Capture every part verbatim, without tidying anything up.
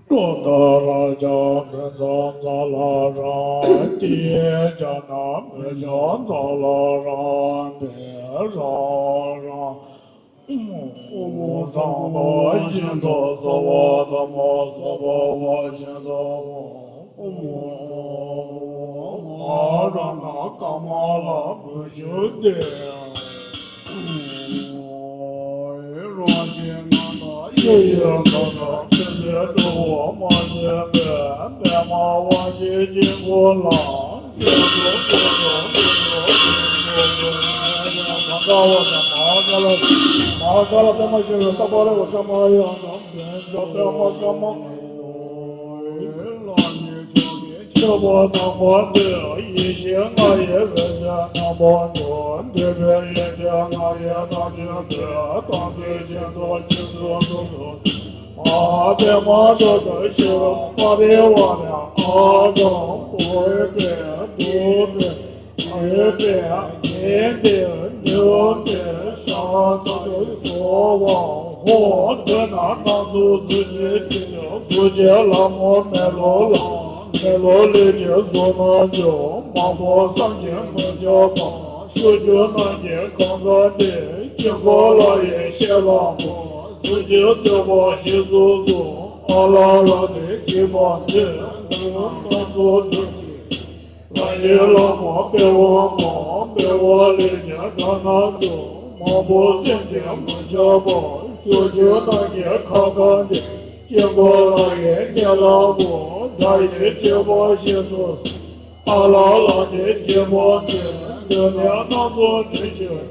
ཀྲོ་ད་ར་ཇ་མི་ཛ་ཛ་ལ་ར་ཏི་ཇ་ན་མི་ཇ་ཛ་ལ་ར་ཏི་ར་ར། ཨོ་མོ་སམ་བྷ་ཝ་ཤི་ཏོ་སྭ་བྷ་དྷརྨ་སྭ་བྷ་ཝ་ཤི་ཏོ། ཨོ་མོ་ཨ་ར་ན་ཀ་མ་ལ་བུ་ཤུ་ཏི། རང་བཞིན་ངང་དག་ཡེ་ཡེ་གང་གང་ཕྱིར་ཕྱིར་འགྲོ་བ་མ་ཟད་པའི་པདྨ་དབང་ཆེན་དཀྱིལ་འཁོར་ལ། མ་ཧཱ་ཀཱ་ལ་པདྨ་ཤེལ་ལ་ས་པ་རེ་བ་ས་མ་ཡ་དང་། ཆོས་པ་དམ་པ་འདི་ཡེ་ཤེས་ལྔ་ཡི་རིག་འཛིན་རྣམ་པ་འདུལ། འདུལ་བའི་ཡོན་ཏན་ལྔ་ཡི་བདག་ཉིད་འདི། དམ་ཚིག་ཆེན་པོ་རྗེས་སུ་འགྲུབ་ཚུལ། མ་ཧཱ་པདྨ་ཏྲོ་ཏོ་ཤྭ་ར་པ་རི་ཝཱ་ར་ཨ་ཏམ་བོ་དྷི་དྷུ་ཏི། ཨ་ཡུ་ཏི་ཡ་ཉན་ཏི་ནིའུ་ཏི་ཤ་ཙ་ཏུ་སྭ་བྷཱ་ཧོ། མདུན་ན་སྣ་ཚོགས་གཟུགས་ཅན་ཅི་འདྲ་གཟུགས་ཅན་ལྷ་མོ་མེ་ལོང་ལ། མེ་ལོང་ལས་ཀྱི་གཟུགས་རྣམས་ཀྱང་། མང་པོ་བསམ་གྱིས་མི་ཁྱབ་པ། ཕྱོགས་བཅུ་རྣམས་ཀྱི་ཁམས་དགའ་སྟེ། དཀྱིལ་འཁོར་ལྷ་ཡི་ཞལ་ལ་འབུལ། གཟུགས་ཅན་སྤྱོད་པ་ཞིག་སོ་སོ། ཨ་ལ་ལ་དེ་བགྱིས་པ་འདི། མདུན་ན་སྣ་ཚོགས་གཟུགས་ཅན། ལྷ་ཡི་ལྷ་མོ་པི་ཝ་མ། པི་ཝ་ལས་ཀྱི་སྒྲ་རྣམས་དང་། མང་པོ་སེམས་ཅན་མི་ཁྱབ་པ། ཕྱོགས་བཅུ་རྣམས་ཀྱི་ཁམས་དགའ་སྟེ། དཀྱིལ་འཁོར་ལྷ་ཡི་སྙན་ལམ་པོ། སྒྲ་ཡི་བརྗོད་པ་ཞིག་སོ་སོ། ཨ་ལ་ལ་དེ་བགྱིས་པ་འདི། མདུན་ན་སྣ་ཚོགས་གཟུགས་ཅན།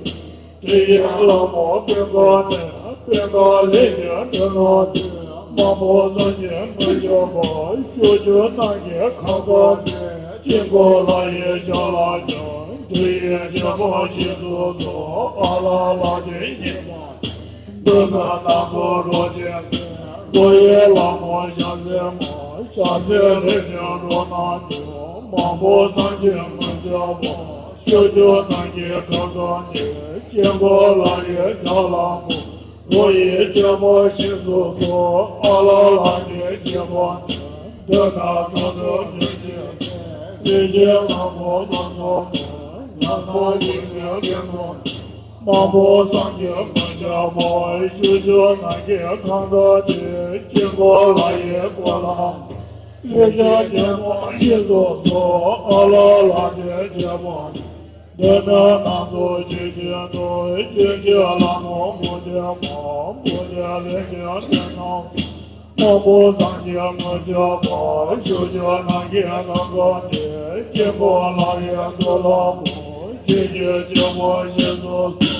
དྲི་ཡི་ལྷ་མོ་པུན་ག་ནི། པུན་ག་ལས་ཀྱི་སྒྲ་རྣམས་དང་། མང་པོ་བསམ་གྱིས་མི་ཁྱབ་པ། ཕྱོགས་བཅུ་རྣམས་ཀྱི་ཁམས་དགའ་སྟེ། དཀྱིལ་འཁོར་ལྷ་ཡི་ཞལ་ལ་ཡང་། དྲི་ཡི་བརྗོད་པ་ཞིག་སོ་སོ། ཨ་ལ་ལ་དེ་བགྱིས་པ། མདུན་ན་སྣ་ཚོགས་རོ་ཅན་ཏེ། རོ་ཡི་ལྷ་མོ་ཞལ་ཟས་མ། ཞལ་ཟས་ལས་ཀྱི་རོ་རྣམས་ཀྱང་། མང་པོ་བསམ་གྱིས་མི་ཁྱབ་པ། ཕྱོགས་བཅུ་རྣམས་ཀྱི་ཁམས་དགའ་སྟེ། དཀྱིལ་འཁོར་ལྷ་ཡི་ཞལ་ལ་འབུལ། རོ་ཡི་བརྗོད་པ་ཞིག་སོ་སོ། ཨ་ལ་ལ་དེ་བགྱིས་པ་འདི། མདུན་ན་སྣ་ཚོགས་གཟུགས་ཅན་ཏེ། ལས་ཀྱི་ལྷ་མོ་སྣ་ཚོགས་མ། ལ་ས་ཡི་གེ་ཀེ་ནོ། མང་པོ་བསམ་གྱིས་མི་ཁྱབ་པ། ཕྱོགས་བཅུ་རྣམས་ཀྱི་ཁམས་དགའ་སྟེ། དཀྱིལ་འཁོར་ལྷ་ཡི་སྐུ་ལ། ལྷ་ཡི་བརྗོད་པ་ཞིག་སོ་སོ། ཨ་ལ་ལ་དེ་བགྱིས་པ། མདུན་ན་སྣ་ཚོགས་གཟུགས་ཅན་ཏེ། གཟུགས་ཅན་ལྷ་མོ་བོ་དྷི་མ། བོ་དྷི་ལས་ཀྱི་སྒྲ་རྣམས། མང་པོ་བསམ་གྱིས་མི་ཁྱབ་པ། ཕྱོགས་བཅུ་རྣམས་ཀྱི་ཁམས་དགའ་སྟེ། དཀྱིལ་འཁོར་ལྷ་ཡི་སྐུ་ལ་འབུལ། ལྷ་ཡི་བརྗོད་པ་ཞིག་སོ་སོ།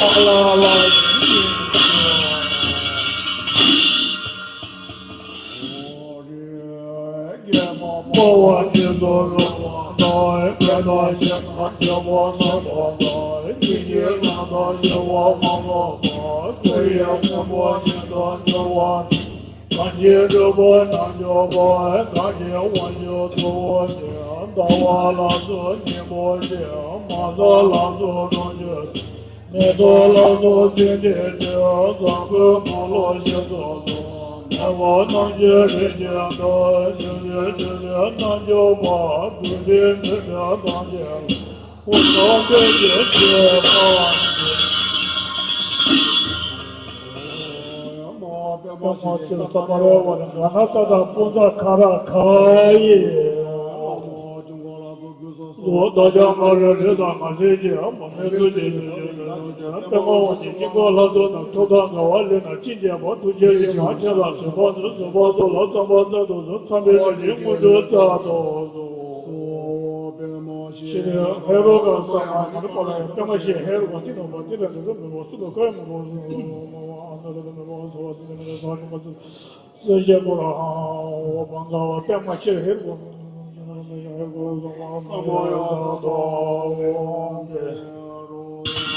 ཨ་ལ་ལ་དེ་བགྱིས་པ། འདུན་མ་དཔའ་བོ་རྗེས་སུ་རུང་བ་དང་། བོད་དང་ཞིང་དང་ཆེན་པོ་རྣམས་དང་། ཉིད་ཀྱི་ལམ་དང་ཞི་བ་མ་ལོག་པ། ཐུགས་ཡིད་མཐུན་པོ་ཞིང་དུ་འགྲོ་བ། གང་གིས་སྒྲུབ་པ་རྣལ་འབྱོར་པ། གང་གིས་དབང་ཕྱུག་ཐུ་བོ་ཆེ། ཟླ་བ་ལ་སོགས་སྙིང་པོ་ཆེ། མ་ཟད་ལ་སོགས་གྲོང་ཁྱེར་ཆེ། མེ་ཏོག་ལ་སོགས་ཚིག་འདི་ཀུན། བཟང་པོའི་འཁོར་ལོ་བཞི་སོགས་སུ། མེ་འོབས་རྣམ་བཞི་རིན་ཆེན་འདི། ཞིང་བཞི་ཆུ་བཞི་རྣལ་འབྱོར་པ། སྒྲུབ་པའི་མཛོད་འདི་ཐམས་ཅད་ལ། ཕུན་སུམ་ཚོགས་པའི་ཕྱིར་སྤྱད་པ། པདྨ་སྤྱན་རས་གཟིགས་ས་པ་རི་ཝཱ་ར་ག་ན་ཙ་དང་པུན་ཙ་ཁ་ར་ཁ་ཡི། ལོ་ད་ཀྱང་མ་རེ་རེ་དང་མ་ཟད་ཀྱི་མ་མེད་ཚུལ་གྱི་ཡོན་ཏན་ཡོན་ཏན་པདྨ་འོད་ཀྱི་དཀྱིལ་འཁོར་ལྷ་ཚོགས་རྣམས་ཐུགས་དམ་དགའ་བ་ལེགས་ན་ཅི་འགྱེད་པ། ཐུགས་རྗེ་ཆེན་པོ་མཁྱེན་ལ་བཟོད་པ་ཟོས། བཟོད་པ་ཟོས་ལ་བརྩམ་པ་བརྩམ་དུ་གསོལ། བརྩམས་པའི་ལྷ་ཡི་དངོས་གྲུབ་སྩལ་དུ་གསོལ། ཤེས་རབ་ཧེ་རུ་ཀ་ས་མ་ནི་པ་ལ་ཡ་པདྨ་ཤེལ་ཧེ་རུ་ཀ་ཏི་ནོ་པ་ཏི་ར་ཏི་རུ་མི་བ་སུ་ལོ་ཀ་མི་བ་སུ་མ་བ་ཨ་ན་ར་མི་བ་སུ་བ་སུ་མི་བ་སུ་མ་སུ། སེ་ཤེ་པོ་ར་ཧ་འོ་བང་ག་བ་པདྨ་ཤེལ་ཧེ་རུ་ཀ་མི་ཡ་ཧེ་རུ་ཀ་ས་མ་ཡ་ས་ཏོ་འོ་ཏེ་རུ།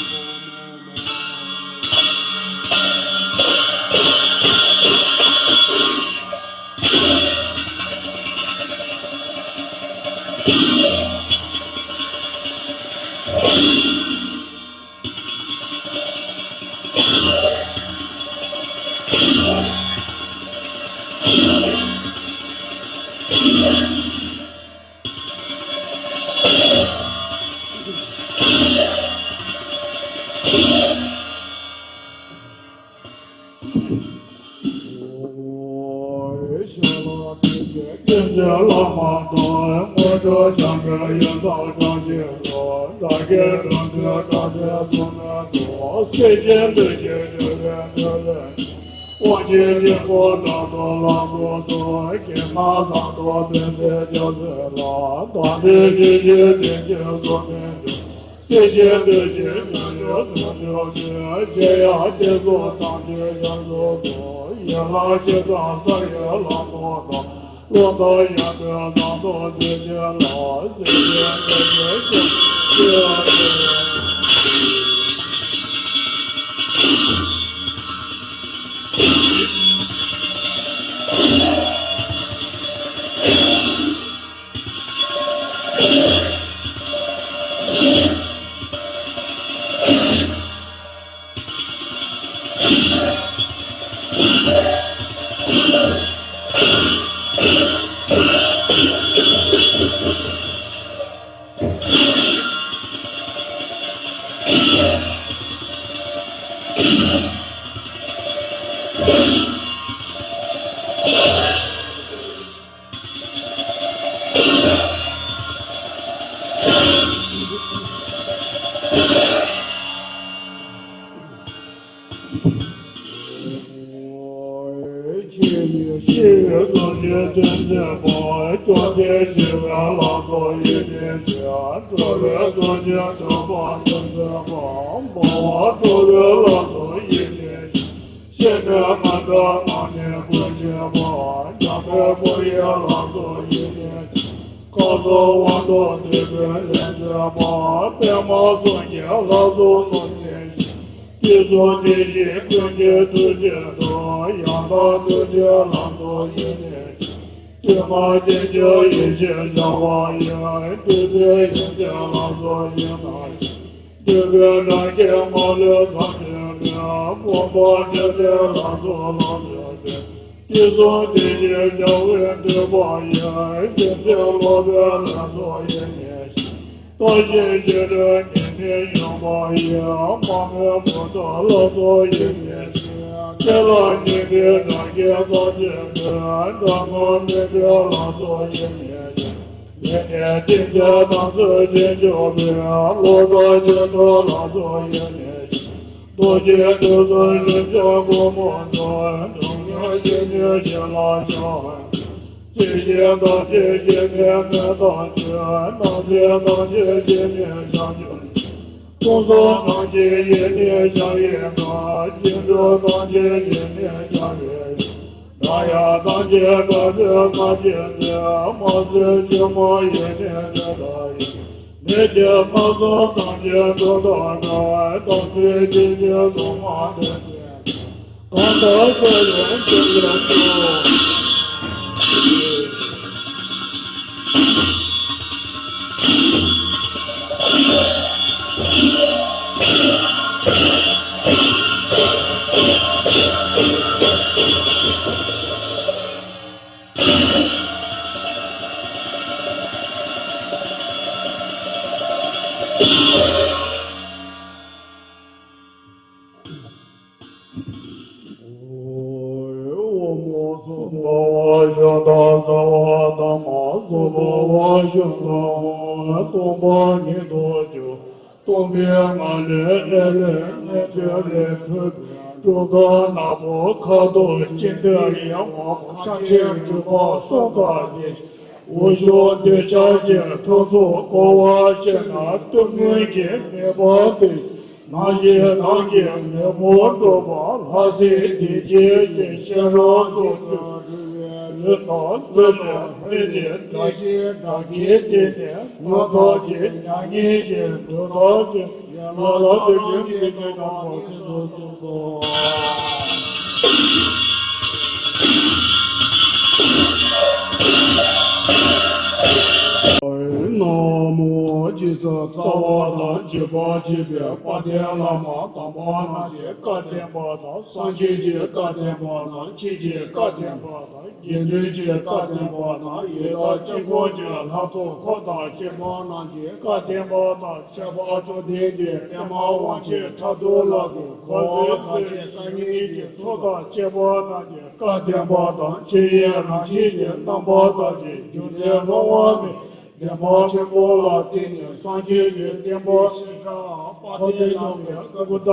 ཀུན་མཁྱེན་བླ་མ་དང་། དངོས་གྲུབ་འཆང་གི་ཡོན་བདག་གྲངས་ཅན་ཚོ། བདག་གི་དོན་མཛད་དྲག་པོའི་གསུང་མི་ཚོ། སྲས་ཆེན་འདུས་བྱས་སྤྱོད་པའི་འདུལ་བའི། དབང་ཆེན་ཆོས་སྐུ་དྲག་ཏུ་ལ་སོགས་ཚོགས། གེགས་མེད་གསང་སྟོང་བསྟན་འཛིན་རྒྱལ་སྲས་ལ། དམ་པའི་ཆོས་ཀྱི་བསྟན་བཅོས་གསུང་མི་ཚོ། སྲས་ཆེན་འདུས་བྱས་སྤྱོད་པའི་གསུང་མི་ཚོ། རྗེ་ཡབ་སྲས་སུ་དམ་ཆོས་རྒྱ་མཚོ་ཚོགས། ཡན་ལག་ཕྱེད་དང་ས་ཡི་ལམ་སྟོང་དང་། བློ་ལྡོག་ཡོན་ཏན་གསང་སྟོང་མཛོད་ཆེན་ལ། སྲས་ཆེན་འདུས་བྱས་སྤྱོད་པའི། ཆོས་ཀྱི་གཙོ་ཆེན་བསྟན་འཛིན་པ། བཅོམ་ལྡན་ཞི་བའི་ལྷ་ཚོགས་ཡེ་ནས་བཞེངས། འགྲོ་བའི་གཙོ་ཆེན་སྟོན་པ་བསྟན་འཛིན་པ། འབར་བ་འགྲོ་བའི་ལྷ་ཚོགས་ཡེ་ནས་བཞེངས། གཤེད་མའི་མངའ་བདག་དམག་མི་བཀོད་ཆེན་པ། ཉང་པའི་ཁོར་ཡུག་ལྷ་ཚོགས་ཡེ་ནས་བཞེངས། མཁའ་ཟུར་དབང་ཐང་འདུས་པའི་ལྷ་མཛེས་པ། པདྨ་གསུང་གི་ལྷ་ཚོགས་ཡེ་ནས་བཞེངས། དུས་གསུམ་བདེ་གཤེགས་ཀུན་གྱི་ཐུགས་རྗེ་དང་། ཡང་དག་ཐུགས་རྗེའི་ལྷ་ཚོགས་ཡེ་ནས་བཞེངས། བདུད་དམག་ཐེག་མཆོག་ཡེ་ཤེས་འཆང་བ་ཡི། བདུད་རྩིའི་ཡོན་ཏན་ལྷ་ཚོགས་ཡེ་ནས་བཞེངས། འདུས་པའི་སྒྲ་སྐད་མ་ལུས་ཐམས་ཅད་ཀུན། དབང་པོ་འདྲེན་པའི་ལྷ་ཚོགས་ལ་སོགས་པའི། དུས་གསུམ་བདེ་གཤེགས་རྒྱལ་བའི་བསྟོད་པ་ཡི། བདུད་རྩི་ལོ་པཎ་ལྷ་ཚོགས་ཡེ་ནས་བཞེངས། བརྟན་ཞིང་ཞི་ཁྲོའི་ཉི་མའི་ཡོན་བདག་ཡི། མ་རྨོས་མུ་ཏིག་ལྷ་ཚོགས་ཡེ་ནས་བཞེངས། ཆོས་ལ་སྙིང་པོའི་སྒྲ་སྐད་ཐམས་ཅད་ཀུན། སྒྲ་སྔགས་མི་མཐུན་ལྷ་ཚོགས་ཡེ་ནས་བཞེངས། ཡེ་ནས་ཏིང་འཛིན་དམ་ཚིག་རྗེས་འཇུག་པའི། བློ་ལྡོག་ཆོས་སྐུ་ལྷ་ཚོགས་ཡེ་ནས་བཞེངས། རྡོ་རྗེ་ཐེག་མཆོག་རིན་ཆེན་གོང་མ་དང་། གྲངས་མེད་ཡེ་ནས་ཞལ་ལག་བརྐྱང་། ཡེ་ཤེས་ཐམས་ཅད་ཡེ་ནས་མེ་རྟགས་བརྗོད། སྣང་སྲིད་ཐམས་ཅད་ཡེ་ནས་ཞལ་བརྒྱན། སྟོང་གསུམ་ཐམས་ཅད་ཡེ་ནས་ཞལ་གྱིས་བཟུང་། སྐྱེ་འགྲོ་ཐམས་ཅད་ཡེ་ནས་ཞལ་གྱིས། སྒྲ་དབྱངས་ཐམས་ཅད་དཀར་པོའི་ཁ་བྱེ་བས། དམར་སེར་ཆེན་པོ་ཡེ་ནས་སྒྲ་བཏགས་ཡི། མི་ཕྱེད་དམག་ཟོར་ཐམས་ཅད་དུ་དག་པའི། དམ་ཚིག་རྗེས་འཇུག་གདུང་མ་བརྡུངས་པའི། གང་དག་ཚེ་རིང་བརྟན་པའི་ཚུལ། འོག་མ་གསུམ་པ་བ་ཤུ་དང་ས་བ་དང་མ་གསུམ་པ་བ་ཤུ་དང་སྟོང་པ་ཉིད་དུ་གྱུར། སྟོང་པའི་ངང་ལས་ཨེ་ལས་ལྔ་བཅུ་ལས་འཕྲོས་པའི་སྒྲོ་བཏགས་ནག་པོ་ཁ་དོག་ཅན་དུ་ཡལ་བ་ཕྱག་ཕྱིར་སྒྲུབ་པ་གསུམ་དང་ལྡན་ཞིང་། འོད་ཤོག་འདོད་ཆགས་ཀྱི་ཁྲོ་ཚོགས་བསྐོར་བ་ཕྱིར་ན་གཏུམ་སྔོན་གྱི་མེ་འབར་སྟེ། ནང་བཞིན་ནང་གི་མེ་འབར་འགྲོ་བ་ལྷ་སྲིན་སྡེ་བརྒྱད་ཀྱི་ཤེས་རབ་སོ་སོའི་རི་ལ་ལྷོད་ནས་ལྷོད་དེ་སྒྲ་ཆེན་སྒྲ་སྐད་དེ་ནས་ང་བདག་གི་མྱ་ངན་གྱི་འདོད་ཐག་ཆོད། ཡ་ལ་ལ་དེ་ཀྱང་ཀྱི་ཀྱི་དང་པོ་ཀྱི་སོ་སོ་སོ། ན་མོ་རྗེ་ རྩ་བ་དང་རྒྱས་པར་བྱེད་པའི་དཔལ་ལྡན་བླ་མ་དམ་པ་རྣམས་ཀྱི་བཀའ་བསྟན་པ་དང་། སངས་རྒྱས་ཀྱི་བཀའ་བསྟན་པ་དང་། ཆོས་ཀྱི་བཀའ་བསྟན་པ་དང་། དགེ་འདུན་གྱི་བཀའ་བསྟན་པ་དང་། ཡི་དྭགས་དཀྱིལ་འཁོར་གྱི་ལྷ་ཚོགས་འཁོར་དང་བཅས་པ་རྣམས་ཀྱི་བཀའ་བསྟན་པ་དང་། ཁྱད་པར་བཅོམ་ལྡན་འདས་པདྨ་དབང་ཆེན་ཕྲག་དོག་ལག་གི་འཁོར་ལོའི་སངས་རྒྱས་བཅོ་ལྔ་གི་ཚོགས་དང་བཅས་པ་རྣམས་ཀྱི་བཀའ་བསྟན་པ་དང་། ཆོས་དབྱིངས་རང་བཞིན་གྱི་རྣམ་པར་དག་ཅིང་རྒྱུ་འབྲས་སློབ་མ་མེད་བདེན་པ་ཆེན་པོ་ལ་བརྟེན་ནས་སངས་རྒྱས་ཀྱི་བསྟན་པ་ཞི་དྲག་དཔལ་ལྡན་ནང་པའི་ཀ་ཀུ་ཏ་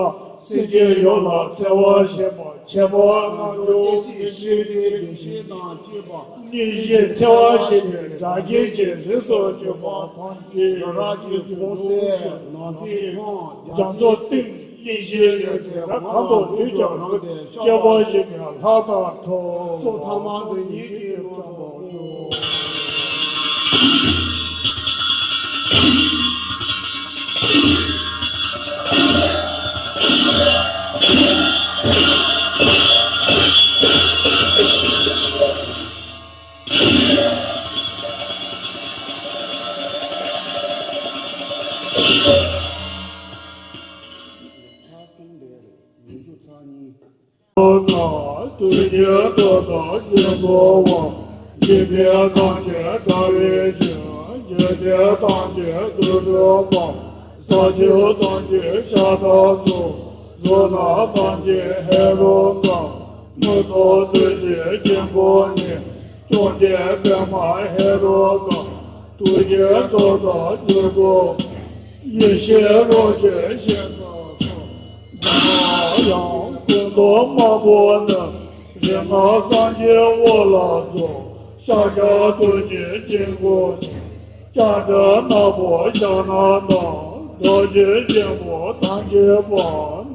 སེམས་ཅན་ཡོངས་ལ་འཚེ་བ་ཞེན་པ་ཁྱད་པར་རྣམ་འཇོམས་ཏི་སེའི་ཤེས་རིག་བདེ་གཤེགས་དང་བཅས་པ། གཉེན་བཤེས་འཚེ་བ་ཞེན་པའི་དགྲ་བགེགས་ཀྱི་རིགས་སུ་གྱུར་པ་ཐམས་ཅད། རི་རབ་ཀྱི་ཁོང་གསེང་ནགས་ཀྱི་ཁོང་རྒྱ་མཚོ་གཏིང་གླིང་བཞི་ཡོད་ཀྱི་རི་ཁམས་དང་བདུད་ཀྱི་རང་སྟེ་སྐྱེ་བ་ཞིག་གི་ལྷ་དང་འགྲོ། གཙུག་ཐ་མ་འདི་ཉིད་ཀྱི་ལོ་ཐོག་ཏུ། ཐུགས་རྗེ་ཐོག་ཏུ་འཇུག་གོ་བ། འཇིག་རྟེན་ཐམས་ཅད་དགྲ་བོའི་གཞི། འཇིག་རྟེན་ཐམས་ཅད་དུད་འགྲོ་མ། ས་ཆུ་ཐམས་ཅད་ཤ་ཁྲག་གཙུག་གཟུགས་ནག་ཐམས་ཅད་ཧེ་རུ་ཀ་མངོན་རྟོགས་ཐུགས་རྗེའི་དཀྱིལ་འཁོར་ནི། བཅོམ་ལྡན་པདྨ་ཧེ་རུ་ཀ་ཐུགས་རྗེ་ཐོག་ཏུ་འཇུག་གོ། ཡེ་ཤེས་རོ་གཅིག་ཞེས་སུ་གསོལ། ཡང་ཀུན་ཏུ་དམར་པོ་ནི། རིགས་ལྔ་སངས་རྒྱས་དབུ་ལ་འཛུགས། ཤཱཀྱ་ཐུབ་ཀྱི་དཀྱིལ་འཁོར་ཞིང་། སྐྱ་འདྲ་ནག་པོ་ཕྱག་ན་བདག་བདག་གི་སྐྱེ་བོ་ཐམས་ཅད་པ།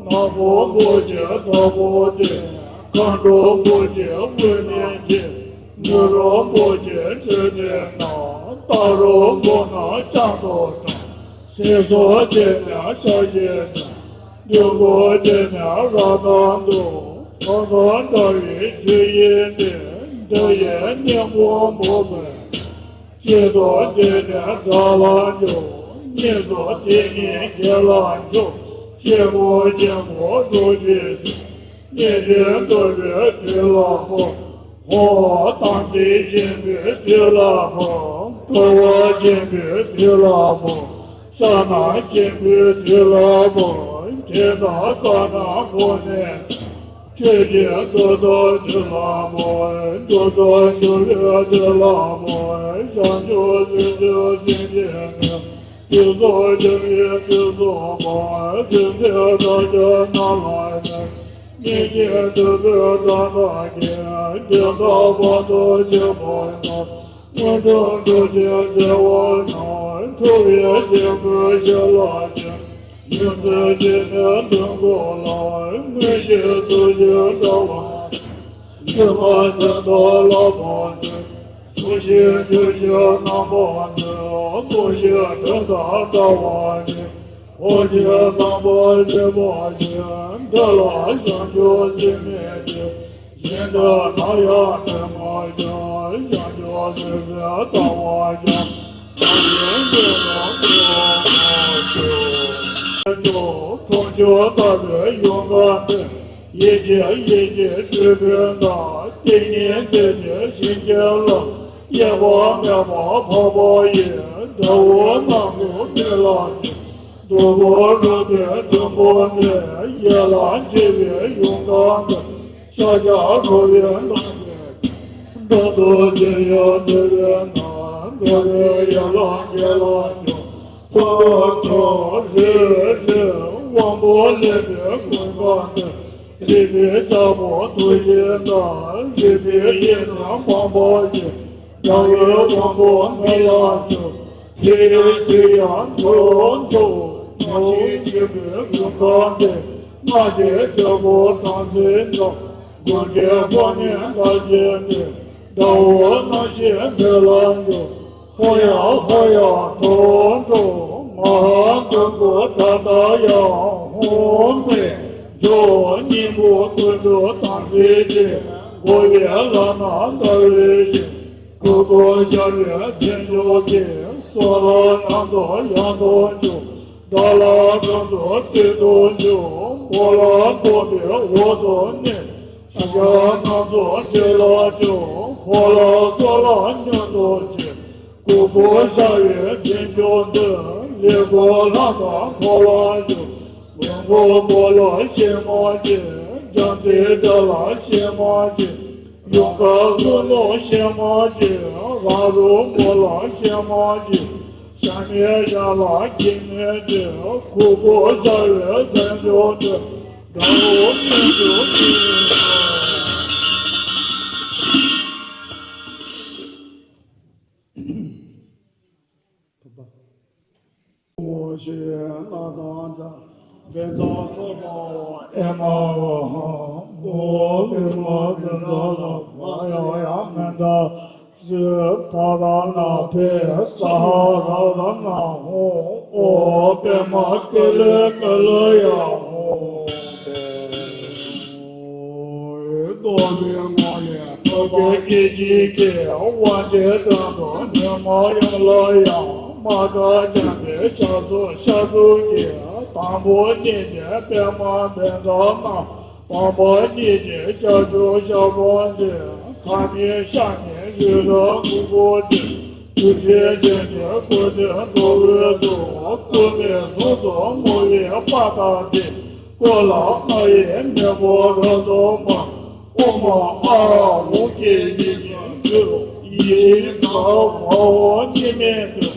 ནག་པོ་བུ་གཅིག་དྭགས་པོ་སྟེ། མཁའ་འགྲོ་བུ་གཅིག་དབུ་རྣོན་གྱི། ནུ་རོ་བུ་གཅིག་ཁྲོས་ནས་ན། སྟག་རོ་བུ་རྣམས་སྤྱང་དུ་དྲངས། སྲིན་གསུམ་སྡེ་སྣོད་ཤ་ཞེས་ཟེར། བདུད་ཀྱི་སྡེ་སྣོད་རབ་དང་དུ། ཐོག་མཐའ་བྲལ་བའི་རྒྱུ་ཡིན་ཏེ། འདི་ཡི་གཉེན་པོ་འབུམ་པོ་མེད། གཅིག་ཏུ་བསྡུས་ནས་དགྲ་ལ་འཇུག་གཉིས་སུ་བསྡུས་ནས་བགེགས་ལ་འཇུག་སྐྱེ་བོ་སྐྱེ་བོ་འགྲོ་ཅི་སྲིད། གཉེན་དྲིང་འདོད་པའི་དུས་ལ་བབ། འཁོར་བ་དམ་ཚིག་འབྱིན་པའི་དུས་ལ་བབ། སྤྲོ་བ་འབྱིན་པའི་དུས་ལ་བབ། ཕྱག་ན་སྐྱེམས་ཕུལ་དུས་ལ་བབ། དྲེད་དང་བཀའ་ན་གོ་ནས། ཆོས་ཀྱི་འདོད་དོན་དུ་ལ་མོ། འདོད་དོན་ཞུ་བའི་དུ་ལ་མོ། བྱང་ཆུབ་སེམས་མཆོག་སེམས་ཅན་མེད། དུས་གསུམ་འཆི་བའི་དུས་གསུམ་མ། དུས་མཐའི་བདག་ཅག་རྣམས་ལ་ནི། སྙིང་རྗེ་དུད་འགྲོའི་དགྲ་རྣམས་ཀྱིས། བདུན་ཕྲག་བར་དུ་འཆི་བ་ན། དངོས་གྲུབ་འགྲུབ་ཅིང་བརྩེ་བ་ནི། འཁྲུལ་པའི་སྐྱེ་དགུའི་ཞི་ལ་བྱིན། མི་བརྫུན་སྐྱེ་གནས་དུས་འཁོར་ལ། མངོན་ཤེས་ཐུགས་རྗེས་འབྲེལ་བར་བྱེད། མཐུ་མ་དོན་དུ་བསླབ་པར་བྱེད། གཟུགས་ཤེས་རྒྱུ་ཤེས་རྣམ་པར་གནོན། སྟོབས་ཤེས་དོན་དང་བྲལ་བར་བྱེད། འཁོར་གྱི་རྣམ་པར་ཤེས་པར་བྱེད། འདི་ལ་བྱང་ཆུབ་སེམས་མེད་དེ། གཞན་དག་ན་ཡང་དྲན་མ་བྱུང་། བྱང་ཆུབ་སེམས་དཔའི་ལྟ་བ་ཀྱང་། ད་ཡིན་འདི་ལ་འགྲོ་མ་བྱུང་། ཁྲོ་ཆུ་ལྟ་བུའི་ཡུངས་ཀར་འདི། ཡིད་ཀྱི་ཡེ་ཤེས་སྤྲོས་པའི་མདའ། ཏིང་ངེ་འཛིན་གྱི་ཞིང་གི་ལམ། གཡས་པ་མེ་དཔུང་འཕགས་པ་ཡི། དགྲ་བོ་རྣམས་ཀྱི་མིག་ལ་འགྱུར། སྡུག་པོ་རུ་སྟེ་མཐོན་པོ་འདི། ཡལ་ལ་འཇིགས་པའི་ཡུངས་ཀར་འདི། ཤཱཀྱ་ཁྲོ་བོའི་མདའ་གིས། མདུན་དུ་འཇིགས་ཡུལ་འདུལ་བའི་མདའ། འགྲོ་བའི་ཡན་ལག་བརྒྱད་ལ་འཇུག་ཐོ་ཐོ་རེ་རེ་དབང་པོ་ལེན་པའི་ཀུན་དགའ་འདི། རིག་པའི་རྒྱལ་པོ་ཐུགས་རྗེའི་མདའ། རིག་པའི་ཡེ་ཤེས་འཕགས་པ་ཡི། དགྲ་བོའི་དབང་པོ་མིག་ལ་འཇུག་དེ་ཡང་དེ་ཡང་འགྲོ་འགྲོ། སྔར་བཞིན་འཇིགས་པའི་ཀུན་དགའ་འདི། སྔར་གྱི་རྒྱལ་པོ་བྲམ་ཟེའི་མདའ། དགུན་ཁའི་ཕོ་ཉའི་མདའ་གིས་ནི། དགྲ་བོ་རྣམས་ཀྱི་མདུན་ལ་འཇུག་ཧོ་ཡ་ཧོ་ཡ་འགྲོ་འགྲོ། མ་ཧཱ་མགོན་པོ་དགྲ་སྟ་ཡ། ཧཱུྃ་ཕཊ་ཇོ། སྙིང་པོ་ཀུན་འདུས་དམ་ཚིག་གི། འགོ་བའི་ལག་ན་ཟླ་བའི་ཤིང་། གུར་གུམ་ཞབས་པད་མཚན་མཆོག་གི། སོགས་ལ་རྣམ་རྟོག་ཡང་དུ་འཇུག་དགྲ་ལ་དགྲ་ཚོགས་སྟོད་དུ་འཇུག་འཕོ་ལ་འཕོ་བའི་འོག་ཏུ་གནས། ཤ་རྣམས་ཚོགས་ཆེ་ལ་འཇུག་འཁོར་ལ་སོགས་ལ་མྱུར་དུ་བྱེད། གུར་ཀུ་ཤ་ཡི་རྫས་མཆོག་འདི། ལས་ཀུན་ལྷ་དང་འཁོར་ལ་བཞུགས། ལོངས་སྐུ་པོ་ལ་ཞེན་མ་བྱེད། རྒྱལ་མཚན་དགྲ་ལ་ཞེན་མ་བྱེད། ཡུངས་དཀར་གསུར་གླུ་ཞེན་མ་བྱེད། རང་རོ་མོ་ལ་ཞེན་མ་བྱེད། ཤ་ནི་ཡ་ལ་སྐྱེ་མེད་དེ། གུར་ཀུ་ཤ་ཡི་རྫས་མཆོག་འདི། དགྲ་བོ་མི་འཇུག་ཅིང་། ཐུབ་པ། ཨོ་ཞེས་ན་དང་ད། བེ་ཙ་སོ་པ་ཨེ་མ་ཧོ། ཨོ་བེ་མ་བེ་ཙ་ལ་མ་ཡོ་ཡ་མེ་ད། སི་ཐ་ར་ན་བེ་ས་ཧ་ར་ར་ན་ཧོ། ཨོ་བེ་མ་ཀི་ལི་ཀི་ལི་ཡ་ཧོ། རྡོ་རྗེ་ངོ་ལས་ཐོད་པ་སྐད་ཅིག་གིས། དབང་ཆེན་དོན་དུ་ཉོན་མོངས་ཡུལ་ལ་ཡང་། མ་དག་བྱམས་པའི་ཞབས་སུ་ཤ་ཚུགས་ཀྱིས། དང་པོ་ཉིད་ཀྱི་པདྨ་བཛྲ་རྣམས། བམ་པ་གཉིས་ཀྱི་ལྕགས་ཀྱུ་ཞགས་པ་འདི། ཁ་ནི་ཤ་ནི་རི་རབ་སྔོན་པོ་འདི། ཆུ་ཕྲན་ཅན་གྱི་སྐུ་སྟོད་འགྲོ་བའི་གཟུགས། སྐུ་མིག་ཟུང་སོ་སྔོ་བའི་པ་དང་ལྡན། སྐུ་ལ་ལྔ་ཡི་མེ་ཕོ་རབ་ཏུ་དམར། ཨོཾ་ཨཱཿཧཱུྃ་གིས་ཡིད་བཞིན་མཛོད། ཡིད་བཞིན་ཟབ་མོ་གཉིས་མེད་དུ།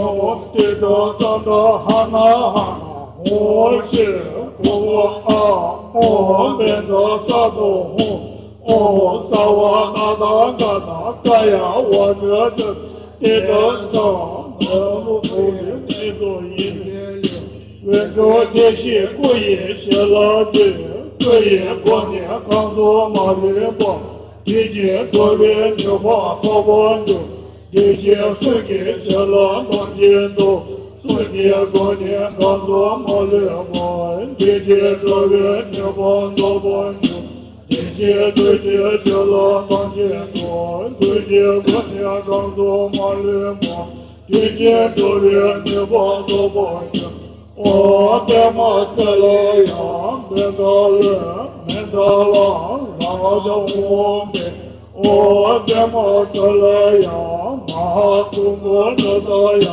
ཨོཾ་ཏེ་ཏྲ་ཙ་ཏྲ་ཧ་ན་ཧ་ན་ཧཱུྃ་ཕྱིར་ཕུ་བོ་ཨཱཿཧཱུྃ། ཨོཾ་བཛྲ་སཏྭ་ཧཱུྃ། ཨོཾ་སརྦ་ན་དྷ་ག་ན་ཀཱ་ཡ་ཝཱ་ཀྱ་ཙྪ། ཏེ་ཏྲ་ཙ་མ་ཧཱ་བུ་ཏོ་ཡི་གནས་སུ་ཡིད་བདེ་ལེགས། འོད་འཕྲོ་བདེ་གཤེགས་སྐུ་ཡི་ཞལ་ལ་སྟོན། སྐུ་ཡི་སྒོ་ནས་གང་གཟུགས་མ་ལུས་པ། བདེ་ཆེན་གྲུབ་པའི་ནུས་པ་ཐོབ་པར་འགྱུར། བདེ་གཤེགས་གསུང་གི་ཞལ་ལ་ཐམས་ཅད་འདུ། གསུང་གི་སྒོ་ནས་གང་གཟུགས་མ་ལུས་པ། བདེ་ཆེན་གྲུབ་པའི་ནུས་པ་ཐོབ་པར་འགྱུར། བདེ་གཤེགས་ཐུགས་ཀྱི་ཞལ་ལ་ཐམས་ཅད་འདུ། ཐུགས་ཀྱི་སྒོ་ནས་གང་གཟུགས་མ་ལུས་པ། བདེ་ཆེན་གྲུབ་པའི་ནུས་པ་ཐོབ་པར་འགྱུར། ཨོཾ་པདྨ་ཀཱི་ལ་ཡ་བཛྲ་ལ་མནྡ་ལ་རཱ་ཛ་ཧཱུྃ་ཕཊ། ཨོཾ་པདྨ་ཀཱི་ལ་ཡ་མ་ཧཱ་ཀུམ་བྷ་ཎི་ཏ་ཡ་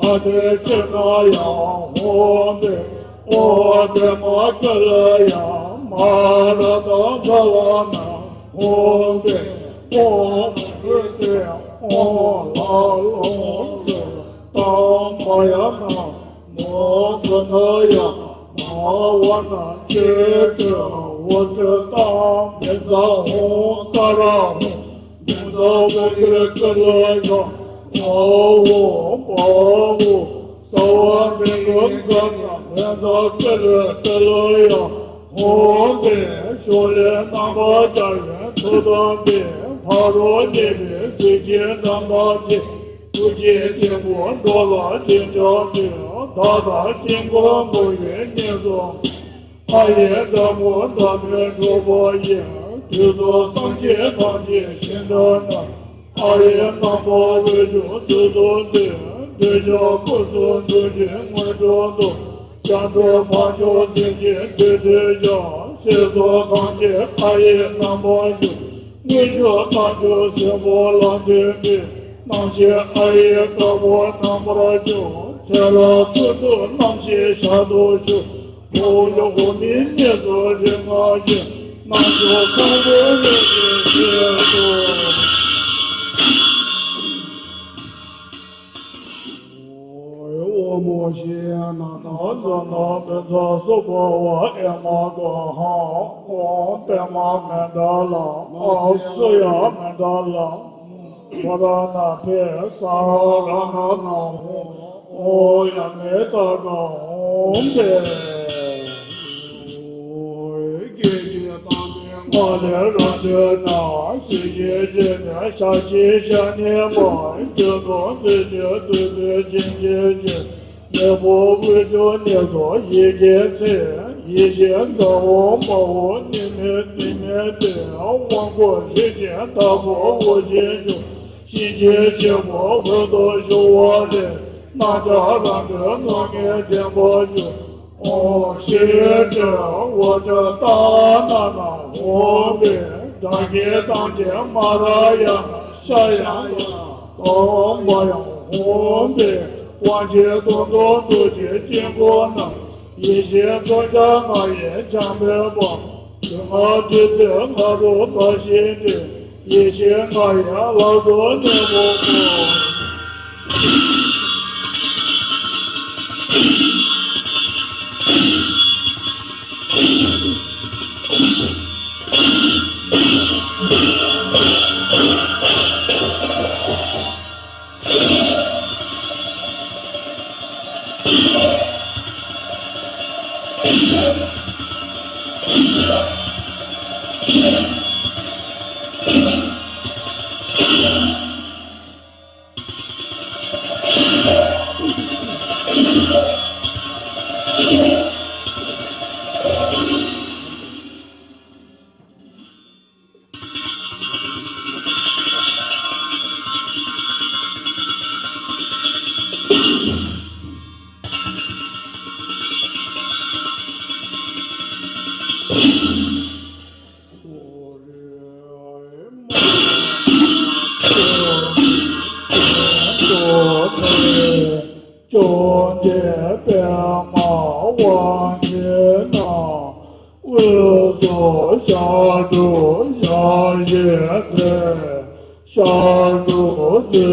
ཨ་ཏི་ཙི་ན་ཡ་ཧཱུྃ་ཕཊ། ཨོཾ་པདྨ་ཀཱི་ལ་ཡ་མ་ཧཱ་ར་ཏ་ཛ་ལ་ན་ཧཱུྃ་ཕཊ། ཨོཾ་ཨ་ཏི་ཏི་ཨོཾ་ལ་ལོ་ཙ་ཏ་མ་ཡ་ན་མོ་ཙ་ན་ཡ་མ་ཧཱ་ཝ་ན་ཙི་ཙི་ཝ་ཙི་ཏ་བཛྲ་ཧཱུྃ་ཀ་ར་ཧཱུྃ། བཛྲ་བྷ་དྲ་ཀཱི་ལ་ཡ་མ་ཧཱ་ཝ་བྷ་ཝ། སརྦ་བྷྲཱུྃ་ཀ་ན་བཛྲ་ཀཱི་ལ་ཀཱི་ལ་ཡ་ཧཱུྃ་ཕཊ། ཕྱོགས་ལས་རྣམ་པར་རྒྱལ་བའི་ཐུགས་དམ་པས། ཕ་རོལ་གནས་པའི་གཟི་བརྗིད་དམ་པ་ཅན། ཐུགས་རྗེ་ཆེན་པོ་འགྲོ་ལ་ཞེན་ཆགས་མེད། བདག་དང་དཀྱིལ་འཁོར་འགྲོ་བའི་གནས་སུ། ཨ་ཡི་དགྲ་བོ་འདབ་མའི་གྲོགས་པོ་ཡི། དུས་གསུམ་སངས་རྒྱས་ཐམས་ཅད་ཞིང་དུ་གནས། ཨ་ཡི་རྣམ་པར་འོད་ཆུ་ཚུལ་དུ་ལྡན། འདོད་ཆགས་ཀུན་སེལ་མཛོད་ཆེན་དངོས་གྲུབ་སྟོན། སྐྱབས་འགྲོ་མ་གྱུར་སེམས་ཅན་བདེ་འདོད་ཞག་ཚེ་སྲོག་ཐམས་ཅད་ཨ་ཡི་རྣམ་པར་ཞུ། མངོན་སྤྱོད་རྣལ་འབྱོར་སེམས་དཔའ་ལམ་མཁན་པའི། རྣམ་ཤེས་ཨ་ཡི་དཀར་པོ་རྣམ་པར་སྤྱོད། ཚེ་རབས་ཚུལ་དུ་རྣམ་ཤེས་ཞར་དུ་ཞུགས། འོག་མིན་གནས་སུ་རིག་སྔགས་ཀྱི། རྣལ་འབྱོར་ཀུན་ཏུ་ལེགས་པའི་ཚུལ་དུ། ཨོཾ་ཨོ་མོ་ཤི་ཡ་ན་ད་ཛ་ན་བཛྲ་སུ་པ་ཝ་ཨེ་མ་ག་ཧ། ཨོཾ་པདྨ་མནྡ་ལ་ཨ་སུ་ཡ་མནྡ་ལ་ཧ་ར་ན་བེ་ས་ཧ་ར་ན་ན་ཧཱུྃ། ཨོཾ་ཡ་མེ་ཏ་ག་ཧཱུྃ་ཕཊ། སྐད་ཅིག་དང་པོའི་ངོ་ལས་རང་གྲོལ་ན། ཞི་རྒྱས་བྱེད་ནས་ཞག་བཞི་ཞག་གཉིས་པ། འགྱུར་ལྡོག་མཛོད་ཀྱི་བདུད་རྩི་འབྱིན་གྱིས་བྱེར། མེ་ཕོ་དབུས་ཕྱོགས་གནས་སུ་ཡི་གེ་འཚལ། ཡེ་ཤེས་ཟ་འོག་མ་འོག་གཉིས་མེད་གཏིང་མེད་དེ། དབང་བསྐུར་རིན་ཆེན་དྭགས་པོ་དབུ་རྒྱན་འབྱུང་། གཤིན་རྗེའི་གཤེད་པོ་འོད་དུ་ཞུ་བ་ལས། རྣམ་ཅོག་རང་གྲོལ་སྣོད་ངན་འདྲེན་པར་འགྱུར། ཨོཾ་ཤྲཱི་ཏྲཱི་ཨོ་ཏྲ་ཏཱ་ན་ན་ཧོ་འབེ། དགྲ་བགེགས་ཐམས་ཅད་མ་ར་ཡ་ན་ཤ་ཡ་ན་དྭོགས་པ་ཡང་ཧོ་འབེ། དབང་ཆེན་སྟོང་གྲོགས་ཐུགས་རྗེའི་དཀྱིལ་འཁོར་ན། ཡེ་ཤེས་མཚོན་ཆ་ལྔ་ཡིས་འཆང་བའི་དཔལ། ལུས་ངག་ཡིད་གསུམ་ང་རོ་ལྟ་ཞིང་འདྲེན། ཡེ་ཤེས་ལྔ་ཡི་ལྷ་ཚོགས་གནས་སུ་བསྐོར། བཅོམ་ལྡན་པདྨ་དབང་ཕྱུག་ན། དབུས་སུ་ཞབས་དྲུང་ཞལ་བཞི་མཐིལ། ཞབས་དྲུང་རྩེ་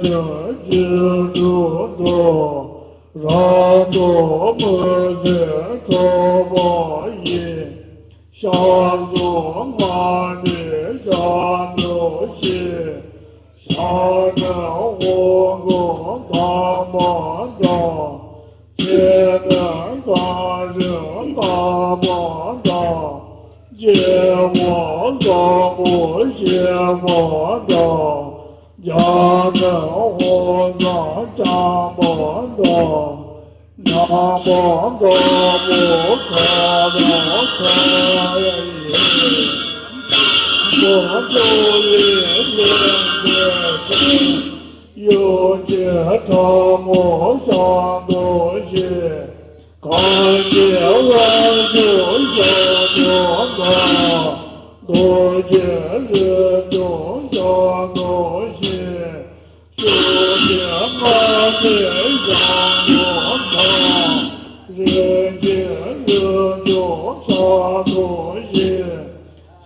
གཅིག་རྒྱན་དྲུག་འགྲོ། རབ་ཏུ་མི་བཟད་འཕྲོག་པ་ཡི། ཞབས་ཟུང་ལྔ་པའི་ཞབས་ནི་བཞི། ཞབས་ནི་ཧོམ་ཁུང་དམ་པ་འདྲ། མཚན་ནི་གངས་རི་དམ་པ་འདྲ། སྐྱེ་བོ་བཟང་པོ་སྐྱེ་བ་འདྲ། རྒྱབ་ནི་ཧོར་ཟངས་རྐྱང་པ་འདྲ། ནམ་མཁའ་དཀར་པོ་ཁ་དང་ཁ་ཡི། མགོན་པོ་ལས་ལས་འདས་ཤིང་། གཡོ་སྒྱུ་ཕྲ་མོ་ཞབས་ནི་བཞི། གང་སྐྱེས་དབང་ཕྱུག་ཞབས་ནི་དང་། རྡོ་རྗེ་རིགས་མཆོག་ཞབས་ནི་བཞི། ཤུགས་ཀྱི་སྔགས་ཀྱི་ཞབས་ནི་དང་། རིགས་ཀྱི་རིགས་མཆོག་ཞབས་ནི་བཞི།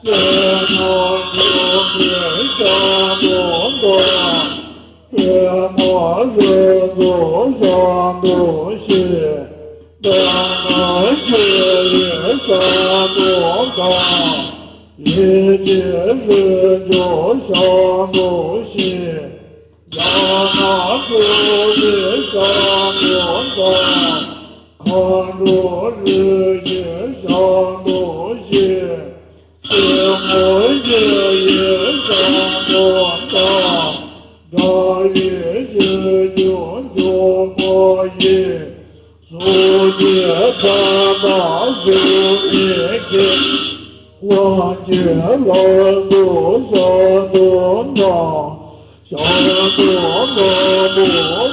བསོད་ནམས་འཇུག་པའི་ཞབས་ནི་དང་། པདྨ་རིགས་མཆོག་ཞབས་ནི་བཞི། པདྨ་འབྱུང་བའི་ཞབས་ནི་དང་། ཡེ་ཤེས་རིགས་མཆོག་ཞབས་ནི་བཞི། ཡང་ན་འབྲུག་པའི་ཞབས་ནི་དང་། མཁའ་འགྲོ་རིགས་བཞིའི་ཞབས་ནི་བཞི། སྲིན་མོ་བཞི་ཡི་ཞབས་ནི་དང་། དགྲ་ཡི་རྗེས་འཇུག་མགྱོགས་པ་ཡི། གཟུགས་ཀྱི་མཚན་དང་གཟུགས་མེད་ཀྱི། དབང་ཆེན་ལག་ཏུ་ཞབས་ནི་དང་། ཞབས་ནི་དང་པོ་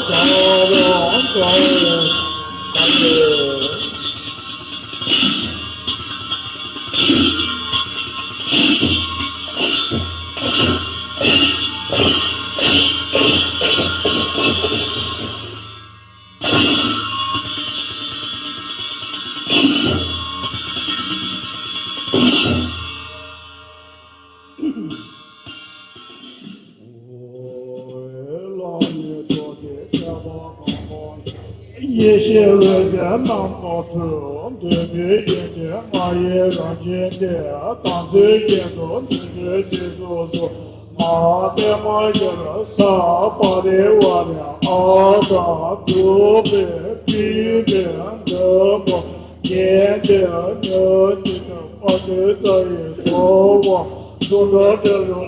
ག་ར་ག་ར། ཡེ་ཤེས་འོད་ཟེར་རྣམ་པར་འཕྲོས། འདོད་པའི་ཡོན་ཏན་ལྔ་ཡི་རང་བཞིན་ཏེ། དམ་ཚིག་ཤིན་ཏུ་ནུས་མཐུ་རྗེས་སུ་བཟུང་། མ་ཧཱ་པདྨ་ཡུལ་ས་པ་རི་ཝཱ་ར། ཨ་ཏ་བུ་པེ་པི་པེ་དུ་མ། ཉན་ཏེ་ཉོན་ཅིག་ཨ་ཏི་ཏ་ཡེ་སྭཱ་ཧཱ། གསུང་སྒྲ་དྲི་རོ་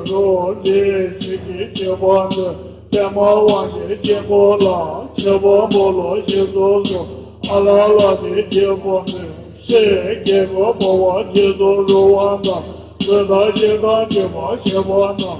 རོ་རེག་བྱ་གི་སྐྱེ་བ་འདི། པདྨ་དབང་ཆེན་དཀྱིལ་འཁོར་ལ། མཆོད་པ་འབུལ་ལོ་ཞེས་སུ་གསོལ། ཨ་ལ་ལ་ནི་སྐྱེ་བ་འདི། སྲས་རྒྱལ་པོ་འབར་བ་རྗེས་སུ་རོལ་བ་དང་། བཟོད་ལྟ་ཞེ་སྡང་འདྲེན་པ་ཞི་བ་དང་།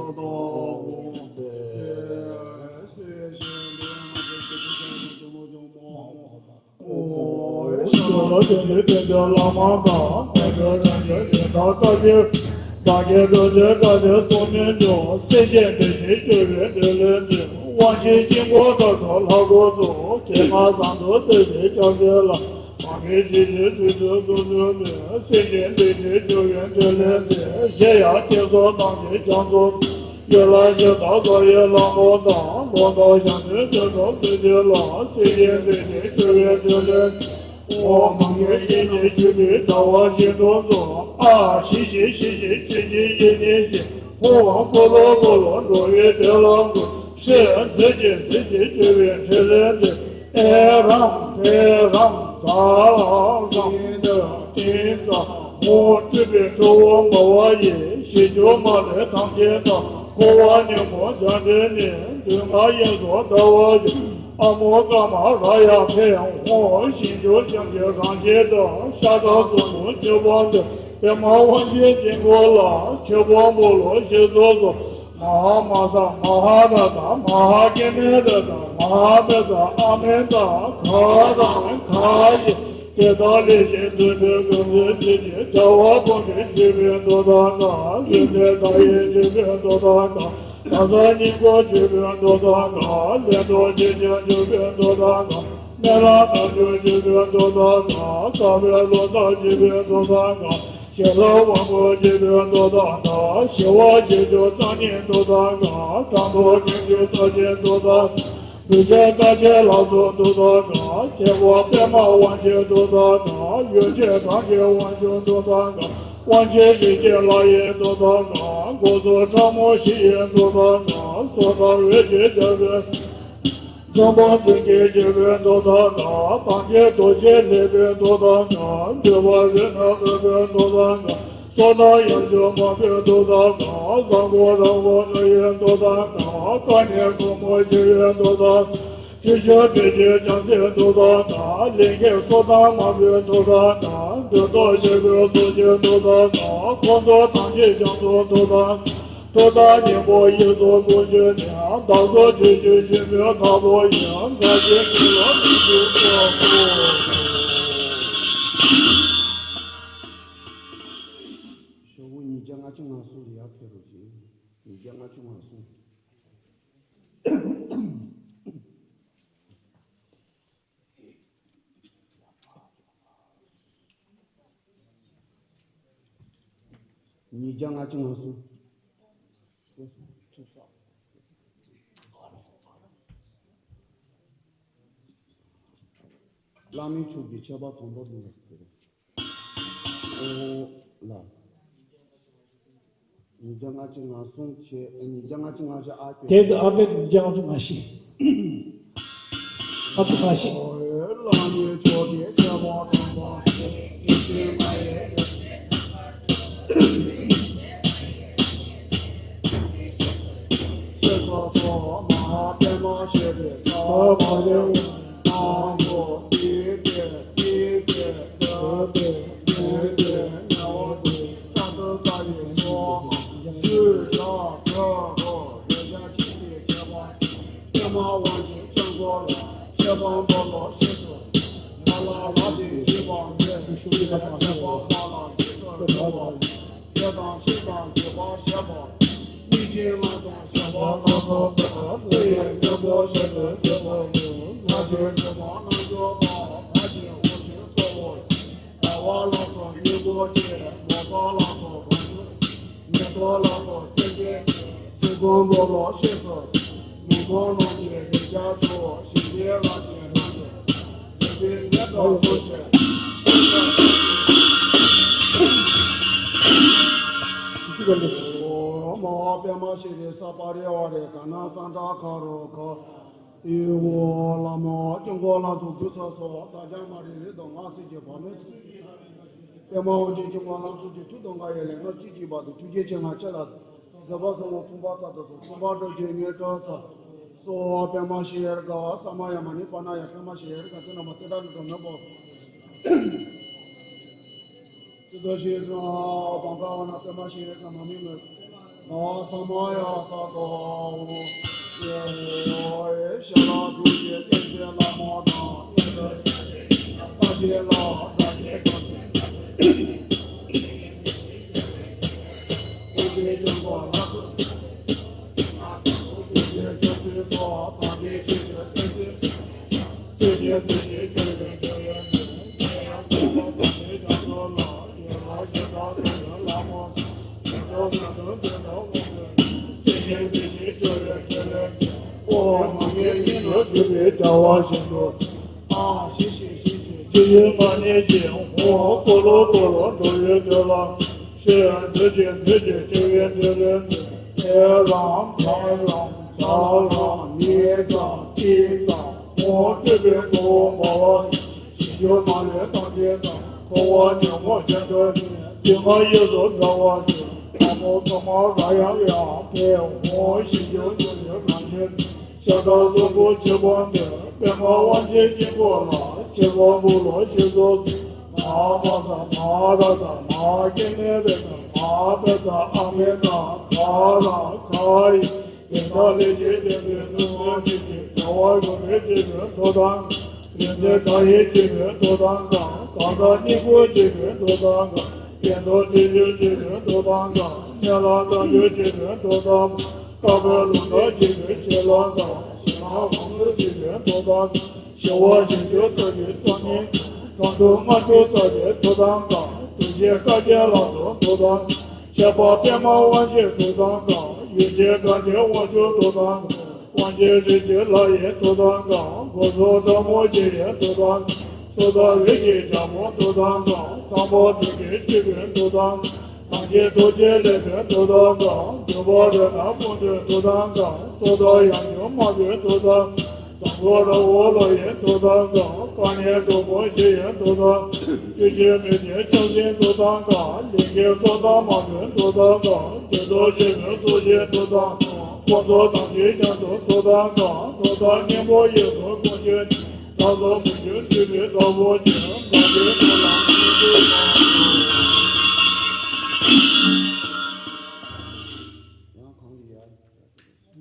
སོགས་དང་། ཞེས་བྱས་ནས་བསྟན་པའི་བླ་མ་དང་། བསྟན་པའི་རང་བཞིན་ཡི་དམ་བཀའ་བརྒྱུད། བདག་གི་རྡོ་རྗེ་བཀའ་བརྒྱུད་སྲུང་མའི་མཆོག་སེམས་ཅན་བདེ་ཞིང་སྐྱིད་པའི་བདེ་ལེགས་འདོད། དབང་ཆེན་དཀྱིལ་འཁོར་དག་ཏུ་ལྷ་སྐུ་གཙོ། བསྐལ་པ་བཟང་དུ་བསྟོད་པའི་སྐྱབས་འགྲོ་ལ། བག་མེད་ཞི་བྱེད་སྤྱོད་ཚུལ་སྲུང་མའི་མཆོག་སེམས་ཅན་བདེ་ཞིང་སྐྱིད་པའི་བདེ་ལེགས་འདོད། གཞན་ཡང་བསྐྱེད་རྫོགས་ཐམས་ཅད་སྐྱབས་སུ། ཡུལ་ལྷ་གཞི་བདག་རྩ་བའི་བླ་མ་དང་། ལོ་ཏོག་ཞག་དུས་བསོད་ནམས་ཚུལ་ཁྲིམས་ལ། སེམས་ཅན་བདེ་ཞིང་སྐྱིད་པའི་བདེ་ལེགས། འོག་མ་གི་ཡེ་ཤེས་ཆུ་བོའི་ཟླ་བ་བཞིན་དུ་འཛུམ། ཨ་ཞི་ཞི་ཞི་ཞི་ཅི་ཞི་ཡེ་ཤེས་ཞི། ཧཱུྃ་ཀུ་ལུ་ཀུ་ལུ་འགྲོ་བའི་དོན་ལ་འགོད། ཧྲཱིཿ་མཛོད་ཅིག་མཛོད་ཅིག་སྤྱོད་པའི་ཕྲིན་ལས་མཛོད། ཨེ་རམ་ཧྲེ་རམ་ཛ་རམ་ཏིང་ཙམ་ཧཱུྃ། སྤྲུལ་པའི་ཁྲོ་བོ་འབར་བ་ཡིས། ཞི་ཁྲོ་མ་ལུས་ཐམས་ཅད་དང་། འཁོར་བ་ཉོན་མོངས་སྦྱངས་བྱས་ནས། སྡུག་བསྔལ་གཡེང་ཟོར་བརྡལ་བར་གྱུར། ཨ་མོ་ཀ་མ་ར་ཡ་ཧེ་ཧཱུྃ། ཞིང་སྐྱོང་སྐྱབས་མཆོག་གང་བྱེད་དང་། ཤ་ཁྲག་གཙུག་ཏོར་མཆོད་པ་འདོད། པདྨ་དབང་ཆེན་དཀྱིལ་འཁོར་ལ། མཆོད་པ་འབུལ་ལོ་ཞེས་སོགས་སོ། མ་ཧཱ་མ་ཚ་མ་ཧཱ་ར་ཏ་མ་ཧཱ་ཀེ་མེ་ར་ཏ་མ་ཧཱ་པེ་ཏ་ཨ་མེ་ཏ་ག་ར་ག་ཡེ། དེ་དག་ལས་བྱུང་མཛོད་པའི་ཀུན་འཛིན་ཆེ་ཆེ། བྱ་བ་ཕུན་སུམ་ཚོགས་པའི་མདོ་དང་འགལ། ལུས་རྩལ་དག་ཡིས་བྱེད་པའི་མདོ་དང་འགལ། ལྷ་ས་སྙིང་པོ་བྱེད་པའི་མདོ་དང་འགལ། ལས་མདོ་ཆེ་ཆུང་བྱེད་པའི་མདོ་དང་འགལ། སྨན་བླ་བདག་སྐྱོང་བྱེད་པའི་མདོ་དང་འགལ། དཀའ་བའི་ལོ་ཟླ་བྱེད་པའི་མདོ་དང་འགལ། ཞི་ལྷག་དབང་པོ་བྱེད་པའི་མདོ་དང་འགལ། ཞི་བ་ཞི་སྤྱོད་གཙང་སྙིང་མདོ་དང་འགལ། དྲང་དོག་ཀུན་སྤྱོད་རྩ་ཆེན་མདོ་དང་འགལ། འདུ་བྱེད་ལྟ་བྱེད་ལ་སོགས་མདོ་དང་འགལ། ཁྱད་པར་པདྨ་དབང་ཆེན་མདོ་དང་འགལ། ཡོ་བྱད་གང་ཞིག་དབང་ཕྱུག་མདོ་དང་འགལ། དབང་ཆེན་རིགས་ཀྱི་ལྷ་ཡི་མདོ་དང་འགལ། འགོག་ཚོགས་ཕྲ་མོ་བཞི་ཡི་མདོ་དང་འགལ། སོ་ཐར་འོད་ཀྱི་རྒྱལ་པོའི། ཚངས་པ་མདུན་བསྐྱེད་བྱེད་པའི་མདོ་དང་འགལ། ཐམས་ཅད་རྡོ་རྗེ་ལེགས་པའི་མདོ་དང་འགལ། འདོད་པ་རིགས་རྣམས་སྨོན་པའི་མདོ་དང་འགལ། བསོད་ནམས་ཡོན་མཆོག་སྨོན་པའི་མདོ་དང་འགལ། བཟང་པོ་རབ་དགའ་བསྔོ་བའི་མདོ་དང་འགལ། དཀའ་ངལ་སྒོམ་པ་ཞི་བའི་མདོ་དང་། ཆོས་སྤྱོད་བདེ་སྐྱིད་བྱང་སེམས་མདོ་དང་འགལ། ལས་མཁན་སོ་ཐར་མང་པོའི་མདོ་དང་འགལ། འདོད་ཐོབ་ཞི་ཁྲོའི་ཚོགས་ཀྱི་མདོ་དང་འགལ། ཁོང་ཁྲོ་ཐམས་ཅད་སྦྱང་ཚུལ་མདོ་དང་འགལ། ཐུགས་དམ་སྙིང་པོ་ཡིད་སུ་ཀུན་གྱུར་ནས། བདག་སོགས་ཆོས་སྤྱོད་ཆེན་པོའི་ཐབས་ལ་ཡང་། དགའ་བཞིན་ཉིད་ལ་མི་འཇིགས་པ་སོགས། ཞོགས་པ་ཉིས་བརྒྱ་ལྔ་བཅུ་ང་གསུམ་ལ་ཡར་ཕེབས་རོགས་གྱིས། ཉིས་བརྒྱ་ལྔ་བཅུ་ང་གསུམ། ཉིས་བརྒྱ་ལྔ་བཅུ་ང་གསུམ། བླ་མའི་མཆོག་གི་ཆད་པ་དང་པོ་འདི་ལ་ཟེར། ཨོ་ལ། ཉིས་བརྒྱ་ལྔ་བཅུ་ང་གསུམ་བྱས། ཉིས་བརྒྱ་ལྔ་བཅུ་ང་བཞི་ཨ་དེ། དེ་གི་ཨ་དེ་ཉིས་བརྒྱ་ལྔ་བཅུ་ང་བཞི། ལྔ་བཅུ་ང་བཞི། བླ་མའི་མཆོག་གི་ཆད་པ་དང་པོ། ཞེས་སོགས་སོ། མ་ཧཱ་པདྨ་ཞེས་པའི་ས་བོན་ལས། དང་པོ་ཏི་ཏི་ཏི་ཏི་ཏི་ཏི་ཏི་ཏི་ཏི་ཏི་ཏི་ཏི་ཏི་སུ་ཡང་གོ་རེ་ཞག་གཅིག་གི་ཁྱད་པར། པདྨ་དབང་ཆེན་དཀྱིལ་འཁོར་ལ། ཆད་པ་འབུལ་ལོ་ཞེས་སོ། ལ་ལ་ལ་དེ་བཞི་པ་མཛད། ཞེས་པ་མ་ལ་དེ་ས་ལ་དེ་ས་ལ་དེ་ས། དེ་དང་ཕྱེད་དང་བརྗོད་པར་བཤད་པ། སྙིང་རྗེའི་ པདྨ་ཤེལ་རི་ས་པ་རི་ཝ་རི་ག་ན་ཙན་དྲ་ཁ་རོ་ཁ། ཨི་ཝ་ལ་མ་སྐྱབས་མགོན་ལྷ་མཛོད་གུ་ས་སོགས་དག་ཀྱང་མ་རིག་རིག་དང་སྔགས་སྲིད་ཀྱི་བར་མའི་ཚུལ། པདྨ་དབང་ཆེན་སྐྱབས་མགོན་ལྷ་མཛོད་ཀྱི་ཐུགས་དམ་མཁའ་ཡི་ལས་སྣ་གཅིག་གཅིག་བར་དུ་ཐུགས་རྗེ་ཆེ་ང་ཁྱེད་ལ། ཟབ་པ་ཟབ་མོ་མཚུངས་པ་ཙམ་དུ་སོགས་མཚུངས་པ་སྒྲུབ་ཀྱི་ངེས་གྲོལ་ས། སོ་པདྨ་ཤེལ་དཀར་ས་མ་ཡ་མ་ཎི་པ་ན་ཡ་པདྨ་ཤེལ་དཀར་ཏེ་ན་མ་ཏེ་ད་ནི་དོ་མེད་པོ། ཏེ་ད་ཤེལ་དཀར་བང་ཁ་བ་ན་པདྨ་ཤེལ་དཀར་མ་མི་མེད། ང་ས་མ་ཡ་ས་དོ། ཡེ་ཤ་ལ་དུ་ཡེ་ཏེ་ཏེ་ལ་མོ་དང་ཡེ་ཏེ་ཏེ་ལ་ད་ཏེ་ད་ཏེ། ཨ་ཤི་ཤི་ཤི་ཤི་ཅི་ཡི་མ་ཎི་ཅི་ཧོ་ཀོ་ལོ་ཀོ་ལོ་འགྲོ་ཡི་འདོད་ལ། ཤི་འཛི་ཅི་འཛི་ཅི་ཅི་ཡི་འདོད་ལ། ཨེ་རང་གང་རང་ཛ་རང་ནི་དང་ཏི་དང་ཧོ་ཏི་པི་ཀོ་མ་བ་ཤི་ཤོ་མ་ལེ་དང་ཏི་དང་ཁོ་བ་ཉོན་མོངས་ཅན་དོན་ནི་ཏི་མ་ཡི་ཟོ་འདྲ་བ་ཅི་ཨ་མོ་ཀ་མ་ར་ཡང་ཡང་ཕེ་ཧོ་ཤི་ཤོ་ཉོན་ཡི་རང་ཉིད། ཤ་ཁྲག་གསུམ་པོ་ཆེ་བ་འདི་པདྨ་དབང་ཆེན་དཀྱིལ་འཁོར་ལ་ཆེ་བ་བུ་ལོ་ཤེས་སོ། མ་པ་ས་མ་ར་ད་མ་སྐྱེ་གནས་རེ་ད་མ་པེ་ས་ཨ་མེ་ད་ག་ར་ག་ཡི་དེ་ད་ལེ་ཆེ་དེ་དེ་ནུ་མོ་ཅི་ཅི་ག་བ་རུ་མེ་ཅི་རུ་དོ་དང་རེ་ཚེ་ད་ཡེ་ཅི་རུ་དོ་དང་གང་གང་ད་སྙིང་པོ་ཅི་རུ་དོ་དང་གང་སྐྱེ་འགྲོ་དེ་ཡོད་ཅི་རུ་དོ་དང་གང་གནས་ལ་ད་ཡོད་ཅི་རུ་དོ་དང་གང་། སྐབས་ལུང་དག་ཅིག་གི་ཆེ་ལོ་དང་ཞི་ལྷག་དབང་པོ་ཅིག་གི་འགྲོ་དང་། ཞི་བ་ཞི་རྒྱུ་ཚོགས་ཀྱི་ཚོགས་གཉིས་དང་། གྲོང་དུ་ལྔ་བཅུ་ཚོགས་ཀྱི་འགྲོ་དང་གང་། གདུལ་བྱའི་བཀའ་བརྒྱད་ལ་སོགས་འགྲོ་དང་། ཁྱད་པར་པདྨ་དབང་ཆེན་འགྲོ་དང་གང་། ཡེ་ཤེས་དགའ་ལྡན་དབང་ཕྱུག་འགྲོ་དང་གང་། དབང་ཆེན་རིན་ཆེན་ལྷ་ཡི་འགྲོ་དང་གང་། གོ་ས་དྲག་མོ་ཆེ་ཡི་འགྲོ་དང་གང་། སོ་ད་རིགས་ཀྱི་རྒྱལ་པོ་འགྲོ་དང་གང་། ཚངས་པ་དུས་ཀྱི་ཆོས་ཀྱི་འགྲོ་དང་གང་། ཐམས་ཅད་རྡོ་རྗེ་ལས་པའི་འགྲོ་དང་གང་། འདོད་པ་རེ་ན་སྤུན་མཆེད་འགྲོ་དང་གང་། སོ་ད་ཡང་འགྱུར་མ་བའི་འགྲོ་དང་། བཟང་པོ་ར་འོ་ལོ་ཡི་འགྲོ་དང་གང་། དཀའ་གནད་གྲོགས་པོ་ཞི་ཡི་འགྲོ་དང་། བཅུ་ཆེན་མི་ཆེན་ཆགས་ཞེན་འགྲོ་དང་གང་། ལས་ཀྱི་སོ་ད་མ་བའི་འགྲོ་དང་གང་། དེ་ཚོ་ཞི་མི་ཚོགས་ཞི་འགྲོ་དང་གང་། ཁོ་ཚོ་ཐམས་ཅད་ཀྱང་དུ་འགྲོ་དང་གང་། འགྲོ་དང་གཉེན་པོ་ཡི་སོ་ཀུན་ཆེན། ད་ལྟ་མི་འགྱུར་འཆི་མེད་དྭགས་པོ་ཆེ། དགའ་ལྡན་ཁོ་ལ་མི་འགྱུར་བ།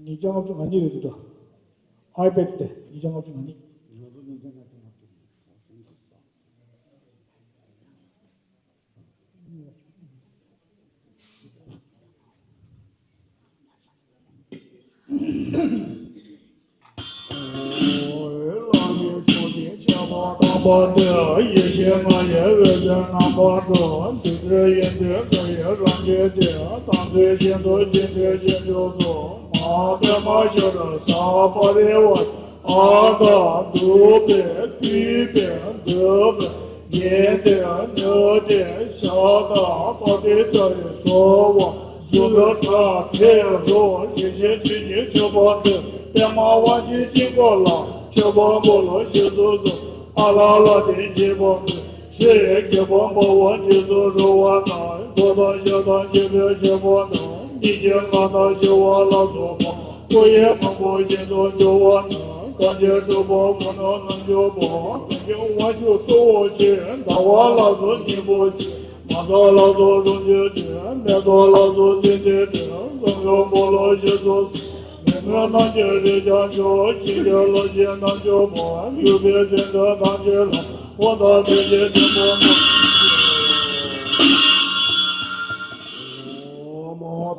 ཉིས་བརྒྱ་ལྔ་བཅུ་ང་གཉིས་རེད་འདུག་ད། ཨའི་པེ་ཌི་དེ་ཉིས་བརྒྱ་ལྔ་བཅུ་ང་གཉིས། བླ་མེད་མཆོག་གི་ཁྱད་པར་དམ་པ་སྟེ། ཡེ་ཤེས་ལྔ་ཡི་འོད་ཟེར་རྣམ་པར་སྤྲོ། བདུད་རྩི་ཡི་དུག་ལྔ་ཡི་རང་བཞིན་ཏེ། དམ་ཚིག་ཤིན་ཏུ་ལྗིད་ཏིག་ཅན་མཆོག་སོགས། མ་པདྨ་ཤེལ་རི་ས་པ་རི་ཝ། ཨ་དང་བདུག་པས་བཏུད་པས་འདུད་པས་ཉལ་ཏེ་ནུབ་སྟེ་ཞག་དང་པ་ཏི་ཙ་རི་སོ་བ་གཟུགས་ལ་ཁྲག་ཐལ་རོ་ཡེ་ཤེས་ཆོས་ཀྱི་མཆོད་པ་འདི། པདྨ་དབང་ཆེན་དཀྱིལ་འཁོར་ལ་མཆོད་པ་འབུལ་ལོ་ཞེས་སོགས་སོ། ཨ་ལ་ལ་དེ་བྱེད་པ་འདི། ཤེས་རྒྱལ་པོ་འབར་བ་རྗེས་སུ་རོལ་བ་དང་། མགོ་དང་ཞབས་དང་སྐེད་པའི་ཤེས་པ་དང་། གཉིས་ཀྱི་ངག་དང་ཞི་བ་ལ་སོགས་པ། སྐུ་ཡི་ཕུང་པོ་བཞིན་དུ་འགྱུར་བ་དང་། གང་ཕྱིར་སྤྲུལ་པ་ཀུན་ཏུ་རྣམ་བསྒྱུར་བ། དོན་གྱི་དབང་ཕྱུག་གཙོ་བོ་ཆེ། ཟླ་བ་ལ་སོགས་སྙིང་པོ་ཆེ། མ་ཐག་ལ་སོགས་རང་བྱུང་ཆེ། མེ་ཏོག་ལ་སོགས་ཚིག་འདི་ཏེ། བསམ་ཡས་འབུལ་ལོ་ཞེས་སོགས། མི་མངོན་རྣམས་ཀྱི་རིགས་ཀྱང་མཆོག །ཕྱིན་ཅི་ལོག་གི་རྣལ་འབྱོར་པ། གྲུབ་པའི་དོན་དུ་ཐམས་ཅད་ལ། །འོ་ད་དེ་ཞེས་དྲན་པ་མ། ཨོ་མ་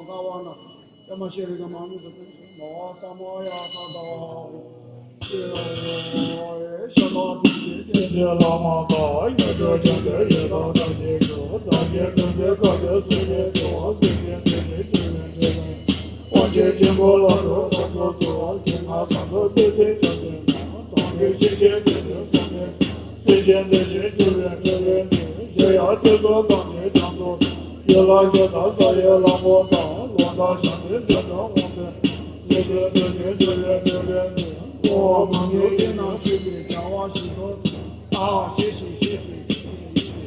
བ་འགག་པ་ན། པདྨ་ཤེལ་རི་གི་མང་མི་དུ་ཏིང་ཞེས་མ་བ་ས་མ་ཡ་ས་ད། ཤ་ཁ་བདུད་བཞི་ཅན་གྱི་བླ་མ་དང་། ཡ་མཚན་ཅན་དུ་ཡི་དྭགས་དགྲ་བཅོམ་མཆོག་དགྲ་བཅོམ་བདུད་རྩི་དཀར་པོས་གསོལ་བ་བཏབ། སེམས་ཅན་དོན་ཆེན་གྱུར་པའི་ཕྲིན་ལས། དབང་ཆེན་དཀྱིལ་འཁོར་ལ་འགྲོ་དང་འགྲོ་ཚུལ། ཞིང་ཁམས་ཟངས་མདོག་སྤོས་ཀྱི་ཕྱག་རྒྱའི་ནང་། དམ་པའི་ཆོས་ཀྱི་སྡེ་ཚན་བསམ་པའི་ཚུལ། སེམས་ཅན་དོན་ཆེན་གྱུར་པའི་ཕྲིན་ལས་ནི། གཞན་ཡང་དུས་གསུམ་ཐམས་ཅད་རྒྱ་མཚོ་ལྟར། གཡུལ་ལས་སྐྱོབ་དང་སྲུང་བའི་ལྷ་མོ་དང་། ལོ་ཟླ་ཞག་མཐའི་འཛིན་གྲྭ་དབང་པོ། སེམས་ཅན་དོན་ཆེན་གྱུར་པའི་ཕྲིན་ལས་ནི། འཁོར་བ་མང་པོའི་དབྱིངས་ན་སྤྲུལ་པའི་བྱ་བ་བཞི་དང་། ཨ་ཞེས་བྱ་ཞེས་པའི་ཡི་གེ།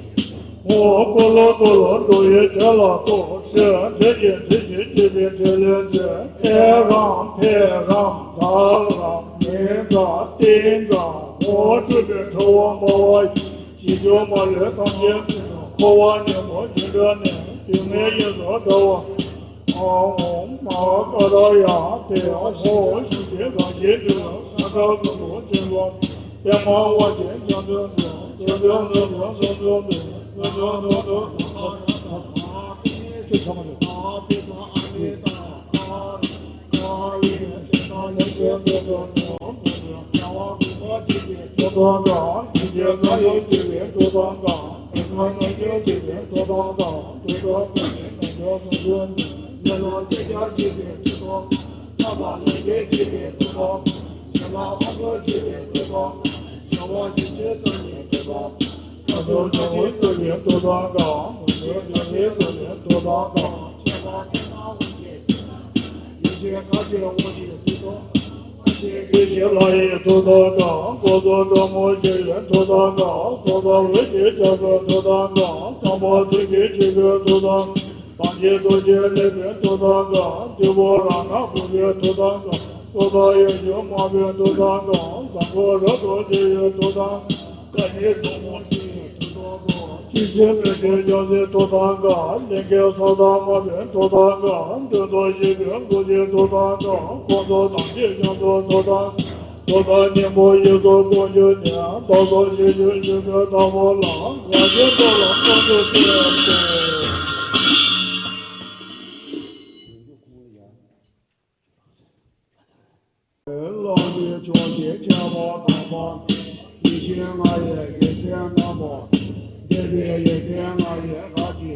ཧོ། འཁོར་ལོ་འཁོར་ལོ་འགྲོ་བའི་དོན་ལ་གཏོགས། ཕྱིར་འདི་ཕྱིར་འདི་ཕྱིར་སྤྱོད་པའི་ཕྲིན་ལས་མཛད། ཨེ་རམ་ཕེ་རམ་ཛ་རམ་མེ་ཛ་ཏེ་ཛ་ཧོ། སྤྲུལ་པའི་ཁྲོ་བོ་འབར་བ་ཡིས། ཞིང་བཅུ་མ་ལུས་ཐམས་ཅད་ཀུན། འཁོར་བ་ཉོན་མོངས་སྒྱུ་འཕྲུལ་ནི། སྡུག་བསྔལ་གཡུལ་སོགས་དགྲ་བོ། ཨོཾ་མ་ཧཱ་ཀཱ་ལ་ཡ་ཏདྱ་ཧོ། ཞིང་གཤེགས་རང་བཞིན་གྲུབ་པ། ཤ་ཁྲག་གསུམ་དུ་བྱིང་བ། པདྨ་དབང་ཆེན་རྒྱ་མཚོའི་མགོན། བྱང་ཆུབ་ལྷུན་གྲུབ་སོ་སོར་འདུ། ལྷུན་གྲུབ་ལྷུན་གྲུབ་ཐོག་མར་ཐོབ། ཨ་ཏི་ས་ཨ་མི་ཏ་ཀ་ར་ཀ་རི་ཏེ་ས་ལེ་ཏེ་ཏེ་ཏེ་ཏེ། རྒྱལ་བ་དགོངས་པ་ཆེན་པོའི་ཐུགས་དམ་བསྐང་། ཡེ་ཤེས་མངའ་ཐང་ཆེན་པོའི་ཐུགས་དམ་བསྐང་། དེ་ཚེ་མངའ་ཐང་ཆེན་པོའི་ཐུགས་དམ་བསྐང་། དེ་ཚེ་ཐུགས་དམ་བསྐང་། ལས་ལ་ཐེག་ཆེན་པོའི་ཐུགས་དམ་བསྐང་། ཐབས་ལ་ལེགས་ཤོམ་ཆེན་པོའི་ཐུགས་དམ་བསྐང་། ཞི་ལ་ཕམ་ཚོམ་ཆེན་པོའི་ཐུགས་དམ་བསྐང་། བྱ་བ་བཞི་བཅུ་རྩ་གཉིས་ཐུགས་དམ་བསྐང་། ཐབས་ལ་ལེགས་ཤོམ་ཆེན་པོའི་ཐུགས་དམ་བསྐང་། མུ་སྟེགས་རྒྱལ་བའི་ཐུགས་དམ་བསྐང་། ཁྱད་པར་ཕན་མ་དབང་ཆེན། ཡེ་ཤེས་མཁའ་སྤྱོད་དབང་ཆེན་ཐུགས་དམ་བསྐང་། ཡེ་ཤེས་ལྷ་ཡི་ཐུགས་དམ་བསྐང་། འཁོར་ཚོགས་སྒྲོལ་མ་ཞི་བའི་ཐུགས་དམ་བསྐང་། སྲོག་བདག་འོད་ཀྱི་རྒྱལ་པོའི་ཐུགས་དམ་བསྐང་། ཚངས་པ་ཐུགས་རྗེ་ཆེན་པོའི་ཐུགས་དམ་བསྐང་། ཐམས་ཅད་ཐུགས་རྗེ་ལེགས་པའི་ཐུགས་དམ་བསྐང་། བདུད་པོ་རཏྣ་དགུ་པའི་ཐུགས་དམ་བསྐང་། སྲོག་བདག་ཡེ་ཤེས་མ་པའི་ཐུགས་དམ་བསྐང་། བཟང་པོ་རབ་ཏུ་བརྒྱན་པའི་ཐུགས་དམ་བསྐང་། ཀ་ནི་ཐུགས་དམ་ཞི་བའི་ཐུགས་དམ་བསྐང་། བཅུ་བཞི་སྤོས་ཀྱི་རྒྱ་མཚོའི་ཐུགས་དམ་བསྐང་། ལས་མཁན་སོ་ཐར་མ་པའི་ཐུགས་དམ་བསྐང་། གདོན་དང་ཞི་བའི་མགུལ་གྱི་ཐུགས་དམ་བསྐང་། འཁོར་ཚོགས་ཐམས་ཅད་སྐྱོབ་པའི་ཐུགས་དམ་བསྐང་། ཐུགས་དམ་སྙིང་པོ་ཡིད་དུ་འོང་གྱུར་ནས། བདག་སོགས་ཆོས་སྤྱོད་ཞུ་མཁན་དག་པོ་ལ། ང་རྒྱལ་ཐོབ་ལ་ཐོབ་ཏུ་སྤྱད་དོ། ལམ་གྱི་མཆོག་གི་ཁྱད་པར་དམ་པ། ཡེ་ཤེས་ལྔ་ཡི་དགེ་མཚན་རྣམ་པ། བསྟན་པའི་ཡོན་ཏན་ལྔ་ཡི་རབ་ཀྱི་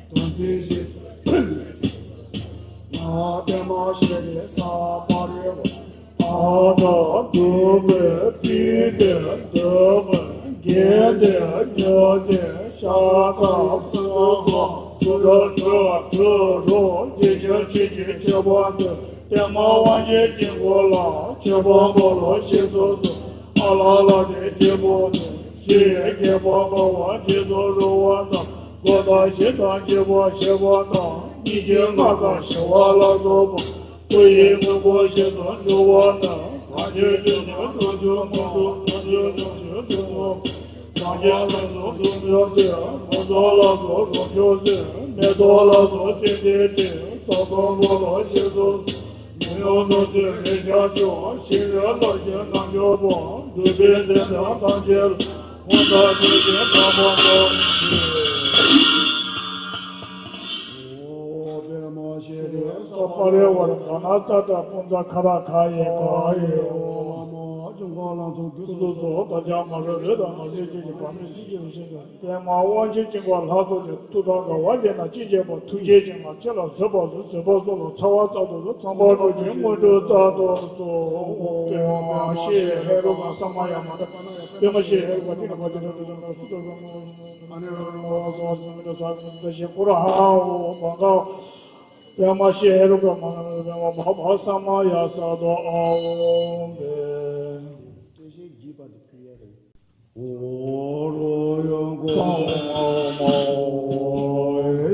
དོན་ཚན་བཞི། ང་པདྨ་ཤེལ་རི་ས་པ་རི་ཝཱ། ཨ་ཏ་བུ་པེ་པི་ཏེ་དུ་མེ་གེ་ཏེ་ཉོ་ཏེ་ཤ་ཚ་སུ་ཧ་སུ་ར་ཁྲ་ཁྲུ་རོ་རྗེ་ཤ་ཆོས་ཀྱི་མཆོད་པ་འདི། པདྨ་དབང་ཆེན་དཀྱིལ་འཁོར་ལ། མཆོད་པ་འབུལ་ལོ་ཞེས་སུ་གསོལ། ཨ་ལ་ལ་དེ་སྐྱེས་བུ་དེ། ཞེས་དགྱེས་པ་འབར་བ་རྗེས་སུ་རུང་བ་དང་། མགོ་དང་གཞི་དང་སྐྱེ་བ་ཤེས་པ་དང་། སྙིང་རྗེ་མངའ་ཐང་ཞི་བ་ལ་སོགས་པ། སྐུ་ཡི་དངོས་པོ་བཞིན་དུ་འབྱུང་བ་རྣམས། གང་ཕྱིར་འདོད་དོན་དོན་མཆོག་མངོན་སུམ་དོན་ཆེན་ཉུང་ཤོས་དོན་དུ། གང་ཕྱིར་ལ་སོགས་དོན་མཆོག་སྟེ། མོན་ཚོགས་ལ་སོགས་རོ་མཆོག་སྟེ། མེ་ཏོག་ལ་སོགས་ཙན་དན་ཅན། ས་སྟོང་པོ་ལ་ཞེས་སུ། མི་གཡོ་ནོར་བཅས་རེག་བྱ་མཆོག་ཤེས་རབ་ལ་ཞེན་རྣལ་འབྱོར་པ། འདུས་པའི་རྫས་དང་ཐམས་ཅད་ལ། ཧོ་ན་དེ་བཞིན་དམ་པ་མཆོག་ཨོ་པདྨ་ཤེལ་རི་ས་པ་རི་ཝཱ་ར་ག་ན་ཙ་ཏྲ་པུན་ཛ་ཁ་ར་ག་ཡེ་ག་ཡེ་ཨོ། བླ་མ་འབྱུང་ཁམས་ལ་སོགས་རྒྱུ་སོ་སོ་བདག་ཅག་མ་རིག་ལུས་དང་མ་བསྲེགས་ཅིག་གི་བར་མའི་སྲིད་ཀྱི་རིན་ཆེན་དུ། པདྨ་དབང་ཆེན་དཀྱིལ་འཁོར་ལྷ་ཚོགས་ཀྱི་ཐུགས་དམ་དགའ་བ་ལེན་ན་ཅི་བྱེད་པ། ཐུགས་རྗེ་ཅན་ང་ཁྱེད་ལ་བཟོད་པ་སྩོལ། བཟོད་པ་སྩོལ་ལ་ཚ་བ་སྩལ་དུ་གསོལ། ཚངས་པ་སྤྲུལ་གྱུར་དངོས་གྲུབ་སྩལ་དུ་གསོལ། པདྨ་ཤེལ་ཧེ་རུ་ཀ་ས་མ་ཡ་མ་ཏ་པདྨ་ཤེལ་ཧེ་རུ་ཀ་ཏི་ན་པ་ཏི་ན་ཏི་ན་སུ་ཏོ་ཨ་ནི་རོ་རོ་ས་མ་ཏ་ས་མ་ཏ་ཤེ་ཀུ་ར་ཧ་འོ་བ་ག་པདྨ་ཤེལ་ཧེ་རུ་ཀ་མ་ན་པདྨ་བྷ་བྷ་ས་མ་ཡ་ས་དོ་ཨ་འོ་བེ།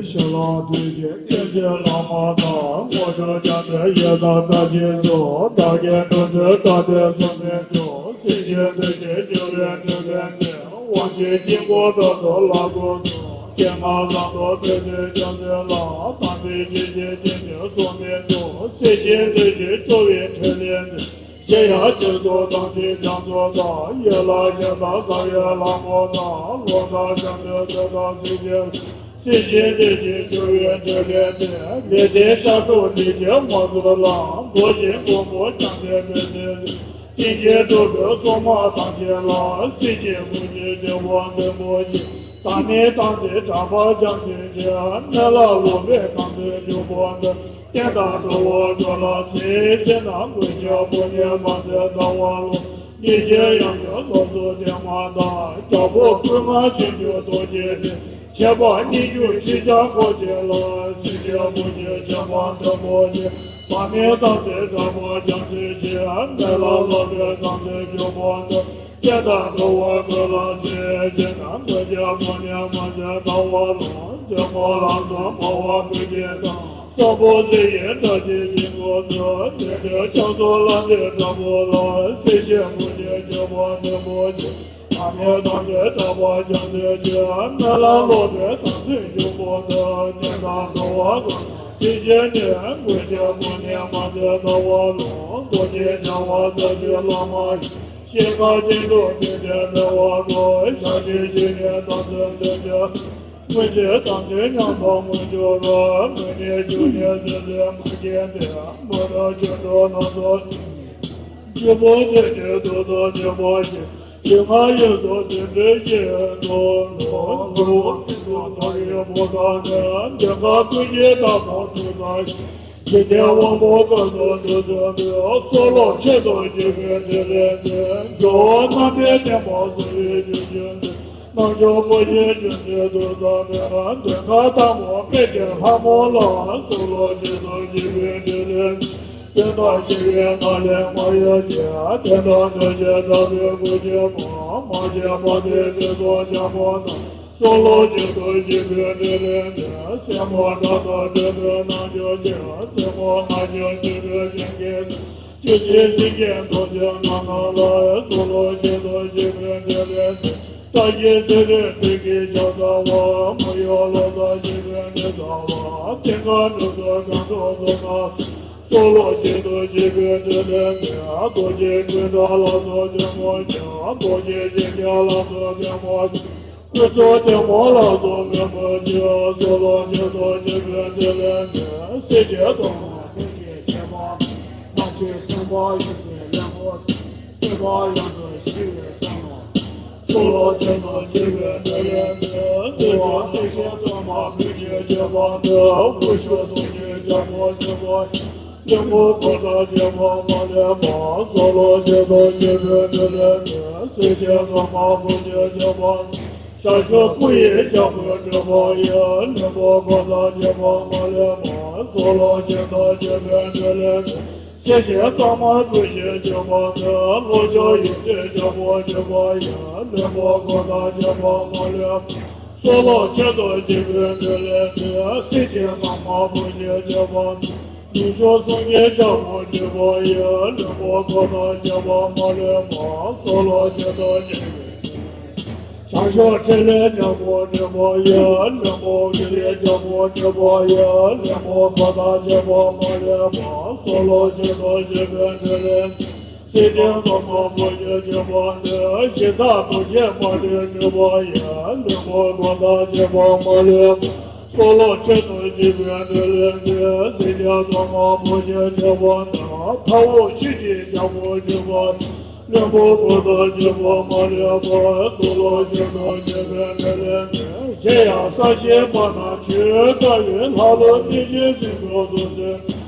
ཞལ་ལག་དུས་ཀྱི་སྐད་ཅིག་བླ་མ་དང་། དངོས་གྲུབ་རྒྱ་མཚོའི་ཡི་དམ་བདག་གིས་སུ། བདག་གི་འགྲོ་ཚུལ་བཀའ་སྡེ་སྲུང་མའི་མཆོག་སྲིད་ཞིའི་འདུ་ཤེས་སྐྱོ་བའི་ཕྲིན་ལས་མཛད། དབང་ཆེན་དཀྱིལ་འཁོར་དྲག་ཏུ་ལ་སྐུར་སྟོན། རྒྱལ་དབང་ཟམ་གདོང་བདུད་འདུལ་རྒྱལ་མཚན་ལ། དམ་པའི་ཆོས་སྲིད་སྐྱོང་ཆེན་སྲུང་མའི་མཆོག་སྲིད་ཞིའི་འདུ་ཤེས་སྐྱོ་བའི་ཕྲིན་ལས་མཛད། རྗེ་ཡབ་རྗེ་གསུམ་དམ་ཅན་རྒྱ་མཚོ་དང་། ཡན་ལག་གཞན་དག་ས་ཡི་ལྷ་མོ་དང་། ལོ་ཟླ་ཞག་དུས་ཚེས་དང་སྲིད་ཞིའི། སྲིད་ཞིའི་འདུ་ཤེས་སྐྱོ་བའི་ཕྲིན་ལས་མཛད། ལས་ལྡན་ཤ་ཁྲག་ལུས་ཀྱི་མ་ཚུགས་ལ། རྡོ་རྗེ་མགོན་པོ་རྒྱལ་མཚན་དཔལ་ཆེན་ལ། ཀུན་མཁྱེན་གྲུབ་པའི་སྲུང་མ་ཐམས་ཅད་ལ། སྲིད་ཞིའི་མུ་གེའི་འགྱོད་པ་འདོན་པོ་ཆེ། བདག་མེད་དམ་ཚིག་དྲག་པ་རྒྱ་མཚོའི་ཆེ། གནས་ལ་ལོག་པའི་དམ་ཚིག་འཇོམས་པ་འདོན། བསྟན་དང་འགྲོ་བ་ཀུན་ལ་ཚེ་གཅིག་ན་མགོན་ཞབས་པོ་ནས་མ་འཛད་ཟླ་བ་ལོ། ཉེས་ཅན་ཡང་དག་སོ་སོར་བསྟེན་མ་དང་། རྒྱལ་པོ་ཀུན་དགའ་ཆོས་འབྱོར་རྡོ་རྗེ་ལས། བྱེད་པ་སྙིང་རྗེ་ཁྲིམས་ཀྱི་འཁོར་ཆེན་ལ། སྲིད་ཞིའི་མུ་གེའི་འགྱོད་པ་འདོན་པོ་ཆེ། བདག་མེད་དམ་ཚིག་དྲག་པ་རྒྱ་མཚོའི་ཆེ། གནས་ལ་ལོག་པའི་དམ་ཚིག་འཇོམས་པ་འདོན། བསྟན་དང་འགྲོ་བ་ཀུན་ལ་ཚེ་གཅིག་ན་མགོན་ཞབས་པོ་ནས་མ་འཛད་ཟླ་བ་ལོ། བདུད་མོ་ལ་སོགས་འཁོར་བ་ཀུན་གྱི་དང་། གསོན་པོ་ཚེ་ཡི་དགྲ་བཅོམ་དཀྱིལ་འཁོར་དུ། བདེ་སྟོང་ཆགས་སོགས་ལ་འདུད་དྲག་པོ་ལ། སྲིད་ཞིའི་མུ་གེའི་འགྱོད་པ་འདོན་པོ་ཆེ། བདག་མེད་དམ་ཚིག་དྲག་པ་རྒྱ་མཚོའི་ཆེ། གནས་ལ་ལོག་པའི་དམ་ཚིག་འཇོམས་པ་འདོན། བསྟན་དང་འགྲོ་བ་ཀུན་ཚེ་གཅིག་ནས། མགོན་ཞབས་པོ་ནས་མ་འཛད་ཟླ་བ་ལོ། རྡོ་རྗེ་འཆང་བ་རྩ་བརྒྱུད་བླ་མ་ཡི། ཤེས་རབ་སྟེང་དུ་བསྟན་པའི་སྤེལ་བ་དང་། ཞབས་ཕྱི་ཞུས་ནས་དམ་ཚིག་འདོན་པའི། སྔོན་བྱས་དམ་ཚིག་ཉམས་པ་སྔོན་འཇོག་རོགས། སྔོན་ནས་བྱུང་ནས་ཚེ་ཚེ་མ་སྐྱེས་ཏེ། མ་རབས་ཆོས་དྲུག་སྣ་ཚོགས། བཞི་པོ་ཐེག་ཆེན་མཐར་ཐུག་ནུས་པ་ཆེ། ཞི་ང་ཡི་སོགས་དེ་འདྲའི་ཤེས་རབ་ནོར། འགྲོ་བ་ཀུན་ཏུ་མཐོ་རིས་པོ་ཐག་ནས། འདོད་ཁམས་ཀུན་གྱི་བདག་པོ་ཐུགས་བཟང་ཞིང་། འཇིག་རྟེན་དབང་པོ་ཀུན་སོགས་འདུལ་ཚུལ་དུ། སྲོག་ལོག་ཆོས་དང་བཅས་པའི་ཕྲིན་ལས་ནི། འགྲོ་བ་རྣམ་པའི་བདེན་པ་གསལ་བའི་རྒྱུ་ཆེན་ནི། རྣལ་འབྱོར་པོ་ཆེ་ཆོས་སྤྱོད་དུ་བརྩམས་པའི། འདོད་ཁམས་ཐ་མ་དཔལ་གྱི་ལྷ་མོ་ལ། སྲོག་ལོག་ཆོས་དང་བཅས་པའི་ཕྲིན་ལས་ནི། དོན་དམ་ཞི་བའི་ངང་ལས་མ་གཡོས་ཀྱི། དོན་དམ་གདུལ་བྱའི་དྲག་པོའི་སྐུ་ཆེན་པོ། མ་སྐྱེས་པ་དེ་ཚེ་སྲོག་འཇམ་པོ་དང་། སྲོག་ལོག་ཆོས་དང་བཅས་པའི་ཕྲིན་ལས་ནི། སེན་མོ་སྒྲ་དང་བྲལ་བའི་རྣལ་འབྱོར་གྱི། རྩེ་མོ་སྔ་ཕྱི་འབྱེད་པའི་སེང་གེ་ནི། ཆོས་སྲིད་ཞི་རྒྱས་རྡོ་རྗེ་རྣམ་སྣང་ལ། སྲོག་ལོག་ཆོས་དང་བཅས་པའི་ཕྲིན་ལས་ནི། བཀྲ་ཤིས་ཚེ་རིང་ཚིག་གི་ཕྱག་འཚལ་བ། མི་གཡོ་བློ་བཟང་ཞི་བའི་གནས་གསལ་བ། མཐིང་ག་འབྲུ་དྲུག་སྒང་དྲུག་ཚོགས་རྣམས། སྲོག་ལོག་ཆོས་དང་བཅས་པའི་ཕྲིན་ལས་ནི། རྡོ་རྗེ་ཀུན་ཕྲག་ལ་སོགས་བདེ་མོ་ཆེ། རྡོ་རྗེ་འཆང་ལ་སོགས་བདེ་མོ་ཆེ། སྐུ་གསུང་ཐུན་མོང་ལ་སོགས་མོས་གུས་ཆེ། སྲོག་ལོག་ཆོས་དང་བཅས་པའི་ཕྲིན་ལས་ནི། སྲིད་ཞིའི་སྟོང་པ་ཀུན་གྱི་ཁྱད་པར་མེད། རྣམ་ཤེས་ཚངས་པ་ཡེ་ཤེས་ལེན་པོ་ཆེ། སྤྲོས་པ་ཡོངས་སུ་ཞི་བའི་རྩལ་ལ། སྲོག་ལོག་ཆོས་དང་བཅས་པའི་ཕྲིན་ལས་ནི། སྲིད་པ་སྲིད་ཞིའི་སྟོང་པ་ཀུན་གྱི་ཁྱད་པར་མེད། དབུ་ཞྭ་གདུང་བརྒྱད་རྒྱལ་པོ་ཆེན་པོ། ལྷུན་པོ་གོས་དང་བཅས་པ་མ་ལུས་པ། སྲོག་ལོག་ཆོས་དང་བཅས་པའི་ཕྲིན་ལས་ནི། སྲིད་ཞིའི་སྟོང་པ་ཀུན་གྱི་ཁྱད་པར་མེད། ཞབས་ཞུམ་སྐུ་ཡི་རྒྱལ་པོ་སྤྲུལ་པ་ཡི། ལྷུན་པོ་གོས་དང་བཅས་པ་མ་ལུས་པ། སྲོག་ལོག་ཆོས་དང་བཅས་པའི་ཕྲིན་ལས་ནི། སྲིད་ཞིའི་སྟོང་པ་ཀུན་གྱི་ཁྱད་པར་མེད། ལྷོ་ཕྱོགས་ཡུལ་དུས་རྒྱལ་པོ་སྤྲུལ་པ་ཡི། ལྷུན་པོ་གོས་དང་བཅས་པ་མ་ལུས་པ། སྲོག་ལོག་ཆོས་དང་བཅས་པའི་ཕྲིན་ལས་ནི། སྲིད་ཞིའི་སྟོང་པ་ཀུན་གྱི་ཁྱད་པར་མེད། ནུབ་ཕྱོགས་སངས་རྒྱས་རྒྱལ་པོ་སྤྲུལ་པ་ཡི། ལྷུན་པོ་གོས་དང་བཅས་པ་མ་ལུས་པ། སྲོག་ལོག་ཆོས་དང་བཅས་པའི། བྱང་ཕྱོགས་ཕྲིན་ལས་རྒྱལ་པོ་སྤྲུལ་པ་ཡི། ལྷུན་པོ་ཀུན་ལས་རྒྱལ་པོ་སྤྲུལ་པ་ཡི། ལྷུན་པོ་གོས་དང་བཅས་པ་མ་ལུས་པ། སྲོག་ལོག་ཆོས་དང་བཅས་པའི་ཕྲིན་ལས། སྲིད་ཞིའི་སྟོང་པ་ཀུན་གྱི་ཁྱད་པར་མེད། གཞི་བདག་རྡོ་རྗེ་དཔལ་ལྡན་སྤྲུལ་པ་ཡི། ལྷུན་པོ་གོས་དང་བཅས་པ་མ་ལུས་པ། སྲོག་ལོག་ཆོས་དང་བཅས་པའི་ཕྲིན་ལས་ནི། སྲིད་ཞིའི་སྟོང་པ་ཀུན་གྱི་ཁྱད་པར་མེད། མཐའ་དབུས་ཆོས་ཀྱི་རྒྱལ་པོ་སྤྲུལ་པ་ཡི། ལྷུན་པོ་གོས་དང་བཅས་པ་མ་ལུས་པ། སྲོག་ལོག་ཆོས་དང་བཅས་པའི་ཕྲིན་ལས་ནི། གཞན་ཡང་ས་གཞི་བར་ན་ཆོས་དགའ་བའི་ལྷ་ཀླུ་གནོད་སྦྱིན་སྲིན་པོ་གསུམ་ལྡན།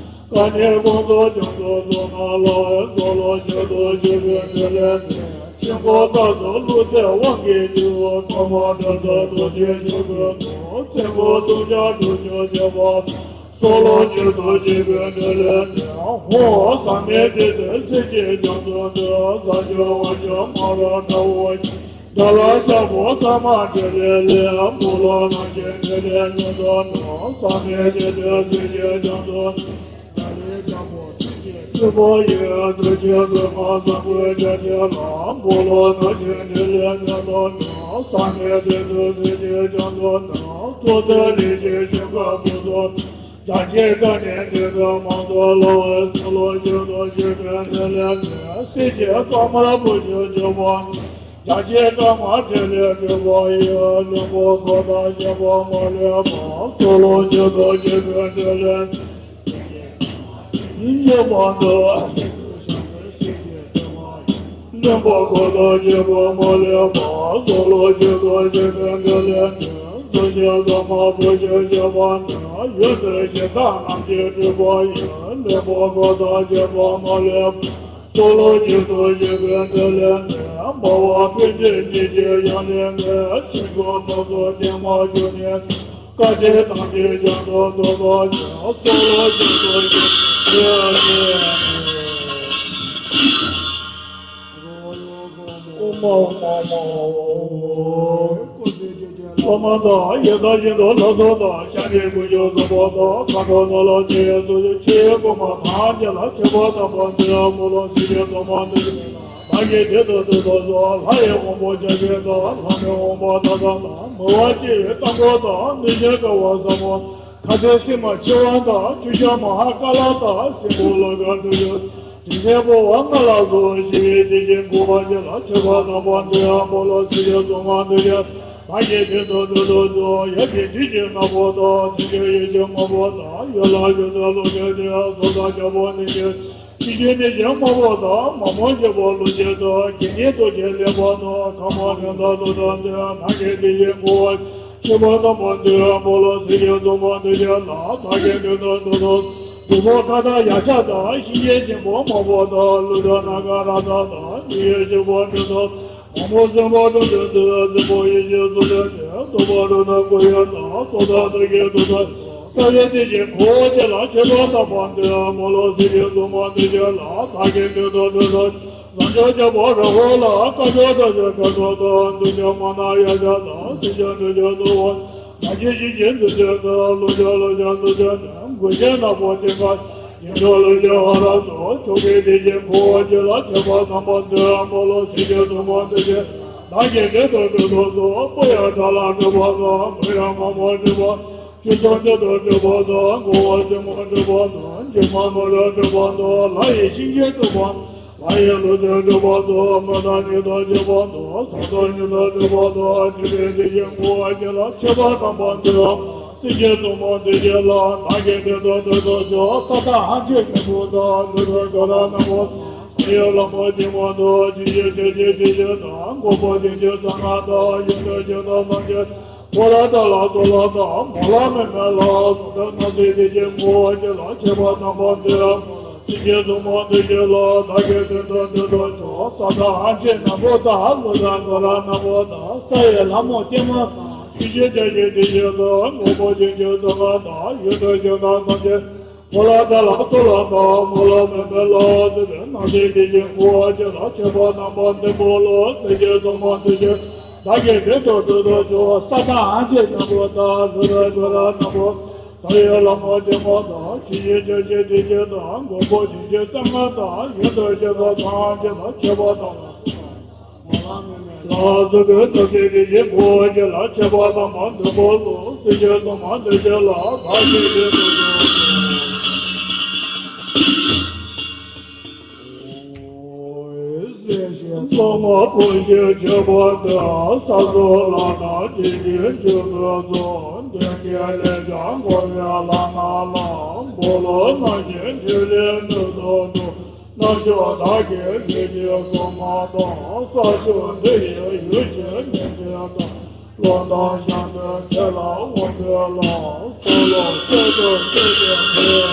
སྐལ་ལྡན་དཀོན་མཆོག་རྒྱ་མཚོ་ཚོགས་རྣམས་ལ། སྲོག་ལོག་ཆོས་དང་བཅས་པའི་ཕྲིན་ལས་ནི། ཆོས་འཁོར་དག་སོགས་ཀླུ་བཙན་དབང་གི་རྒྱུ། ཐོག་མ་དགྲ་ཟམ་རྡོ་རྗེ་འཆང་ཀུན་ཏུ། བཙན་པོ་སྲུང་སྐྱོང་དྲུག་ཅུ་བརྒྱ་པ། སྲོག་ལོག་ཆོས་དང་བཅས་པའི་ཕྲིན་ལས་ནི། ཧཱུྃ་ཟག་མེད་བདུད་རྩི་སྲིད་ཞིའི་རྒྱ་མཚོ་འདི། ཟ་ཆེན་འོ་ཆེན་མ་རབས་དགྲ་བོ་ཆེ། དགྲ་ལ་ལྕགས་ཕོར་གཙང་མ་འདྲེན་པའི་ལས། འབུལ་ལོ་ནང་བཞིན་འདྲེན་པའི་ཉམས་སུ་ནོར། བསམ་པའི་རྒྱལ་པོའི་གཟི་བརྗིད་འཇམ་དུ། དགྲ་ལ་ལྕགས་ཕོར་ཐུགས་རྗེའི་སྤྲིན་ཕུང་ཡིན། གདུལ་བྱའི་སྡུག་བསྔལ་བཟང་པོའི་རྒྱལ་སྲིད་ལ། འབུལ་ལོ་ནང་བཞིན་འདྲེན་པའི་ཉམས་སུ་ནོར། བསམ་པའི་རྒྱལ་པོའི་གཟི་བརྗིད་འཇམ་དུ་ནོར། ཐུགས་བརྩེ་ལས་ཀྱི་ཤིང་ཁ་སྦུབས་སུ། རྒྱ་ཆེའི་བཀའ་ནི་འདི་ལྟར་མང་དུ་ལོ། སྲོག་ལོ་རྒྱུན་དུ་བཞུགས་པའི་འདི་ལས་ནི། སྲིད་ཞིའི་གཙང་མར་བུ་ཆུ་སྐྱོ་བ། རྒྱ་ཆེའི་བཀའ་མ་འདྲེན་པའི་སྤྲུལ་པ་ཡི། བློན་པོ་འཁོར་དང་བཅས་པ་མ་ལུས་པ། སྲོག་ལོ་རྒྱུན་དུ་བཞུགས་པའི་འདི་ལས་ནི། སྲིད་ཞིའི་གཙང་མར་དུ། བློན་པོ་འཁོར་དང་བཅས་པ་མ་ལུས་པ། སྲོག་ལོ་རྒྱུན་དུ་བཞུགས་པའི་འདི་ལས་ནི། སྲིད་ཞིའི་གཙང་མར་བུ་ཆུ་སྐྱོ་བ་ནི། ཡུལ་དུ་གཞན་དག་རྣམས་ཀྱི་སྤྲུལ་པ་ཡི། བློན་པོ་འཁོར་དང་བཅས་པ་མ་ལུས་པ། སྲོག་ལོ་རྒྱུན་དུ་བཞུགས་པའི་འདི་ལས་ནི། འབར་བ་སྤོས་འདྲའི་གཉིས་ཀྱི་ཡང་ལེན་ནི། ཤིང་ཁུ་ཕུན་སུམ་བརྟན་མ་གྱུར་ནས། བཀའ་དྲིན་ཐམས་ཅད་རྒྱ་མཚོར་བསྡུས་པ་ཡི། སྲོག་ལོ་རྒྱུན་དུ་བཞུགས་པའི་འདི་ལས་ནི། ཨོཾ་ཨཱཿཧཱུྃ་ཨཱཿཧཱུྃ། ཨོཾ་མ་དང་ཡི་དྭགས་བཞིན་དུ་ལྷ་ཚོགས་དང་། ཤཱཀྱའི་དགུ་བཅུ་གསུམ་པ་དང་། མཁའ་འགྲོ་ནོར་ལྷ་དེ་ཡི་ཚོགས། ཆོས་སྐུ་མ་ཐམས་ཅད་ལ་མཆོད་པ་དམ་པ་འདི་ཡང་འབུལ་ལོ། སྲིད་ཞིའི་གཙང་མ་འདི་ཡི། བདག་གིས་དེ་དང་དེ་དག་སོགས། ལྷ་ཡི་དབང་པོ་བརྒྱ་བྱིན་དང་། ལྷ་མིའི་དབང་པོ་དག་དང་། མི་དབང་སྤྱི་ཡི་རྟ་མགོ་དང་། གནོད་སྦྱིན་དགའ་བ་ཟབ་མོ། ཁ་ཚིག་སིལ་མ་མཆེ་བ་དང་། ཆུ་སྐྱར་མ་ཧཱ་ཀ་ལ་དང་། སྲིན་པོ་ལོ་ཀ་དྲུག་ཅུ། དྲི་ཟའི་ཕོ་བ་ལྔ་ལ་སོགས། ཞི་བའི་དེ་བཞིན་འཁོར་བ་ཅན་ལ། མཆོད་པ་དམ་པ་འདི་ཡང་འབུལ་ལོ། སྲིད་ཞིའི་གཙང་མ་འདི་ཡི། བདག་གིས་དེ་དང་དེ་དག་སོགས། ཡབ་ཀྱི་དྲིན་ཅན་ནག་པོ་དང་། བྱང་ཆུབ་ཡེ་ཤེས་སྔོན་པོ་དང་། ཡུལ་ལ་བཞུགས་སའི་ཀླུ་ཆེན་དེ་ཡང་། སོ་ཐར་རྒྱལ་པོ་ནི་ཡིན། ཤེས་བྱའི་གནས་ཆེན་སྔོན་པོ་དང་། མ་རྨོས་སྤྱོད་པ་ཀླུ་ཆེན་དང་། དགེ་བསྙེན་ཐུགས་རྗེ་ལེགས་པ་དང་། ཁམས་དཔལ་ལྡན་དང་ཐམས་ཅད་བདག་གིས་དེ་བཞིན་འཁོར་བ། མཆོད་པ་དམ་པ་འདི་ཡང་འབུལ་ལོ། སྲིད་ཞིའི་གཙང་མ་འདི་ཡི་ལྷ། བདག་གིས་དེ་དང་དེ་དག་སོགས། སྡིག་པ་མཁའ་ལྟར་ཡག་ཤོས་དང་། གཤིན་རྗེའི་གཤིན་པོ་མང་པོ་དང་། ཀླུ་དང་ནཱ་ག་རཀྵ་དང་། མི་ཡི་གཤིན་པོ་འདི་དག་མ་རྨོས་སྲིན་པོ་དྲུག་ཅུ་དང་། སྲིན་པོ་ཡེ་ཤེས་གསུམ་ལྡན་ཏེ། གདུག་པ་དྲུག་དང་སྐུ་ཡི་དང་། སོ་ཐར་ཐུགས་ཀྱི་ཐུགས་དང་། རྩ་བའི་དེ་བཞིན་འཁོར་བ་ཅན་ལ། མཆོད་པ་དམ་པ་འདི་ཡང་འབུལ་ལོ། སྲིད་ཞིའི་གཙང་མ་འདི་ཡི་ལྷ། བདག་གིས་དེ་དང་དེ་དག་སོགས། བྱང་ཆུབ་སྤྱོད་པ་རིན་པོ་ཆེ་ལ། དཀར་ཕྱོགས་དུས་གསུམ་དགའ་ཚོར་དང་། གདུལ་བྱ་མ་ནིང་ཡ་ཤ་དང་། སེང་ཆེན་དུས་ཆེན་དུ་བ། མ་གྱུར་ཞིང་གཤེགས་དུས་ཆེན་དང་། ཀླུ་ཆེན་ཀླུ་ཆེན་དུས་ཆེན་དང་། མགོན་ཆེན་ནག་པོ་ཏིང་ཀ་ཡེ་འབྲོག་ཀླུ་ཆེན་ཧ་ར་སོགས། མཆོག་གི་དེ་བཞིན་འཁོར་བ་ཅན་ལ། མཆོད་པ་དམ་པ་འདི་ཡང་འབུལ་ལོ། སྲིད་ཞིའི་གཙང་མ་འདི་ཡི། བདག་གིས་དེ་དང་དེ་དག་སོགས། དཔལ་ཡང་དགྲ་ལྷ་སྒྲོལ་མ་དང་། མི་ཡི་མ་རྨོས་སྤྱོད་པ། ཆོས་སྐྱོང་ཆོས་དང་སྤྲུལ་པ་དང་། འཁོར་བ་སྲིན་མོ་སྤྲུལ་པ་དང་། འཇིགས་མ་མི་ལུས་སྤྲུལ་པ་དང་། ལྷ་ཡི་གཤིན་རྗེ་སྤྲུལ་པ། ལྷ་ཡི་ཀླུ་བཙན་སྤྲུལ་པ་དང་། མི་དང་གཉན་དང་བཅས་པ་དང་། ས་དང་ཉི་ཟླ་སྤྲུལ་པ་དང་། སྤྲུལ་པའི་དེ་བཞིན་འཁོར་བ་ཅན་ལ། མཆོད་པ་དམ་པ་འདི་ཡང་། སྲིད་ཞིའི་གཙང་མ་འདི་ཡི་ལྷ། བདག་གིས་དེ་དང་དེ་དག་སོགས། ས་དང་ལྷ་མཆོད་ཉན་པོ་དང་། ཀླུ་དང་ཀ་ར་ནག་པོ། ས་ཡི་ལྷ་མོ་ལྡན་མ་དང་། ཆོས་ཀྱི་རྒྱལ་མཚན་བདེ་ཆེན་དང་། མགོན་པོ་བདེ་ཆེན་གཙང་ལྔ་དང་། ཡོན་ཏན་གཞན་དག་ཐམས་ཅད། འཁོར་ལོ་དགྲ་ལྷ་ཚོགས་ལ་དང་། མ་ལུས་མི་མེད་ལ་སོགས་པའི། སྣང་སྲིད་དེ་བཞིན་འཁོར་བ་ཅན་ལ། མཆོད་པ་དམ་པ་འདི་ཡང་། སྲིད་ཞིའི་གཙང་མ་འདི་ཡི་ལྷ། བདག་གིས་དེ་དང་དེ་དག་སོགས། ས་དང་ལྷ་མཆོད་ཉན་པོ་དང་། ཀླུ་དང་ཀ་ར་ནག་པོ་དང་། ས་ཡི་ལྷ་མོ་ལྡན་མ་དང་། ཆོས་ཀྱི་རྒྱལ་མཚན་བདེ་ཆེན་དང་། མགོན་པོ་བདེ་ཆེན་གཙང་ལྔ་དང་། ཡོན་ཏན་གཞན་དག་ཐམས་ཅད། འཁོར་ལོ་དགྲ་ལྷ་ཚོགས་ལ་དང་། མ་ལུས་མི་མེད་ལ་སོགས་པའི། སྣང་སྲིད་དེ་བཞིན་འཁོར་བ་ཅན་ལ། མཆོད་པ་དམ་པ་འདི་འབུལ་ལོ། སྲིད་ཞིའི་གཙང་མ་འདི་ཡི། བདག་གིས་དེ་དང་དེ་དག་སོགས། ས་དང་ལྷ་མཆོད་ཉན་པོ་དང་། ཀླུ་དང་ཀ་ར་ནག་པོ། ས་ཡི་ལྷ་མོ་ལྡན་མ་དང་། ཆོས་ཀྱི་རྒྱལ་མཚན་བདེ་ཆེན་དང་། མགོན་པོ་བདེ་ཆེན་གཙང་ལྔ་དང་། ཡོན་ཏན་གཞན་དག་ཐམས་ཅད་ལ། མཆོད་པ་དང་། ལ་སོགས་པའི། སྣང་སྲིད་དེ་བཞིན་འཁོར་བ་ཅན་ལ། མཆོད་པ་དམ་པ་འདི་འབུལ་ལོ། སྲིད་ཞིའི་གཙང་མ་འདི་ཡི་ལྷ། བདག་གིས་དེ་དང་དེ་དག་སོགས། གཙང་མ་བུ་ཆེན་ཁྱད་པར་ལྡན། ས་སོགས་ལྷ་དང་དེ་བཞིན་ཆོས་སྐུ་ཚོགས། མདུན་བསྐྱེད་ལས་བྱང་བསྐོར་བའི་ལྷ་སྣ་ལ། འབུལ་ལོ་ནང་བཞིན་ཕྲིན་ལས་སྣོད་དུ་འགྲོ། རྣམ་དཔྱོད་བདག་གི་ལུས་ཀྱི་གཙང་མ་དང་། ས་ཕྱོགས་འདི་ཡི་ཡུལ་གྱི་མིང་ཅན་དང་། ལོ་དང་ཞག་དང་ཚེས་ལ་དབང་བསྐུར་ལ། སྲོག་ལོ་ཆོས་སུ་བརྩི་སྟེ་འབུལ།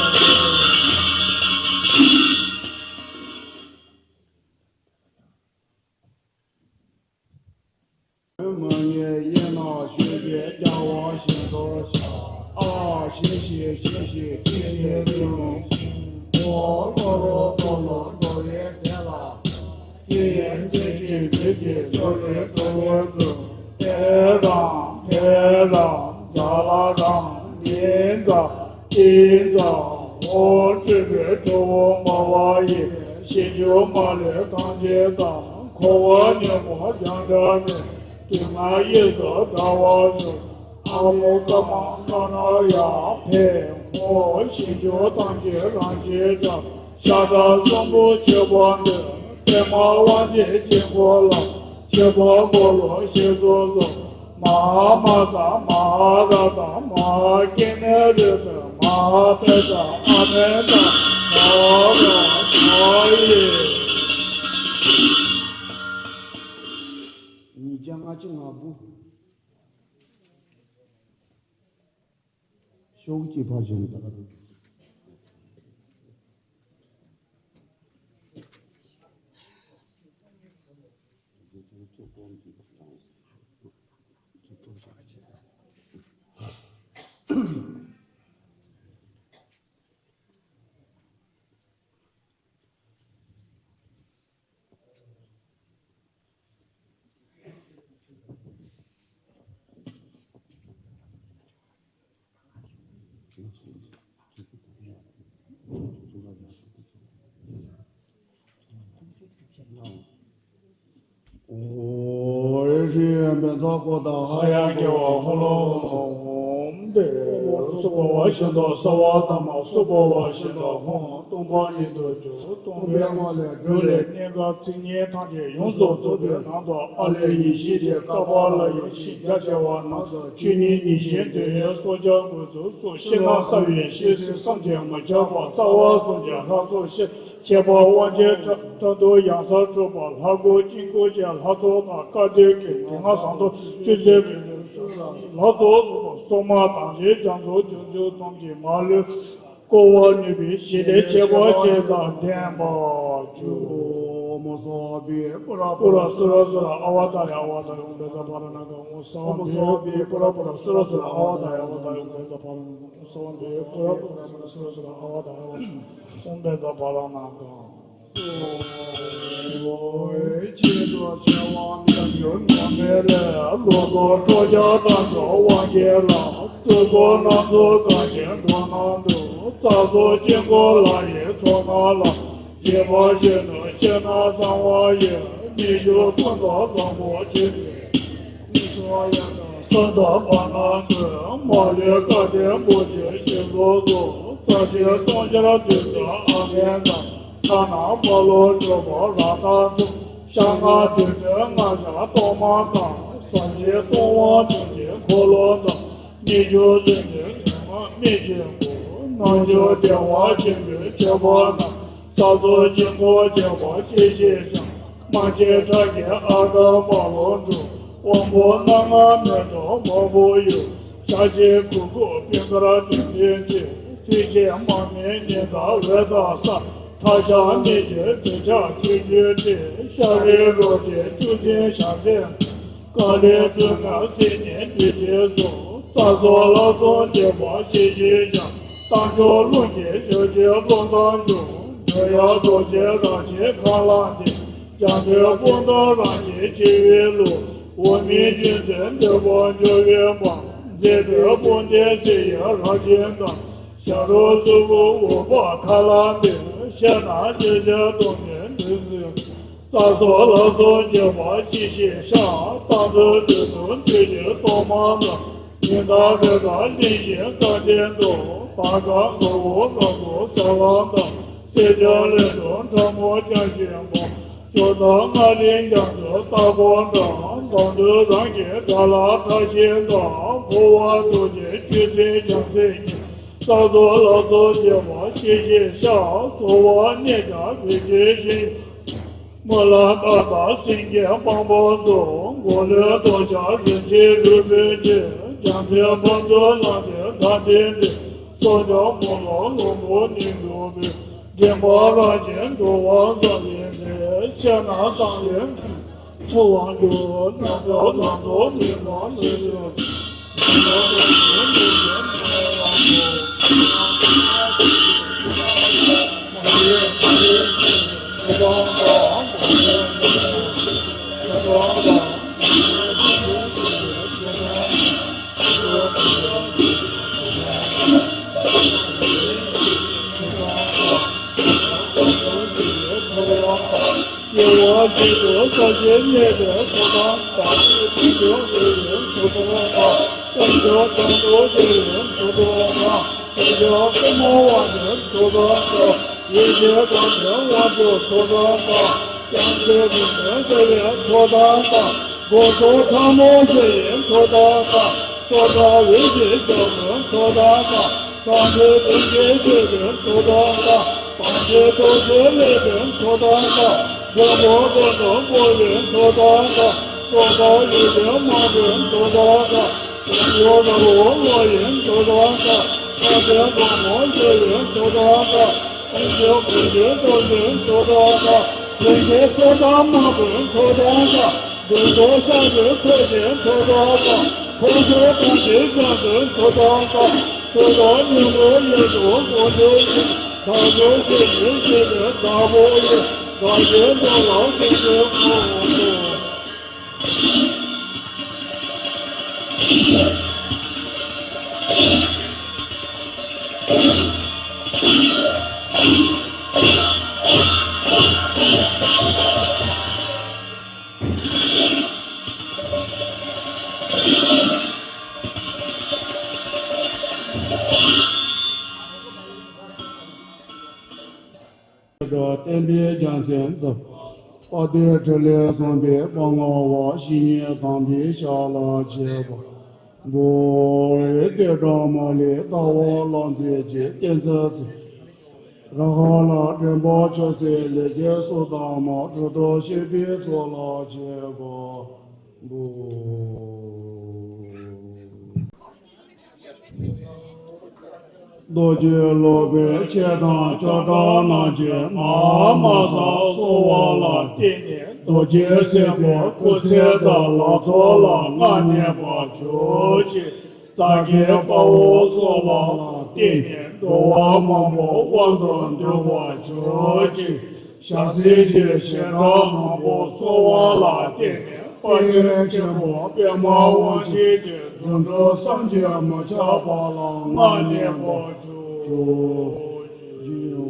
མི་ཉིད་དབྱིངས་ན་བཞུགས་པའི་རྒྱལ་བ་ཞིག་ཏུ་ཤར། ཨ་ཞེ་ཞེ་ཞེ་ཞེ་ཅི་ཡི་ལུང་བཞིན། ཨོ་ཀླུ་རོ་ཀླུ་ལུ་འགྲོ་བའི་དེ་ལ། ཅི་ཡང་ཚིག་གཅིག་ཚིག་གཅིག་ལོ་ལས་འགྲོ་བའི་ཚུལ། ཕེ་རང་ཕེ་རང་ཛ་ལ་རང་ཉིན་ཛ་ཏི་ཛ་ཧོ། སྤྲུལ་པའི་ཁྲོ་བོ་མ་བ་ཡི། ཞིང་བཅུ་མ་ལུས་ཐམས་ཅད་དང་། འཁོར་བ་ཉོན་མོངས་རྒྱང་གྲགས་མེད། དུས་ངན་གཡས་སུ་འབྲང་བར་འགྱུར། ཨ་མོ་ཀ་མ་ཀ་ན་ཡ་ཕེ་ཧོ། ཞིང་བཅུ་ཐམས་ཅད་རང་བཞིན་འདྲ། ཤ་ཁྲག་གསུམ་པོ་མཆོད་པ་འདོད། པདྨ་དབང་ཆེན་དཀྱིལ་འཁོར་ལ། མཆོད་པ་འབུལ་ལོ་ཞེས་སོགས་སོ། མ་ཧཱ་མ་ས་མ་ཧཱ་ར་ཏ། མ་ཧཱ་ཀི་ནེ་རུ་ཏ། མ་ཧཱ་པེ་ཏ། ཨ་མེ་ཏ། ན་ར་ན་ཡེ། ཉིས་བརྒྱ་ལྔ་བཅུ་ང་དགུ། ཤོག་གུ་གཅིག་ཕར་ཞོན་ད། ཨོ་ཧྲི་ཡང་པད་ཚ་ཀོ་ཏ་ཧ་ཡང་ཀེ་བ་ཧོ་ལོ་ཧོ་ལོ་ཧོམ་ཏེ། སུ་བོ་བ་ཤིན་ཏོ་སོ་བ་ཏ་མ། སུ་བོ་བ་ཤིན་ཏོ་ཧོ། སྟོང་པ་ཉིད་དུ་གྱུར། སྟོང་པའི་ངང་ལས་སྒྲོན་ལས་སྙན་ཁ་ཚིག་སྙན་ཐམས་ཅད་ཡོངས་སུ་རྫོགས་པའི་ནང་དུ་ཨ་ལས་ཡེ་ཤེས་ཀྱི་ཀ་པཱ་ལ་ཡི་ཤེས་རྒྱ་ཆེ་བ་རྣམས་དང་ཆོས་ཉིད་ཉིད་བཞིན་དོན་ཡོད་སྲོག་ཆགས་ཀུན་ཏུ་སོགས་ཕྱི་ནང་གསང་བའི་ཤེས་བྱ་བསམ་གྱིས་མི་ཁྱབ་པ་རྩ་བ་གསུམ་གྱི་ལྷ་ཚོགས་ཤེས་ཁྱད་པར་དབང་ཆེན་ཕྲག་དོག་ཡང་སར་གྲུབ་པ་ལྷ་སྐུ་དཀྱིལ་འཁོར་གྱི་ལྷ་ཚོགས་དང་བཀའ་བསྡུ་གི་དེ་སྔ་ཟངས་མདོག་བཅུ་གསུམ་པའི་ལྷ་ཚོགས་སོགས་སོ་མ་དང་ཞེས་རྒྱ་མཚོ་བྱང་ཆུབ་ཐམས་ཅད་མ་ལུས་བསྐོར་བར་ནུས་པའི་ཞི་བདེ་ཁྱད་པར་ཅན་དང་ལྡན་པར་གྱུར། ཨོཾ་སྭ་བྷཱ་ཨ་པུ་ར་པུ་ར་སུ་ར་སུ་ར་ཨ་ཝ་ད་ཡ་ཨ་ཝ་ད་ཡ། ཨོཾ་བཛྲ་པཱ་ལ་ན་ག་ཨོཾ་སྭ་བྷཱ་ཨ་པུ་ར་པུ་ར་སུ་ར་སུ་ར་ཨ་ཝ་ད་ཡ་ཨ་ཝ་ད་ཡ། ཨོཾ་བཛྲ་པཱ་ལ་ན་ག་ཨོཾ་སྭ་བྷཱ་ཨ་པུ་ར་པུ་ར་སུ་ར་སུ་ར་ཨ་ཝ་ད་ཡ་ཨ་ཝ་ད་ཡ། ཨོཾ་བཛྲ་པཱ་ལ་ན་ག་ཆེད་དུ་ཆེ་བ་མི་འགྱུར་ནོར་མེད་ལས། ལོ་ཏོག་འཕྲོག་བྱ་དགྲ་ཕྱོགས་དབང་སྐྱེས་ལ། སྤྲུལ་སྐུ་སྣ་ཚོགས་གང་ཞིག་འགྲོ་རྣམས་དུ། རྩ་རྫོགས་དཀྱིལ་འཁོར་ལྷ་ཡི་ཚོགས་རྣམས་ལ། བརྒྱུད་པར་བྱོན་དུ་ཕྱིར་ན་གསང་བ་ཡི། མི་བསྐྱོད་སྐུ་མདོག་བཟང་པོ་ཆེ། སུམ་མདོག་བར་སྣང་ཀུན། མ་ལུས་བཀའ་བསྟན་པོ་ཆེ་ཞེས་སོགས་སོ། རྩ་ཆེན་སྟོང་འཆར་བདུད་རྩི་ཨ་མེ་ཏ། ལྷ་ནང་དཔའ་ལུ་གྲུ་པ་ར་ཏ་ཙུ། ཤ་ལྔ་བདུད་རྩི་ལྔ་ཆར་གཏོར་མ་དང་། ཟངས་ཀྱི་གཏོར་དབང་བདུད་ཀྱི་འཁོར་ལོ་དང་། མི་བསྐྱོད་སྲིན་པོའི་ལུས་ངག་མི་བསྐྱོད་སྐུ། རྣལ་འབྱོར་བདེ་བ་ཆེན་པོའི་མཆོད་པ་རྣམས། རྩ་རྫོགས་དཀྱིལ་འཁོར་རྒྱས་པར་གྱིས་ཤིག་ཀྱང་། མ་སྐྱེས་ཕྲ་རྒྱས་ཨ་ཏི་དཔའ་བོ་འགྲུབ། དབང་པོ་སྣ་ལྔ་མེ་ཏོག་སྔོན་པོ་གཡུ། ཞལ་གཅིག་གུར་གུམ་པད་དཀར་སྟོད་འཛིན་ཅན། ཚིགས་བཅད་མར་མེ་ཉི་ཟླ་འོད་དང་ས། ཕྲ་ཕྱག་མི་བསྐྱོད་དྲི་ཆབ་ཆོས་སྐྱོང་སྤྲས། ཤ་རུས་རོ་བརྒྱའི་བཅུད་འཛིན་ཞལ་ཟས། ཀ་ལས་བཙུན་མོའི་སྲིད་ནི་འདུས་བྱས་སུ། རྩ་རྫོགས་ལྷ་ཚོགས་འདུས་པར་གྱིས་ཤིག་ཀྱང་། རྟ་མཆོག་རླུང་གིས་ཞབས་ཀྱི་རླུང་རྟ་འཇུག་འདོད་ཡག་རྡོ་རྗེ་རང་བཞིན་ཁ་ལ་ལྡིང་། རྒྱ་མཚོའི་སྤུ་མདོག་རང་བཞིན་བྱེ་བའི་ལུགས། འོག་མིན་སྤྱོད་མཛད་འདོད་པ་འཇོ་བའི་འབར། མཛེས་པའི་དཔུང་སྟེགས་གསེར་གྱི་རྭ་ཅན་དང་། བྱ་རོག་སུ་བུ་འུག་པ་ཁ་ལ་ལྡིང་། ཤ་ནག་ཅེ་ཅེ་སྟོང་གི་འདུས་ཚིག་རྩ་རྫོགས་ལྷ་ཚོགས་འདུས་པར་གྱིས་ཤིག་ཤ། རྟ་མགྲིན་བདུད་འདུལ་བདུད་ཀྱི་གཏོར་མ་དང་། ཉི་ཟླ་བོད་ཀྱི་གླིང་བཞི་བཀའ་དྲིན་དུ། དར་དཀར་མཛོ་བོ་ར་མོ་ཟ་ལ་དང་། སེར་སྐྱ་ལས་འགྲོ་ཁྲ་མོ་རྒྱང་ཤིང་པོ། ཇོ་བདག་ལྔ་ལྡན་རྒྱ་མཚོའི་རྟ་ཕོ་དང་། མདང་དུ་རང་གི་དགྲ་ལྷ་ཁྲ་ཆེན་དང་། འཁོར་བ་རྡོ་རྗེ་ཆོས་སྲིད་རྒྱལ་མཚན་གཉིས། རྩ་རྫོགས་ལྷ་ཚོགས་འདུས་པར་གྱིས་ཤིག་ཤ། གསོལ་བ་རྣལ་འབྱོར་བོད་ཀྱི་ཞིང་། མི་ལ་ཀ་དག་སེང་གེ་དཔང་པོ་མཛོ། མགོ་ལུས་ལྟོ་ཆག་རིན་ཆེན་རུས་སྦལ་གྱི། རྒྱལ་མཚན་ཕག་གྲུ་ལག་གི་མདའ་འདི་འདི། སྲོག་ཆགས་མོ་ལ་ལོང་བུ་ནི་འགྲོ་བའི། འདྲེན་པ་རང་བཞིན་འགྲོ་བ་ཟ་བའི་ཚེ། ཤ་ན་སངས་རྒྱས་ཚོགས་དབང་གྱུར། ནམ་མཁའ་ལ་མདོག་མི་མང་ནི་འགྲོ། ཆེད་དུ་ས་གཞི་གནས་པའི་ཐུགས་དམ་བསགས། ཐུགས་རྗེ་ཡི་ཐུགས་དམ་བསགས། དཀོན་མཆོག་དང་ཐུགས་རྗེ་ཡི་ཐུགས་དམ་བསགས། དཀོན་མཆོག་ཐུན་མོང་དབང་ཕྱུག་ཐུགས་དམ་བསགས། ཡེ་ཤེས་དང་ལྡན་དབང་ཕྱུག་ཐུགས་དམ་བསགས། བྱང་ཆུབ་ཀྱི་སེམས་བསྐྱེད་པའི་ཐུགས་དམ་བསགས། དགོངས་རྫོགས་ཕྲ་མོ་ཆེ་ཡི་ཐུགས་དམ་བསགས། སོ་ཐར་འོད་ཀྱི་ཞལ་མའི་ཐུགས་དམ་བསགས། སངས་རྒྱས་ཀུན་གྱི་ཆོས་ཀྱི་ཐུགས་དམ་བསགས། སངས་རྒྱས་ཐུགས་རྗེ་ལེགས་པའི་ཐུགས་དམ་བསགས། འགྲོ་དྲུག་ཀུན་ཏུ་འཁོར་བའི་ཐུགས་དམ་བསགས། སོ་ཐར་ཡེ་ཤེས་མང་པོའི་ཐུགས་དམ་བསགས། དཀོན་མཆོག་ནོར་བུ་བློ་ཡི་ཐུགས་དམ་བསགས། ལྷ་ཆེན་ཕག་མོ་ཆེ་ཡི་ཐུགས་དམ་བསགས། དཀོན་མཆོག་ཀུན་གྱི་སྟོབས་ཀྱི་ཐུགས་དམ་བསགས། ལྷན་སྐྱེས་སོ་ཐར་མང་པོའི་ཐུགས་དམ་བསགས། བདུད་འཇོམས་ཤཱཀྱའི་ཐུགས་ཀྱི་ཐུགས་དམ་བསགས། འཁོར་དུ་ཐུགས་རྗེ་འཇོམས་པའི་ཐུགས་དམ་བསགས། ཐུགས་དམ་སྙིང་པོ་ཡོངས་སུ་གང་བྱོའི་ཕྱིར། དལ་འབྱོར་རྒྱུ་ནི་སྐྱེད་པའི་བདག་པོ་ཡི། དགའ་བའི་དོན་ལ་ཕྱིན་ཅི་མ་ལོག་ཏུ། བསྟན་པའི་རྒྱལ་མཚན་ཚོགས། དཔལ་ལྡན་ཕྲིན་ལས་བཟང་པོའི་དཔལ་མངའ་བ། བཤེས་གཉེན་དམ་པའི་ཞབས་ལ་མཆིའོ། གུ་རུ་ཏི་སྒྲོལ་མ་ལས་ལྟ་བ་ལམ་འཛིན་གྱི་བསྟན་འཛིན་ཚུལ། ར་ཧ་ལ་དྲན་པ་ཆོས་སྲིད་ལས་ཀྱི་སོ་ཐར་མ། གྲུབ་ཐོབ་བཤེས་པའི་ཚོགས་ལ་མཆིའོ། གུ་རྡོ་རྗེ་སློབ་དཔོན་ཆེ་དང་ཆོས་གྲགས་རྣམས་ཀྱིས། མ་ཧཱ་མ་ཧཱ་གསོལ་བ་ལ་བརྟེན་ནས། རྡོ་རྗེ་སེམས་དཔའི་སྐུ་ཚེ་དང་ལང་ཚོ་ལ་མངའ་གནས་པར་གྱུར་ཅིག། ཙཀྲི་པ་འོག་གསོལ་བ་ལ་བརྟེན་ནས། འགྲོ་བ་མང་པོ་དབང་དུ་འདུ་བར་གྱུར་ཅིག། ཞལ་ཟས་ཀྱི་བྱེ་བྲག་མང་པོ་གསོལ་བ་ལ་བརྟེན་ནས། དཔལ་ཡོན་ཆེན་པོ་པདྨ་དབང་ཆེན་གྱིས། རྫུ་འཕྲུལ་སངས་རྒྱས་མི་ཁྱབ་པ་ལ་མངའ་གནས་པར་གྱུར་ཅིག།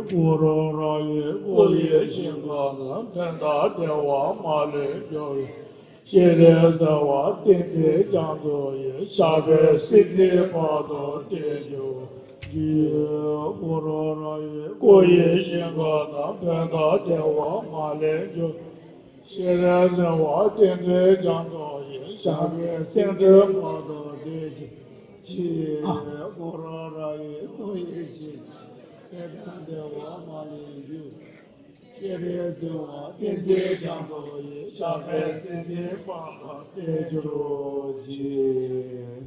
གུ་རུ་ར་ཧུ་གུ་ཡི་ཞིང་ཁམས་ན། ཕན་དང་བདེ་བ་མ་ལུས་འབྱུང་བའི། སྤྱན་རས་གཟིགས་དབང་བསྟན་འཛིན་རྒྱ་མཚོ་ཡི། ཞབས་པད་སྲིད་མཐའི་བར་དུ་བརྟན་གྱུར་ཅིག། གུ་རུ་ར་ཧུ་གུ་ཡི་ཞིང་ཁམས་ན། ཕན་དང་བདེ་བ་མ་ལུས་འབྱུང་། སྤྱན་རས་གཟིགས་དབང་བསྟན་འཛིན་རྒྱ་མཚོ་ཡི། ཞབས་པད་སྲིད་མཐའི་བར་དུ་བརྟན་གྱུར་ཅིག། གུ་རུ་ར་ཧུ་གུ་ཡི་ཞིང་ཁམས་ན། ཕན་དང་བདེ་བ་མ་ལུས་འབྱུང་། སྤྱན་རས་གཟིགས་དབང་བསྟན་འཛིན་རྒྱ་མཚོ་ཡི། ཞབས་པད་སྲིད་མཐའི་བར་དུ་བརྟན་གྱུར་ཅིག།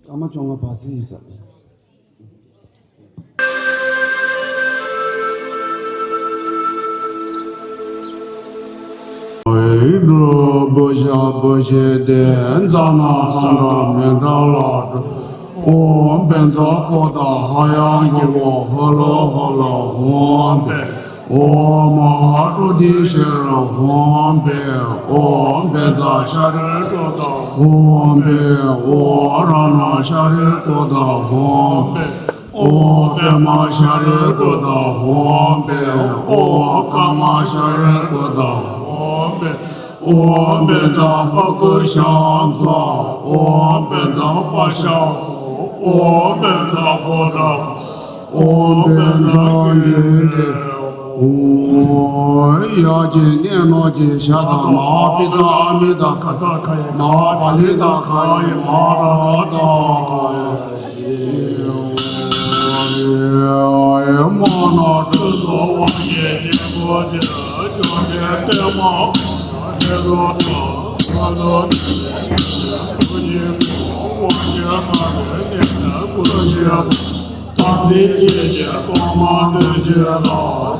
ཀརྨ་བཅོ་ལྔ་བར་སྲིད་ཡིན་ས། འགྲོ་བུ་ཞབས་བུ་ཞེས་ཏེ། ཛྙཱ་ན་ཙཎྜ་མཎྜལ་འགྲོ། ཨོཾ་བཛྲ་ཀོ་ཏ་ཧ་ཡ་གི་བ་ཧ་ལ་ཧ་ལ་ཧོཾ་བྷེ། ཨོཾ་མ་ཧཱ་ཀྲོ་དྷི་ཤྭ་ར་ཧོཾ་བྷེ། ཨོཾ་བཛྲ་ཤྭ་རི་ཀྲོ་ཏ་ཧོཾ་བྷེ། ཨོཾ་རཏྣ་ཤྭ་རི་ཀྲོ་ཏ་ཧོཾ་བྷེ། ཨོཾ་པདྨ་ཤྭ་རི་ཀྲོ་ཏ་ཧོཾ་བྷེ། ཨོཾ་ཀརྨ་ཤྭ་རི་ཀྲོ་ཏ་ཧོཾ་བྷེ། ཨོཾ་བཛྲ་ཨ་ཀུ་ཤ་ཛྭ། ཨོཾ་བཛྲ་པ་ཤ་བྷོ། ཨོཾ་བཛྲ་བྷོ་ཊ་བྷོ། ཨོཾ་བཛྲ་ནི་ཏེ་བྷོ། ཡ་གི་ནེ་ནོ་གི་ཤ་དང་མ་པི་ཙ་ཨ་མི་ཏ་ཁ་ཏ་ཁ་ཡི་མ་པ་ལི་ཏ་ཁ་ཡི་མ་ར་ཏ་ཁ་ཡི། མ་ན་ཏུ་སོ་ཝ་ཡེ་ཇེ་གོ་ཇེ་ཇོ་ཇེ་ཏེ་མ་ཧེ་རོ་ཏ་ཁ་ཏོ་ནེ་ཇེ་ཀུ་ཇེ་ཀོ་ཝ་ཇེ་མ་རེ་ནེ་ན་ཀུ་ཇེ་ཏ་ཛི་ཇེ་ཇེ་ཏོ་མ་ཏེ་ཇེ་ལ་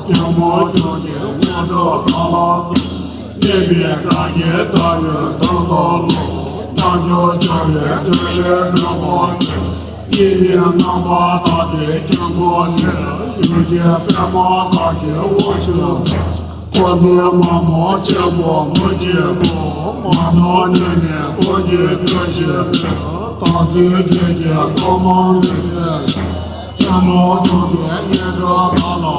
ཏེ་མོ་ཇོ་ཇེ་མོ་ཏོ་ཏ་ལ་ཏོ། གནས་པའི་བདག་ཉིད་བདག་ཡོད་དོན་རྟོགས་ལོ། རྣལ་འབྱོར་སྦྱོར་བའི་སྒྲོན་མེ་སྒྲོན་མ་ཆེ། ཡེ་ནས་རྣམ་པར་དག་པའི་དཀྱིལ་འཁོར་ནས། ཡུམ་གྱི་པདྨ་དར་ཅན་དབང་ཕྱུག་མ། འཁོར་འདས་མ་མོ་ཆེན་པོ་མི་བསྐྱོད་པ། མ་ནོར་གནས་ནས་སྐུ་མཆོག་སྐུ་ཞིག་པའི། དམ་ཚིག་ཆོས་ཀྱི་ཐོག་མ་ནས་ཚེ་རབས། ཐལ་མོ་སྦྱོར་བའི་སྙན་སྒྲོན་དག་ལ།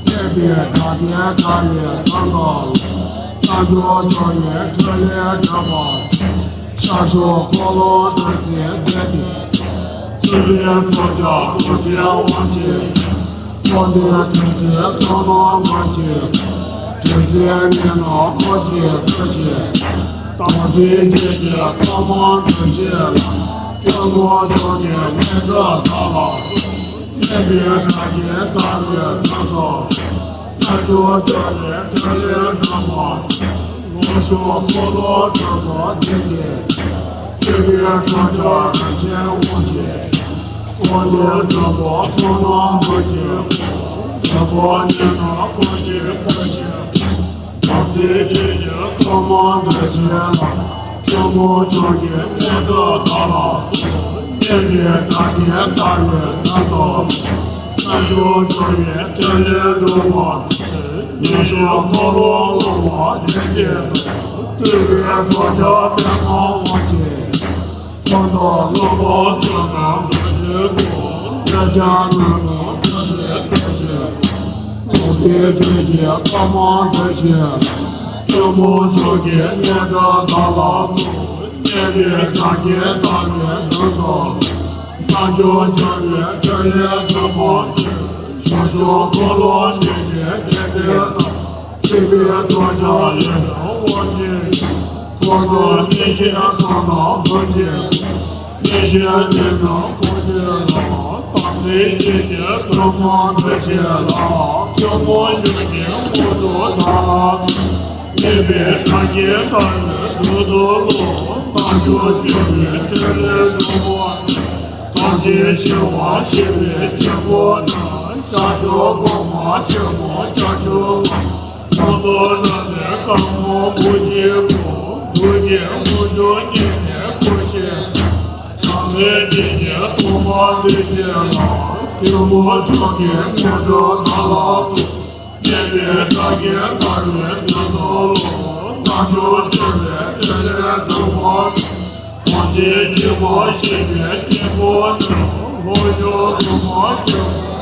གནས་ དེ་དགའ་བདེ་དགའ་བའི་དོན་དུ། རྣལ་འབྱོར་སྤྱོད་ཡུལ་ཐོད་ལས་གྲུབ་པ། ཤར་ཕྱོགས་འཁོར་ལོ་སྒྲོན་གསལ་བསྟན་ཏེ། ཐོད་པའི་ཁྲོ་རྒྱལ་ཀླུ་འདྲེའི་དབང་གིས། འཁོར་འདས་དོན་གསལ་ཚོགས་རྣམས་མགོན་གྱི། དོན་གསལ་གནད་རྣམས་འཁོར་གྱིས་བསྐོར་ཞིང་། དམ་ཚིག་བརྒྱད་ཀྱི་ཐོག་མར་འདུ་ཤེས་ལ། སྐྱབས་མགོན་མཆོག་གི་ངེས་གྲོལ་བདག་ལ། གནས་པའི་བདག་གིས་བདག་ལ་དོན་དུ། རྣལ་འབྱོར་སྤྱོད་ཡུལ་ཐོད་ལས་གྲུབ་པ། ལྷོ་ཕྱོགས་འཁོར་ལོ་སྒྲོན་གསལ་བསྟན་ཏེ། ཐོད་པའི་ཁྲོ་རྒྱལ་རིན་ཆེན་དབང་གིས། འཁོར་འདས་སྒྲོན་པ་ཚོགས་རྣམས་མགོན་གྱི། སྒྲོན་པ་གནད་རྣམས་འཁོར་གྱིས་བསྐོར་ཞིང་། དམ་ཚིག་བརྒྱད་ཀྱི་ཐོག་མར་འདུ་ཤེས་ལ། སྐྱབས་མགོན་མཆོག་གི་ངེས་གྲོལ་བདག་ལ། གནས་པའི་བདག་གིས་བདག་ལ་དོན་དུ། རྣལ་འབྱོར་སྤྱོད་ཡུལ་ཐོད་ལས་གྲུབ་པ། ཉི་ཤུ་འཁོར་ལོ་སློང་བ་བརྒྱུད་དེ། སྤྲུལ་པའི་ཁྲོ་རྒྱལ་པདྨ་དབང་གིས། འཁོར་དང་ལྷ་མོ་ཚོགས་རྣམས་མགོན་གྱིས་བསྐོར། ཤཱཀྱ་ན་དང་ཐབས་མཁས་བསྟོད་ཅིང་། དམ་ཚིག་བརྒྱད་ཀྱི་ཐོག་མར་འདུ་ཤེས་ལ། སྐྱབས་མགོན་མཆོག་གི་ངེས་གྲོལ་བདག་ལ་སྩོལ། གནས་པའི་བདག་གིས་བདག་ལ་དོན་དུ། རྣལ་འབྱོར་སྤྱོད་ཡུལ་ཐོད་ལས་གྲུབ་པ། ཤར་ཕྱོགས་འཁོར་ལོ་སྒྲོན་གསལ་བསྟན་ཏེ། ཐོད་པའི་ཁྲོ་རྒྱལ་ལས་དབང་གིས། འཁོར་དང་གནས་བཞི་ཚོགས་རྣམས་མགོན་གྱི། གནས་བཞིའི་གནད་རྣམས་འཁོར་གྱིས་བསླང་། དམ་ཚིག་བརྒྱད་ཀྱི་ཐོག་མར་འདུ་ཤེས་ལ། སྐྱབས་མགོན་མཆོག་གི་ངེས་གྲོལ་བདག་ལ། གནས་པའི་བདག་གིས་བདག་ལ་དོན་དུ་སློབ། རྣལ་འབྱོར་སྤྱོད་ཡུལ་ཐོད་ལས་གྲུབ་པ། ཐམས་ཅད་ཞི་བར་གཤེགས་པའི་དཀྱིལ་འཁོར་ན། ཤར་ཕྱོགས་གོང་མ་ཆེན་པོ་ལྕགས་ཀྱུ་མ། ཚོགས་རྣམས་རབ་ཏུ་དཀར་མོ་དགུག་བགྱིའོ། ཐུགས་ཀྱི་དངོས་གྲུབ་བརྙེས་ནས་འཁོར་ཞིང་། དམ་ཚིག་བརྒྱད་ཀྱི་ཐོག་མར་འདུ་ཤེས་ལ། སྐྱབས་མགོན་མཆོག་གི་ངེས་གྲོལ་བདག་ལ་སྩོལ། གནས་པའི་བདག་གིས་བདག་ལ་དོན་དུ་སློབ། རྣལ་འབྱོར་སྤྱོད་ཡུལ་ཐོད་ལས་གྲུབ་པ། ཐམས་ཅད་ཞི་བར་གཤེགས་པའི་དཀྱིལ་འཁོར་ན། ལྷོ་ཕྱོགས་གོང་མ་ཆེན་པོ།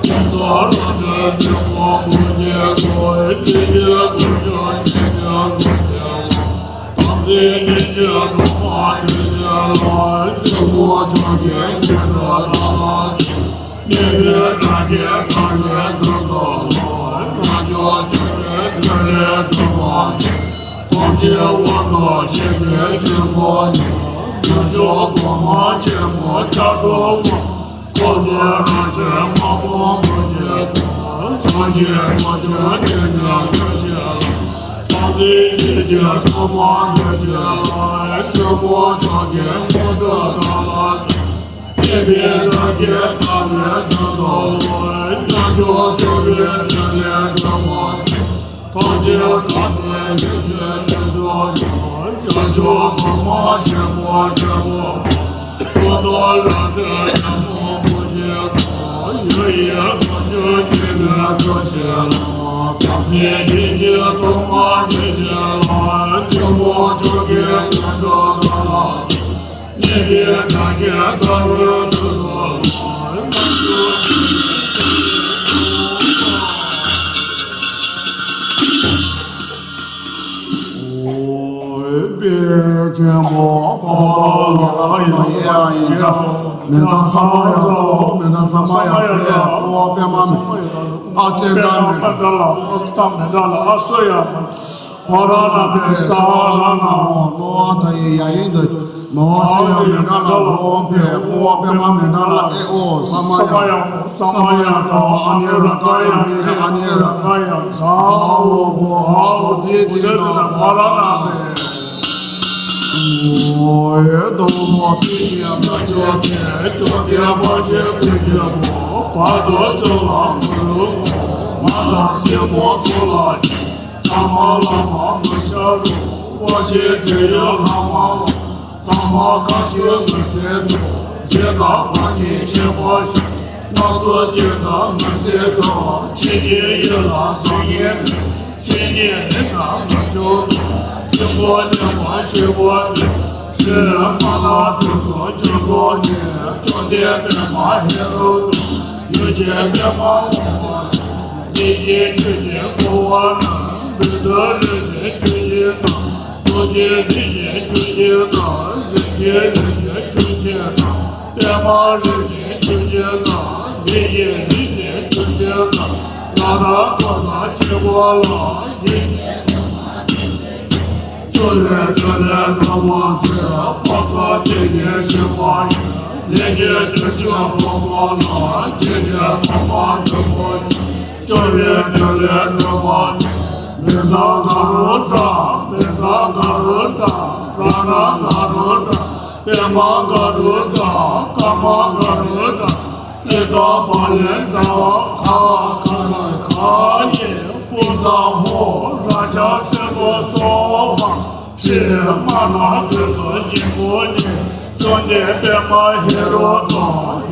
ཇི་ལྟར་ལྷ་འདྲེ་སྲིན་པོ་དགུ་བརྒྱའི་འཁོར། ཇི་སྙེད་དཀོན་མཆོག་ཉེར་བརྒྱ་མགོན་གྱི་དབང་། དམ་ཚིག་བརྒྱད་ཀྱི་ཐོག་མར་འདུ་ཤེས་ལ། སྐྱབས་མགོན་མཆོག་གི་ངེས་གྲོལ་བདག་ལ། གནས་པའི་བདག་གིས་བདག་ལ་དོན་དུ་སློབ། རྣལ་འབྱོར་སྤྱོད་ཡུལ་ཐོད་ལས་གྲུབ་པ། ཐམས་ཅད་དབང་དུ་བྱས་པའི་དཀྱིལ་འཁོར་ནི། ནུབ་ཕྱོགས་གོང་མ་ཆེན་པོ་ལྕགས་སྒྲོག་མ། འཁོར་འདས་རང་བྱུང་དམག་དཔུང་མགོན་གྱི་དབང་། སངས་རྒྱས་དངོས་བྱོན་ཉེར་བརྒྱ་འདུ་ཤེས་ལ། དམ་ཚིག་བརྒྱད་ཀྱི་ཐོག་མར་འདུ་ཤེས་ལ། སྐྱབས་མགོན་མཆོག་གི་ངེས་གྲོལ་བདག་ལ། གནས་པའི་བདག་གིས་བདག་ལ་དོན་དུ་སློབ། རྣལ་འབྱོར་སྤྱོད་ཡུལ་ཐོད་ལས་གྲུབ་པ། ཐམས་ཅད་དག་པའི་ཡེ་ཤེས་ཀྱི་མཆོག་ཏུ། ཤར་ཕྱོགས་གོང་མ་ཆེན་པོ་དྲིལ་བུ་པ། འཁོར་དང་ལྷ་འདྲེ་སྲིན་པོ་དགུ་བརྒྱའི་འཁོར། ཡུལ་ཡི་དཀོན་མཆོག་ཉེར་བརྒྱ་འདུ་ཤེས་ལ། དམ་ཚིག་བརྒྱད་ཀྱི་ཐོག་མར་འདུ་ཤེས་ལ། སྐྱབས་མགོན་མཆོག་གི་ངེས་གྲོལ་བདག་ལ། གནས་པའི་བདག་གིས་བདག་ལ་དོན་དུ་སློབ། ཨོ་དཔལ་ཆེན་པོ་འཕགས་པ་ལ་ལ་ཡང་ཡང་ཡིན་ཀྱང་། མི་འདའ་ས་མ་ཡ་ཏོ། མི་འདའ་ས་མ་ཡ་ཏོ། ཨོ་པདྨ་མི་ཨ་ཙེ་འདྲ་མི་འདྲ་ལ་ཨོ་ཏ་མི་འདྲ་ལ་ཨ་སོ་ཡ་མ། ཕ་ར་ལ་པའི་ས་ལ་ན་མོ་ནོ་ཨ་ད་ཡི་ཡ་ཡིན་དུ་ནོ་ཨ་སི་ཡ་མི་འདྲ་ལ་ལོ་པའི་ཨོ་པདྨ་མི་འདྲ་ལ་ཨེ་ཨོ་ས་མ་ཡ། ས་མ་ཡ་ཏོ། ཨ་ནི་ར་ཏ་ཡ་མི་ཨ་ནི་ར་ཏ་ཡ་ས་འོ་བོ་ཧ་གོ་དེ་ཚེ་ན་ཕ་ར་ན་པའི། ཨོ་ཨེ་དོ་མོ་པི་ཤི་ཡ་མ་ཅོ་ཏེ་ཅོ་ཏེ་པ་ཅེ་པི་ཅེ་བོ་བ་དོ་ཚོ་ལ་མུ་རུ་མོ་མ་ལ་སེ་མོ་ཚོ་ལ་ཅི། ཐ་མ་ལ་མ་མ་ཤ་རུ་བ་ཅེ་ཏེ་ཡ་ལ་མ་ལ། ཐ་མ་ཁ་ཆེ་མི་ཕན་ཏོ། ཇེ་ད་བ་ནི་ཆེ་བ་ཞིག་ང་སོ་ཇེ་ད་མི་སེ་ཏོ། ཆེ་ཆེ་ཡེ་ལ་སོ་ཡེ་མི། ཆེ་ཉེ་མི་ད་མ་ཅོ་ཏོ། ཆེ་བོ་ཉེ་བ་ཆེ་བོ་ཉེ། ཆེ་མ་ན་དུ་སོ་ཆེ་བོ་ཉེ། ཅོ་ཏེ་པདྨ་ཧེ་རུ་ཏོ། ཡོ་ཅེ་པདྨ་ཧོ་བོ། ཡེ་ཤེས་ཆོས་ཀྱི་འཁོར་བ་ན། བདུད་རྩི་རིན་ཆེན་ཆུ་སྐྱེས་དང་། རྡོ་རྗེ་རིན་ཆེན་ཆུ་སྐྱེས་དང་། རིན་ཆེན་རིན་ཆེན་ཆུ་སྐྱེས་དང་། པདྨ་རིན་ཆེན་ཆུ་སྐྱེས་དང་། མི་ཡི་རིན་ཆེན་ཆུ་སྐྱེས་དང་། ལ་དྭགས་ཀོ་ས་ཆེན་པོ་ལ། ཡེ་ཤེས་བཅུ་ཡི་ཕྲིན་ལས་སྒྲུབ་པ་མཛད། ཕོ་སོགས་ཚིག་གི་ཤིང་རྟ་ཡི། ལས་ཀྱི་རྒྱུ་ཆེན་ཕོ་མོ་ལ། རྗེ་བཙུན་ཕོ་མོ་འབྲུག་པོ་ཆེ། བཅུ་ཡི་ཕྲིན་ལས་སྒྲུབ་པ་མཛད། མི་ལ་ག་རུ་དྲག་མི་ལ་ག་རུ་དྲག་ར་ན་ག་རུ་དྲག་པདྨ་ག་རུ་དྲག་ཀརྨ་ག་རུ་དྲག་ཨི་ཏ་བ་ལི་དྲག་ཁ་ཁ་ཁ་ཁ་ཡི་པུ་ཛ་ཧོ་ར་ཇ་སེ་བོ་སོ་བ། ཤྲཱི་མ་ཎ་དུས་སུ་སྦྱིན་པོ་ནི། བཅོམ་ལྡན་པདྨ་ཧེ་རུ་ཀ་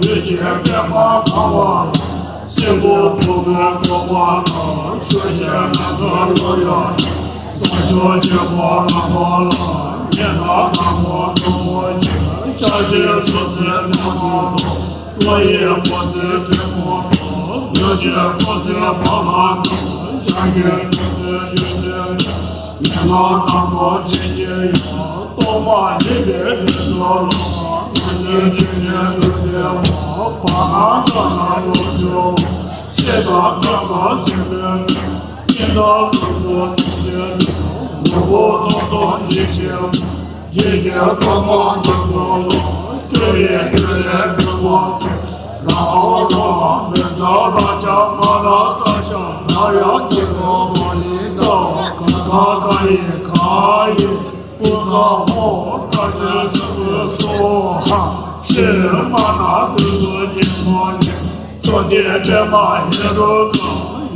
ཡུལ་གྱི་པདྨ་ཁང་བ་ལ། སྲིན་པོ་ཕོ་མོའི་ཁང་བ་ལ། ཆུ་སྐྱེས་ནམ་མཁའ་ལོ་ཡོད་ན། ས་ཕྱོགས་ཆེན་པོ་རྣམ་པ་ལ། མི་ལ་དྭགས་པོ་འབྲུག་པོ་ཆེ། ཤཱཀྱའི་སོ་སོའི་རྣམ་པ་དང་། ཀླུ་ཡི་འཁོར་སའི་ཐུན་མོང་དང་། བདུད་ཀྱི་འཁོར་སའི་བ་ལང་དང་། ཞང་གི་ཐུན་མོང་ཆོས་ཐུན་དང་། མི་ལ་དྭགས་པོ་ཆེན་གྱི་ཡང་། གཏོར་མ་ལེན་པའི་ལས་ཚོགས་ལ། ང་ནི་ཆོས་ཉན་དུ་བདེ་བ། བར་སྣང་དག་ན་ལོངས་སྤྱོད་པ། སྲེད་དང་སྐྱོ་དང་སྲེད་པའི་མི། སྙིང་ག་ལུས་པོ་ཐམས་ཅད་ནི། ངོ་བོ་སྟོང་སྟོང་ཉིད་ཆེན་པོ། རྗེ་ཀྱི་གཏོར་མ་འདི་ཚོགས་ལ། བཅུ་ཡི་ཕྲིན་ལས་སྒྲུབ་པ་མཛད། ར་ཧོ་ར་ཧ་མི་ཛ་ར་ཇ་མ་ར་ཏ་ཤ་ན་ཡ་ཀི་ཏོ་བ་ལི་ཏ་ཀ་ཁ་ཁ་ཡི་ཁ་ཡི། པུ་ཛ་ཧོ་ར་ཇ་སེ་བོ་སོ་ཧ། ཤྲཱི་མ་ཎ་དུས་སུ་སྦྱིན་པོ་ནི། བཅོམ་ལྡན་པདྨ་ཧེ་རུ་ཀ་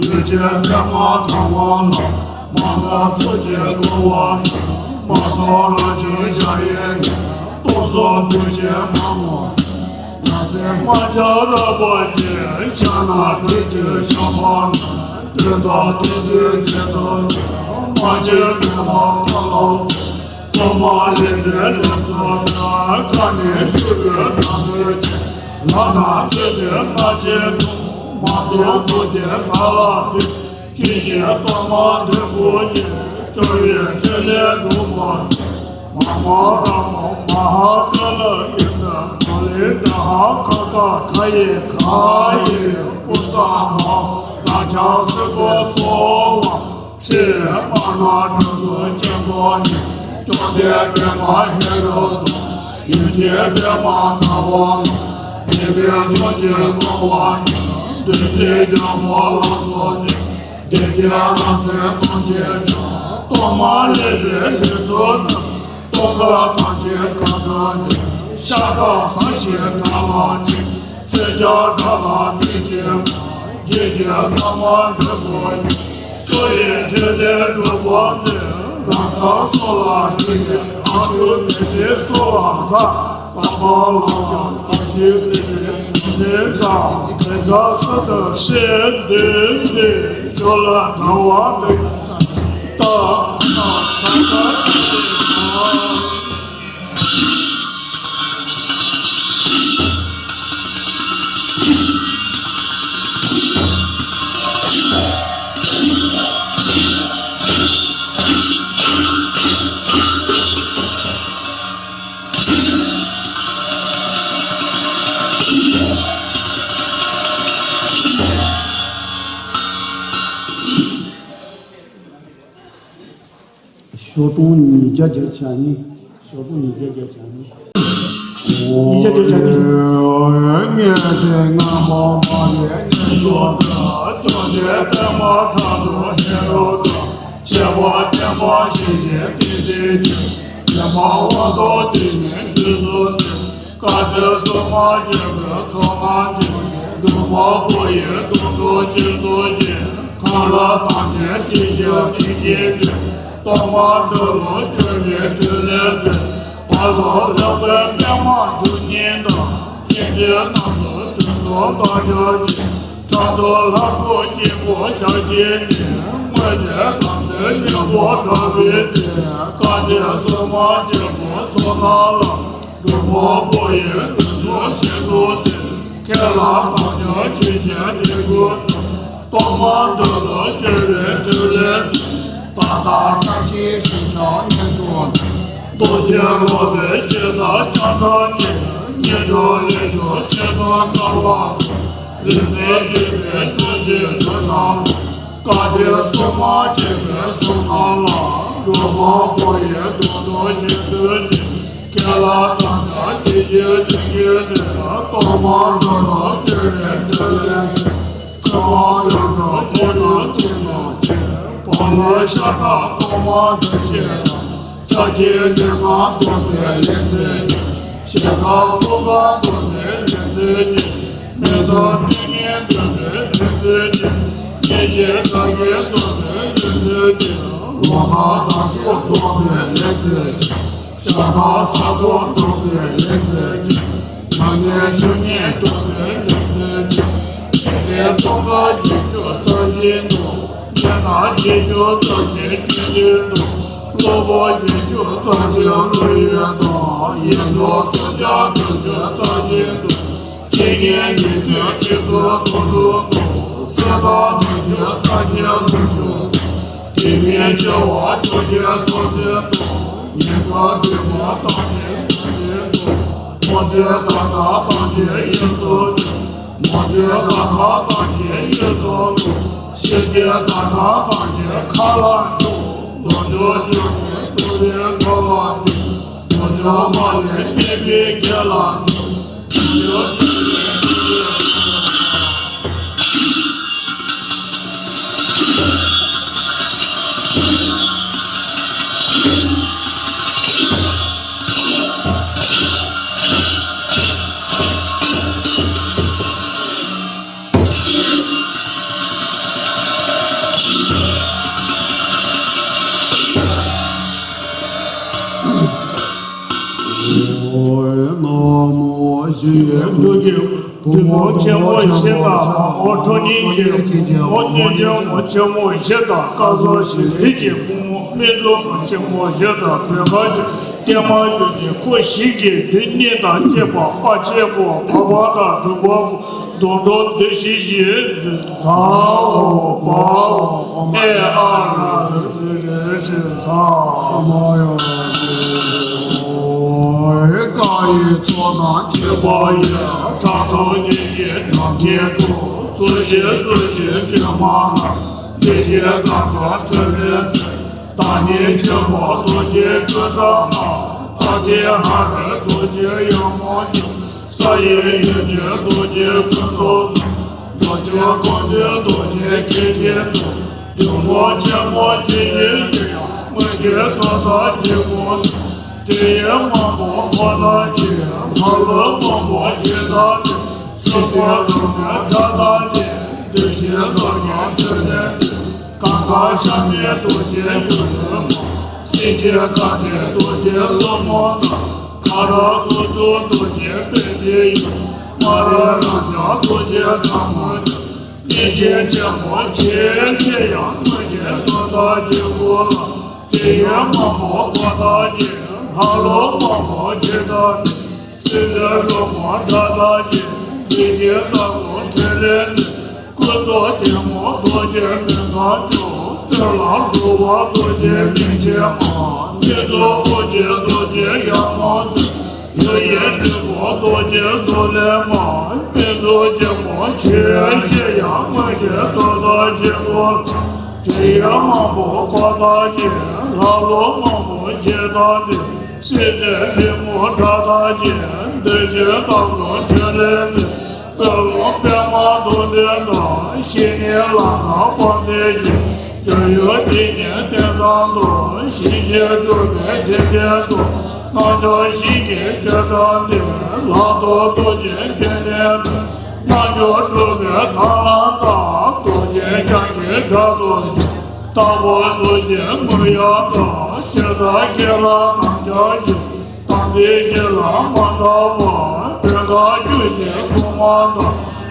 ཡུལ་གྱི་པདྨ་ཁང་བ་ལ། མ་ནོར་ཚོགས་ཀྱིས་བསྐོར་བ་ན། མ་ཚོགས་རང་བྱུང་ཞལ་ཡས་ནས། སྟོང་གསུམ་ཐུགས་རྗེའི་མ་མོ། ན་སེ་མ་ཇ་ར་པོ་ཆེ། ཤ་ན་སྦྲུལ་གྱི་ཤ་པ་ན། སྦྲུལ་དང་དུད་འགྲོའི་རྗེས་སུ་འཇུག་མ་ཆེན་སྦྲུལ་ལ་ཕ་ལ་སོགས། གཏོར་མ་ལེན་པའི་ལས་ཚོགས་ལ། ཁ་ནི་ཆུ་བོའི་ནང་དུ་ཆེ། ལག་ན་ཐོད་ཕྲེང་རྣམ་བསྒྱིངས་ཐོགས། མ་ཐོགས་ཐུགས་ཀྱི་ཐ་ལ་ཐོད། ཅི་ཞིག་གཏོར་མ་འདི་ཀུན་གྱི། བཅུ་ཡི་ཕྲིན་ལས་སྒྲུབ་པ་མཛད། མ་མ་ར་མ་མ་ཧཱ་ཀཱ་ལ་ཡི་ནི། མ་ལི་དྷ་ཧ་ཁ་ཁ་ཁ་ཡི་ཁ་ཡི། པུ་ཙ་ག་ར་ཇ་སེ་བོ་སོ་བ། ཤྲཱི་མ་ཎ་དུས་སུ་སྦྱིན་པོ་ནི། བཅོམ་ལྡན་པདྨ་ཧེ་རུ་ཀ་ཡུལ་གྱི་པདྨ་ཁང་བ་ལ། མི་མེད་ཚོགས་ཀྱིས་བསྐོར་བ་ན། བདུད་རྩིའི་རྒྱལ་པོ་ལ་སོགས་ཏེ། བདེ་སྐྱིད་ལྷ་སྲིན་ཐམས་ཅད་ཀྱང་། གཏོར་མ་ལེན་པའི་ལས་ཚོགས་རྣམས། གཏོར་མཁན་ཐམས་ཅད་གང་དུ་བསྙེན། ཤ་ཁྲག་ཟ་ཞིང་དགྲ་ལ་སྤྱད། ཚེ་རྒྱལ་དགྲ་ལ་ཕན་བྱེད་པ། རྗེ་ཀྱི་བླ་མ་འབྲུག་པོ་ཉིད། བཅུ་ཡི་ཕྲིན་ལས་སྒྲུབ་པ་མཛད། རང་གྲོལ་སོགས་ལ་ལུས་ཏེ། ཨ་ཏུ་མི་ཤེས་གསོལ་བ་མཛད། ཟབ་པ་ལ་ཡང་བཀྲ་ཤིས་པའི་ནི་ཙམ། དེ་ཙམ་སུ་དུ་ཤེས་འདུན་འདི། ཞོ་ལ་དྲ་བ་འདི། ཏ་ན་ཏ་ཏ་ཏ། ཞོགས་དྲུང་ཉིས་བརྒྱ་བརྒྱད་ཅུ་གྱ་གཉིས། ཞོགས་དྲུང་ཉིས་བརྒྱ་བརྒྱད་ཅུ་གྱ་གཉིས། ཉིས་བརྒྱ་བརྒྱད་ཅུ་གྱ་གཉིས། ངེས་ཚེ་ངན་པ་མ་ལུས་གནས་མཆོག་ཏུ། བཅོམ་ལྡན་པདྨ་དྲག་པོ་ཧེ་རུ་ཀ་ཁྱད་པར་བརྟན་པ་ཞི་ཞིང་གཏིང་མཛེས་ཀྱི། སེམས་དཔའ་དབང་ཐང་བདེ་གཤེགས་རྒྱུད་སོགས་ཀྱི། བཀའ་དྲིན་སྲུང་མ་ཆེན་པོའི་ཚོགས་རྣམས་ཀྱིས། འབྲུག་མོ་ཕོ་ཡི་དོན་དུ་ཤིན་ཏུ་གཤེགས། མཁའ་འགྲོ་ཐམས་ཅད་ཅི་བཞིན་བརྟན་གྱིས་བསྟེན། གཏོར་མ་འདི་ལ་བཅོལ་བའི་ཕྲིན་ལས་མཛད། བར་དུ་རིང་པོའི་པདྨ་འབྱུང་གནས་དང་། མཁྱེན་བརྩེ་རྣམས་སུ་དྲིན་དུ་བཏང་ཕྱིར་བགྱི། ཕྲག་དོག་ལྷ་སྐུ་སྐྱེས་བུ་ཞལ་བཞི་ནི། མངོན་ཤེས་དམ་ཚིག་སྙིང་པོ་དགྲ་བོའི་རྩེ། བཀའ་དྲིན་སྲུང་མ་ཆེན་པོའི་ཚོགས་རྣམས་ལ། འབྲུག་མོ་ཕོ་ཡི་དོན་དུ་ཤིན་ཏུ་བརྩེ། ཁས་བླངས་དམ་བཅའ་ཆོས་བཞིན་དྲན་དགོས་ན། སྟོང་པ་འདི་ལ་སྐྱེ་བའི་ཐོད་རེ་ཚོ། ད་ལྟ་བཀྲ་ཤིས་ཤིང་བྱ་ངན་ཚོགས་ནི། རྡོ་རྗེ་སློབ་པའི་ཆེ་ལ་ཁྱབ་བདག་ཅན། སྙན་གྲགས་ལས་བྱུང་ཆེ་ལ་དཀར་བ་ཚོ། རིག་འཛིན་འཇིགས་པའི་གསུང་གཅིག་ཐོས་རྣམས་ལ། བཀའ་དྲིན་སྲུང་མ་ཆེ་བའི་ཚོགས་རྣམས་ལ། རོལ་པ་བོ་ཡི་དུང་དུ་བཞིན་དུ་བྱེད། ཁས་བླངས་དམ་བཅའ་ཇི་བཞིན་བྱིན་གྱིས་བརླབ། སྟོང་པ་འདི་ལ་སྐྱེ་བའི་ཐོད་རེ་ཚོ། ཚོགས་པ་ཡོངས་སུ་གཏོར་རྣམས་བྱིན་གྱིས་བརླབ། བ་ལུ་ཤ་ཁྲག་གཏོར་མ་འདི་བཞེས་ལ། ཆགས་ཞེན་ཉོན་མོངས་གཏོར་པའི་ལས་མཛད་ཅིང་། ཞེ་སྡང་ཚོགས་རྣམས་གཏོར་པའི་ལས་མཛད་ཅིང་། མི་བཟང་དམྱལ་བ་གཏོར་པའི་ལས་མཛད་ཅིང་། གཉེན་བཤེས་དགྲ་བགེགས་གཏོར་པའི་ལས་མཛད་ཅིང་། ལོག་པར་ལྟ་སྐྱོང་གཏོར་པའི་ལས་མཛད་ཅིང་། ཞགས་པ་ཟ་འཕྲོག་གཏོར་པའི་ལས་མཛད་ཅིང་། མ་ངེས་ཤུགས་ཉེས་གཏོར་པའི་ལས་མཛད་ཅིང་། ཡི་དྭགས་སྟོང་ཕྲག་བརྒྱད་ཅུ་རྩ་བཞིའི་གཏོར། གཉན་སྟོང་བརྒྱད་ཅུ་རྩ་བཞིའི་གཏོར། གློ་བུར་བརྒྱད་ཅུ་རྩ་བཞིའི་གློ་ཡི་གཏོར། ཡེ་འདྲོག་སེམས་ཅན་བརྒྱད་ཅུ་རྩ་བཞིའི་གཏོར། ཇི་སྙེད་ཉེས་ཅན་ཇི་སྙེད་དུ་གཏོར་རུང་གཏོར། གསད་པ་བརྒྱད་ཅུ་རྩ་བརྒྱད་ལོངས་སྤྱོད། དེ་མིན་སྐྱེ་བ་ཆོས་ཅན་ཐོབ་ཕྱིར་གཏོར། ཉེན་ཁ་འདས་པ་ཐམས་ཅད་ཐོབ་ཕྱིར་གཏོར། མུ་སྟེགས་དགྲ་ཐམས་ཅད་གཡས་སུ་གཏོར། མུ་སྟེགས་དགྲ་ཐམས་ཅད་གཡོན་དུ་གཏོར། ཞི་རྒྱས་དགྲ་ཐམས་ཅད་མཁའ་ལ་གཏོར། རྡོ་རྗེ་འཆང་ཀུན་ཐུགས་རྗེའི་ཁ་ལ་གཏོར། རྡོ་རྗེ་མ་ལུས་གནས་པའི་རྒྱན་ལ་གཏོར། ཨོ་ན་མོ་ཞེས་འདུག་གི། བདུད་མོ་ཆེན་མོ་བཞི་དང་མ་མོ་ཁྲོ་གཉེར་གྱི་བུ་མོ་གནོད་སྦྱིན་མོ་ཆེན་མོ་བཞི་དང་སྐལ་བཟང་ཞི་ལིའི་བུ་མོ་སྨན་ཆུང་མོ་ཆེན་མོ་བཞི་དང་བོད་ཁ་ཆུ་ཏེ་མ་ཆུ་ནི་ཁོ་བཞི་གི་བདུད་གཉེན་དང་བཅས་པ་དཔའ་ཆེན་པོ་བ་བ་དང་གྲུ་པ་པོ་དོང་གྲོགས་འདི་བཞི་བཞི་འཛིན་ཚ་འོ་པ་འོ་ཨེ་ཨ་ར་རི་རི་རི་ཚ་མ་ཡོ་རི་ཀ་ཡི་ཚོགས་དང་བཅས་པ་ཡི་ཁྲག་འཐུང་ཉེས་ཅན་ནམ་མཁའི་མཐུ། ཚུལ་བཞིན་ཚུལ་བཞིན་བྱོན་མ་ནས་ལས་བཞིན་དགྲ་སྟོབས་འཕྲལ་ལས་མཛད། བདག་ཉིད་ཆེན་པོ་རྡོ་རྗེ་ཀུན་འདྲ་མ། ཐབས་མཁས་ཧ་རི་རྡོ་རྗེ་ཡང་མོ་ཆེ། ས་ཡི་ཡོན་ཏན་རྡོ་རྗེ་ཀུན་ཏུ་བཟང་། རྡོ་རྗེ་ཀུན་ལྡན་རྡོ་རྗེ་སྐད་ཅན་དུ། འབྱུང་པོ་ཆེན་པོ་ཇི་བཞིན་ཏེ། མངོན་སྤྱོད་རྟོག་པ་བརྒྱད་པོ་ནི། ཏྲཊ་ཡེ་མང་པོ་འཁོར་དང་བཅས། ཧ་ལུ་མང་པོ་བརྒྱད་དང་བཅས། སོ་སོ་རང་གི་དགྲ་དང་བཅས། བདེ་གཤེགས་རྡོ་རྗེ་འཕྲལ་ལས་མཛད། གང་གཱ་ཤ་མེད་རྡོ་རྗེ་ཀུན་འདུས་མ། སེང་གེ་ཁ་འདྲེ་རྡོ་རྗེ་ཀླུ་མོ་དང་། ཁ་རག་ཁུ་ཚུར་རྡོ་རྗེ་དཔལ་གྱི་ཡུལ། མ་རིག་རང་རྒྱལ་རྡོ་རྗེ་དྲག་མོ་ཡུལ། གནས་ཆེན་ཆེན་པོ་ཆེ་ཆེ་ཡང་མངོན་སྤྱོད་རྟོག་པ་བརྒྱད་པོ་ལ། ཏྲཊ་ཡེ་མང་པོ་འཁོར་དང་བཅས། ཧ་ལུ་མང་པོ་བརྒྱད་དང་བཅས། སྲིད་པའི་ལྷུན་པོ་དགྲ་དང་བཅས། དེ་བཞིན་དགྲ་སྟོབས་འཕྲལ་ལས་མཛད། སྐུ་ཚོགས་ལྡན་མོ་རྡོ་རྗེ་སྨན་ཁང་མཆོག། སྟོད་ལ་འགྲོ་བ་རྡོ་རྗེ་སྨན་ཆེན་མ། གནས་ཚུལ་དབུ་ཆེན་རྡོ་རྗེ་ཡང་མོ་ཟེར། གཡུ་ཡི་སྤྲིན་ཕུང་རྡོ་རྗེ་བཟོ་ལས་མ། སྨན་ཚོགས་ཆེན་མོ་ཆེ་ཆེ་ཡང་མངོན་སྤྱོད་རྟོག་པ་བརྒྱད་པོ། ཏྲཊ་ཡེ་མང་པོ་འཁོར་དང་བཅས། ཧ་ལུ་མང་པོ་བརྒྱད་དང་བཅས། སྲིད་པའི་རི་མོ་དགྲ་དང་བཅས། བདེ་གཤེགས་དམ་ལུ་འཕྲལ་ལས་མཛད། སྟོད་ལུང་པདྨ་རྡོ་རྗེ་དང་། བཞི་ནི་ལམ་བཟང་དབང་མཛད་ཅིང་། སྦྱོར་ཡུལ་དེ་ཉིད་རྟེན་བཟང་དུ། ཞིང་གཤེགས་གྲུབ་པའི་དེ་ལྡན་དུ། རྣལ་འབྱོར་ཞིང་གི་ཆོས་དང་ལྡན། ལག་ཏུ་རྡོ་རྗེ་གདན་ལྡན་དུ། རྣལ་འབྱོར་གྲུབ་པའི་ཐར་ལམ་དང་། རྡོ་རྗེ་འཆང་གི་སྒྲ་དུ་ཞུགས། རྟག་པར་རྡོ་རྗེ་མོ་ཡང་དག། ཇི་ལྟར་བསྐྱེད་ལ་དམ་བཅའ་བཞག། དམ་ཚིག་གཞན་ལ་མ་འདའ་བར། བོད་ཁ་བཅུ་ཞེས་གསུངས་མ་ཐག།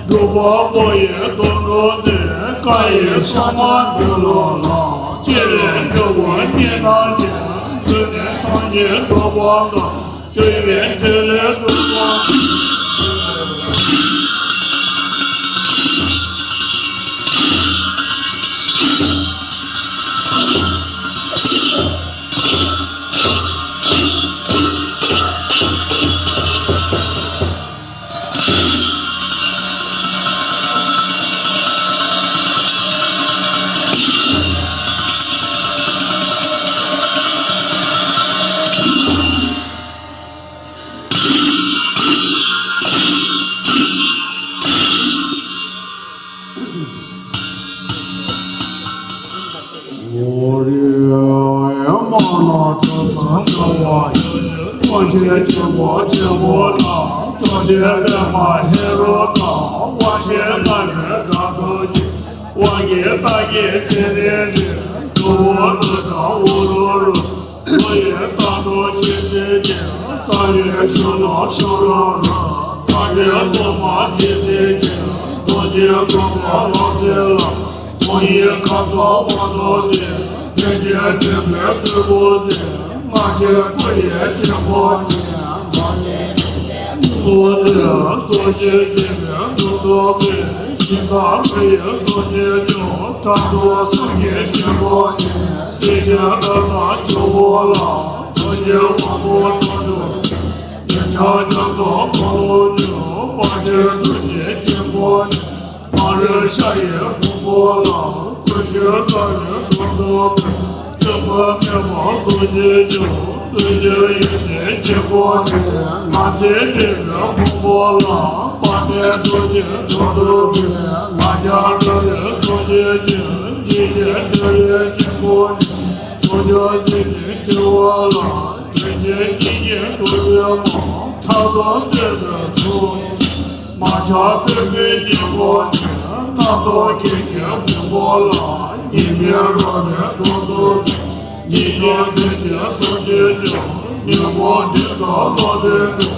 སྒྲུབ་པ་པོ་ཡི་སྡོང་གྲོགས་མཛད། བཀའ་ཡི་ཕྱག་མ་འདི་ལོ་ལ། ཅི་ལས་སྐྱོ་བོ་སྙིང་ནང་བཞིན། འདི་ནི་སངས་རྒྱས་འགྲོ་བ་དང་། སྤྱོད་པའི་འཕྲིན་ལས་སྒྲུབ་པ། ཆེན་པོ་ཆེན་པོ་ལ། བཅོམ་ལྡན་འདས་མ་ཧེ་རུ་ཀ། དབང་ཆེན་ལྔ་ཡི་སྒྲ་སྒྲོགས་ཤིང་། དབང་གི་རྟགས་ཀྱི་ཚེ་རིང་རིང་། གྲོགས་པོ་ཀླུ་དང་ཨུ་རུ་རུ། ཀླུ་ཡི་རྟ་མགྲོན་ཆེ་བསིལ་ཅན། ས་གཡོའི་ཤུལ་ལ་ཤོ་རོ་རོ། ཐང་གི་གློག་མ་ཇི་བསིལ་ཅན། རྡོ་རྗེ་ཀུན་དགའ་ལྷ་སྲིན་ལ། མོ་ཡི་ཁ་སོགས་དབང་ཐོབ་སྟེ། ཐེག་ཆེན་འགྲིམ་པའི་སྤྲུལ་སྐུ་ཟེར། ལྔ་ཆེན་སྐུ་ཡི་དཀྱིལ་འཁོར་ནས། ལོ་ལྟར་སྲོག་ཤིང་གཤིན་པོའི་མདུང་དུ་བོས། ཞིང་ཁམས་ལྷ་ཡི་གཙོ་ཆེན་མཆོག། ཁྲ་འབྲུག་གསུམ་གྱི་དཀྱིལ་འཁོར་ནས། སྲིད་ཞིའི་རྣམ་སྣང་ཆུ་བོ་ལ། རྡོ་རྗེ་དབང་པོ་འགྲོ་དྲུག་ཡུལ་གྱར་རྒྱ་མཚོ་འཁོར་ལོ་བཅུ། དཔལ་ཆེན་གདུལ་བྱའི་དཀྱིལ་འཁོར་ནས། མ་རུངས་ཤ་ཡི་ཕུང་པོ་ལ། སྐུ་མཆེད་ལྷ་ཡི་དྲུང་དུ་བོས། སྐྱེ་འགག་མེད་པར་རྫོགས་ཤིང་བརྗོད། བདུད་རྩིའི་ཡུལ་ནི་དཀྱིལ་འཁོར་ནས། ལྔ་བརྩེགས་འགྲིམ་པའི་ཕུང་པོ་ལ། དཔག་མེད་རྡོ་རྗེ་དྲུང་དུ་བོས། ལྔ་བརྒྱ་རལ་པའི་རྫོགས་བྱེད་ཅིང་། ཇི་བཞིན་འཇའ་རིའི་དཀྱིལ་འཁོར་ནས། རྡོ་རྗེ་རྩེ་གཅིག་སྤྱི་བོ་ལ། དྲིན་ཅན་སྐྱེ་མཆེད་འགྲོ་དྲུག་མ། ཁྲག་འཐུང་བཙོས་པའི་ཚོགས། མ་ཆགས་པའི་མོད་དཀྱིལ་འཁོར་ནས། རྣམ་རྟོག་སྐྱེ་མཆེད་ཕུང་པོ་ལ། ཉི་མའི་རོ་རེ་འགྲོ་དྲུག་ཉིད་སྐྱོང་བདེ་ཆེན་ཚོགས་ཆེན་སྐྱོང་། ཉོན་མོངས་སྒྲིབ་དང་རློབ་པའི་དྲུག་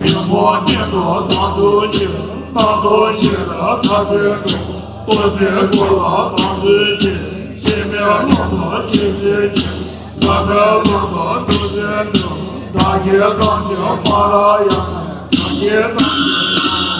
ཉོན་མོངས་གཉེན་དང་དམ་དུ་བཅས། རྣམ་རྟོག་ཤེས་རབ་ཐར་པའི་དྲུག་རྟོག་པའི་སྒོ་ལ་དམ་ཚིག་བཅས། སྐྱེ་མེད་རློབ་དང་སྐྱེ་སྲིད་ཅིང་། འགག་མེད་རློབ་དང་འགྲོ་སྲིད་དྲུག་བདག་བསྐྱེད་ཐམས་ཅད་མ་ར་ཡ། བདག་བསྐྱེད་ཐམས་ཅད།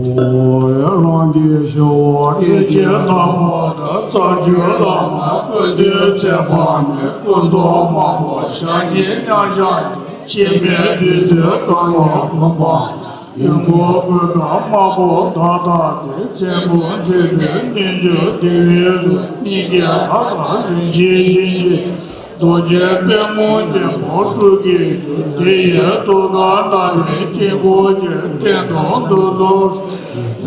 རང་གི་ཞབས་ཨོ་རིན་ཆེན་དྭགས་པོ་དང་རྩ་བརྒྱུད་བླ་མ་ཀུན་འདུས་ཚེ་དཔག་མེད་སྐུ་མདོག་དམར་པོ་ཞལ་གཉིས་མཉམ་བཞག་སྟེ། འཆི་མེད་བདུད་རྩིའི་གང་བའི་བུམ་པ། ཡུམ་གྱི་སྐུ་ཁམས་དམར་པོ་ཟླ་ལྟར་ཏེ། མཚན་བུ་མཛེས་པའི་གནས་འགྱུར་བདེ་བའི་རོ། སྙིང་གའི་ལྷ་དང་རིན་ཆེན་ཆོས་ཀྱི་རྡོ་རྗེ་པད་མོ་ཆེན་པོ་སྤྲུལ་སྐུའི་གཞུ། དེ་ཡི་ཐུགས་ཀར་ཟླ་བའི་དཀྱིལ་འཁོར་གྱི། སྟེང་དུ་གདུགས་ཚོགས་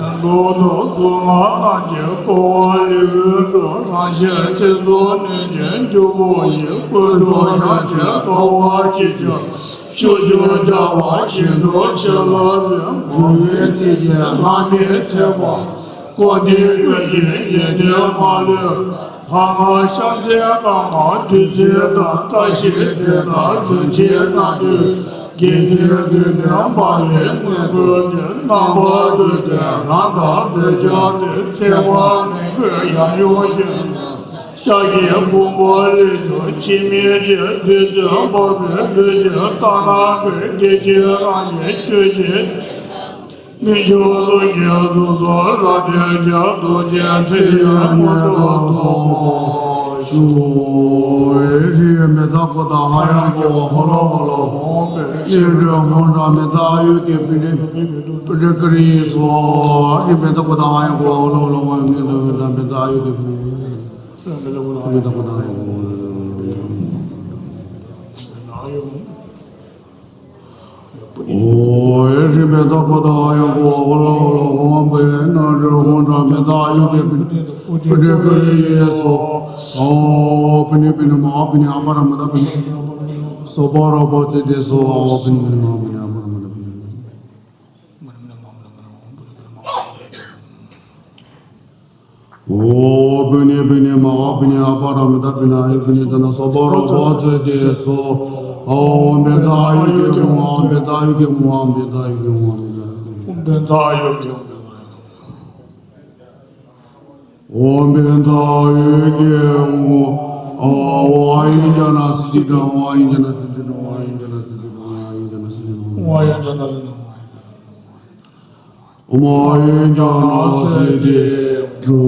རྡོ་རྗེ་གདུགས་དང་མཛུབ་མོ་རྣམས་ཀྱིས་བསྐོར་བ་ལེའུའི་འགྲོ། རང་ཞལ་ཚེ་སྲོག་གནོད་སྦྱིན་འཇུག་པོ་ཡི། སྐུ་འཕྲོག་ཡང་ཞིང་འཐོར་བ་ཅི་བྱ། ཕྱོགས་བཅུར་རྒྱལ་བ་ཞིང་འགྲོ་ཕྱིར་ལ་བོས། འགྲོ་བའི་ཚེ་གཅིག་ལྷ་མིའི་ཚེ་དཔག་སྐུ་ལྡན་ཀུན་གྱི་ཡིད་བརྟན་མ་ལུས། ལྷ་སྔགས་ཕྱག་མཚན་རྟགས་མ་བདུད་རྩི་དང་། བཀྲ་ཤིས་རྫས་དང་རིན་ཆེན་སྣ་བདུན། དགེ་ཚུལ་རྫུ་འཕྲུལ་འབར་བའི་དངོས་བཀོད་ཀྱིས། རྣམ་པ་བདུད་འདུལ་རང་དང་བདུད་བྱེད་དེ། ཚེ་དཔག་མེད་ཀུན་ཡང་ཡོངས་ཤིང་། ཤཱཀྱའི་ཕུང་པོ་ལས་བྱུང་འཆི་མེད་ཀྱི། བདུད་རྩི་འབར་བའི་ལུས་ཀྱི་རྩ་ནང་ཁོལ། བདེ་ཆེན་རང་བཞིན་བཅུད་ཀྱི། སྨིན་མཆོག་གསུམ་གྱི་གཟུགས་སུ་རབ་བརྟན་ཅིང་། རྡོ་རྗེ་ཚེ་ཡི་དངོས་གྲུབ་ཐོབ་པར་ཤོག། རིགས་མེད་ད་ཀོ་ད་ཧ་ཡང་གོ་ཧོ་ལོ་ཧོ་ལོ། ཧོ་མེ་ཧོ་ད་མེ་ད་ཡུ་གེ་པི་རི་པི་རི་ཀི་རི་སོ། རིགས་མེད་ད་ཀོ་ད་ཧ་ཡང་གོ་ཧོ་ལོ་ཧོ་ལོ། ཧོ་མེ་ད་མེ་ད་མེ་ད་ཡུ་གེ་པི་རི། རིགས་མེད་ད་ཀོ་ད་ཧ་ཡང་གོ། ཨོ་ཡེ་ཧྲི་མེ་ད་ཁོ་ད་ཡང་གོ་ཨོ་ལ་ཨོ་ལ་ཧོ་མ་པེ་ན་རེ་ཧོ་ད་མེ་ད་ཡུ་གེ་པི་ནི་པུ་ཏྲེ་ཀ་རེ་ཡེ་སོ། ཨོ་པི་ནི་པི་ནི་མ་པི་ནི་ཨ་པ་ར་མ་ད་པི་ནི་སོ་པ་ར་པ་ཙི་དེ་སོ། ཨོ་པི་ནི་པི་ནི་མ་པི་ནི་ཨ་པ་ར་མ་ད་པི་ནི། ཨོ་པི་ནི་པི་ནི་མ་ཨ་པི་ནི་ཨ་པ་ར་མི་ད་པི་ན་ཨ་པི་ནི་ད་ན་སོ་པ་ར་པ་ཙེ་ཏེ་སོ། ཨོ་མེ་ད་ཨ་ཡུ་གེ་མུ་ཨ་མེ་ད་ཨ་ཡུ་གེ་མུ་ཨ་མེ་ད་ཨ་ཡུ་གེ་མུ་ཨ་མེ་ད་ཨ་ཡུ་གེ་མུ། ཨོ་མེ་ད་ཨ་ཡུ་གེ་མུ། ཨོ་ཨ་ཡུ་ཇ་ན་སི་ཏི་ད་ཨོ་ཨ་ཡུ་ཇ་ན་སི་ཏི་ད་ཨོ་ཨ་ཡུ་ཇ་ན་སི་ཏི་ད་ཨོ་ཨ་ཡུ་ཇ་ན་སི་ཏི་ད། ཨོ་མ་ཡུ་ཇ་ན་སི་ཏི་འགྲོ་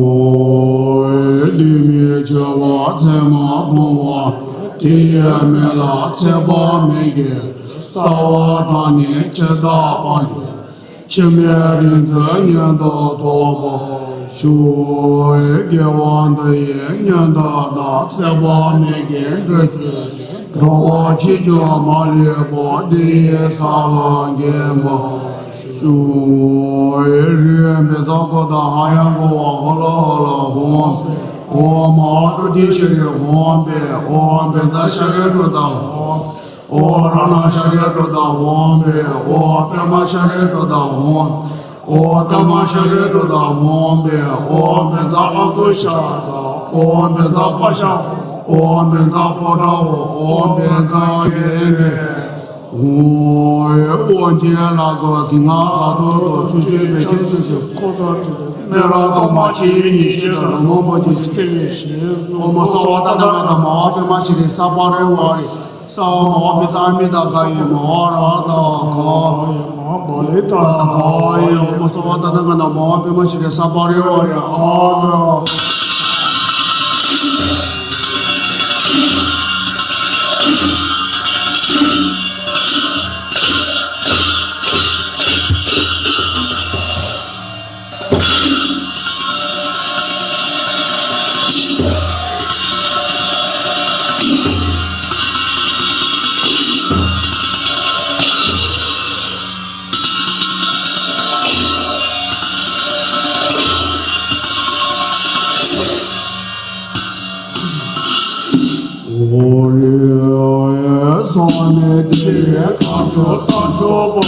བའི་དུས་མིན་འཆི་བ་མཚན་མ་གཏོང་བ། དེ་ཡི་མེ་ལ་ཚེ་དཔག་མེད་ཀྱི། གསལ་བ་དང་ནི་ཆེ་དག་སྤང་བྱ། འཆི་མེད་རིག་འཛིན་མངོན་དུ་ཐོབ་པར་ཤོག། དགེ་བ་འདི་ཡིས་མངོན་དུ་བདག་ཚེ་དཔག་མེད་ཀྱི་འགྲོ་ཆོས་འགྲོ་བ་ཕྱིར་བཅོས་མ་ལུས་པ་འདི་ཡི་ས་ལ་འགེམས་པར་ཤོག། རིགས་ཡོད་བཛྲ་ཀུ་ཏ་ཧ་ཡ་གུ་ཝ་ཧོ་ལ་ཧོ་ལ་ཧོམ། ཨོ་མ་ཧཱ་ཀྲོ་དྷི་ཤྭ་རི་ཧོམ་པེ། ཨོ་བཛྲ་ཤྭ་རི་ཀྲོ་ཏ་ཧོམ། ཨོ་རཏ་ན་ཤྭ་རི་ཀྲོ་ཏ་ཧོམ་པེ། ཨོ་པདྨ་ཤྭ་རི་ཀྲོ་ཏ་ཧོམ། ཨོ་ཀ་མ་ཤྭ་རི་ཀྲོ་ཏ་ཧོམ་པེ། ཨོ་བཛྲ་ཨང་ཀུ་ཤ་ཏ། ཨོ་བཛྲ་པ་ཤ་ཧོ། ཨོ་བཛྲ་པོ་ཏ་ཧོ། ཨོ་བཛྲ་གེ་ནྡྲེ་ཧོ། ཨོ་རྒྱན་ལ་གོ་དེ་སྔ་ས་དོན་དུ་ཆུ་ཤོད་པའི་ཁྱེད་ཚོས་སུ་ཁོ་ཐག་གི་མེ་ར་གཏོང་མ་ཆེ་ཡི་ཉི་ཤེས་དང་རོལ་མོ་པོ་ཆེ་ཆེ་ཆེ་ཡི་ཤེས། ཨོ་མོ་སོ་བ་ཏ་ཏ་ག་ཏ་མ་བ་པེ་མ་ཤི་རེ་ས་པ་རེ་བ་རེ། ས་བ་མ་བ་པེ་ཏ་མི་ཏ་ག་ཡི་མ་བ་ར་ཏ་ག་ཡི་མ་བ་ལེ་ཏ་ག་ཡི། ཨོ་མོ་སོ་བ་ཏ་ཏ་ག་ཏ་མ་བ་པེ་མ་ཤི་རེ་ས་པ་རེ་བ་རེ། ཨ་ར། འོ་རེ་སོང་ནས་དེ་གང་དུ་བཏང་ཆོག་པ།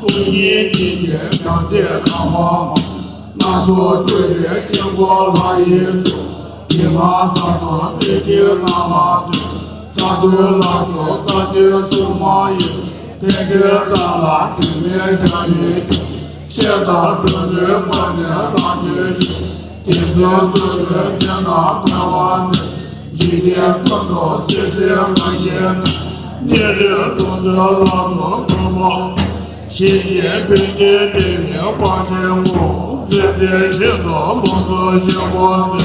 སྐུ་ཉིད་ཀྱི་རྒྱལ་ཕྲན་དེ་ཁ་བ་མ། སྣ་ཚོགས་སྤྲུལ་པའི་དཀྱིལ་འཁོར་ལྷ་ཡི་གཙུག། དེ་མ་ས་དང་དཔེ་ཆའི་རྣམ་པ་སྟོན། དྲག་པོའི་ལྷ་ཚོགས་རྟ་ཐོད་སུ་མ་ཡིན། ཕས་ཀྱི་རྩ་ལ་དྲི་མེད་འཇའ་ཡིས་སྐྱོང་། ཤེལ་དང་སྒྲོ་འདོད་པ་ནི་རང་གྲོལ་ཞིང་། དེ་ཚུལ་འདུལ་བའི་དེ་ན་འཕེལ་བ་ནི། འཇིག་རྟེན་ཀུན་ཏུ་སྲིད་ཞིའི་ལྷ་ཡི་ནང་། ཉེ་རིང་གྲོང་ཁྱེར་ལ་སོགས་འགྲོ་མང་། ཞིང་གཤེགས་པའི་དཔལ་གྱི་དེ་ཉིད་དཔལ་ཆེན་པོ། མཛེས་ལྡན་ཞིང་དུ་ལོངས་སུ་གྱུར་པ་ནི།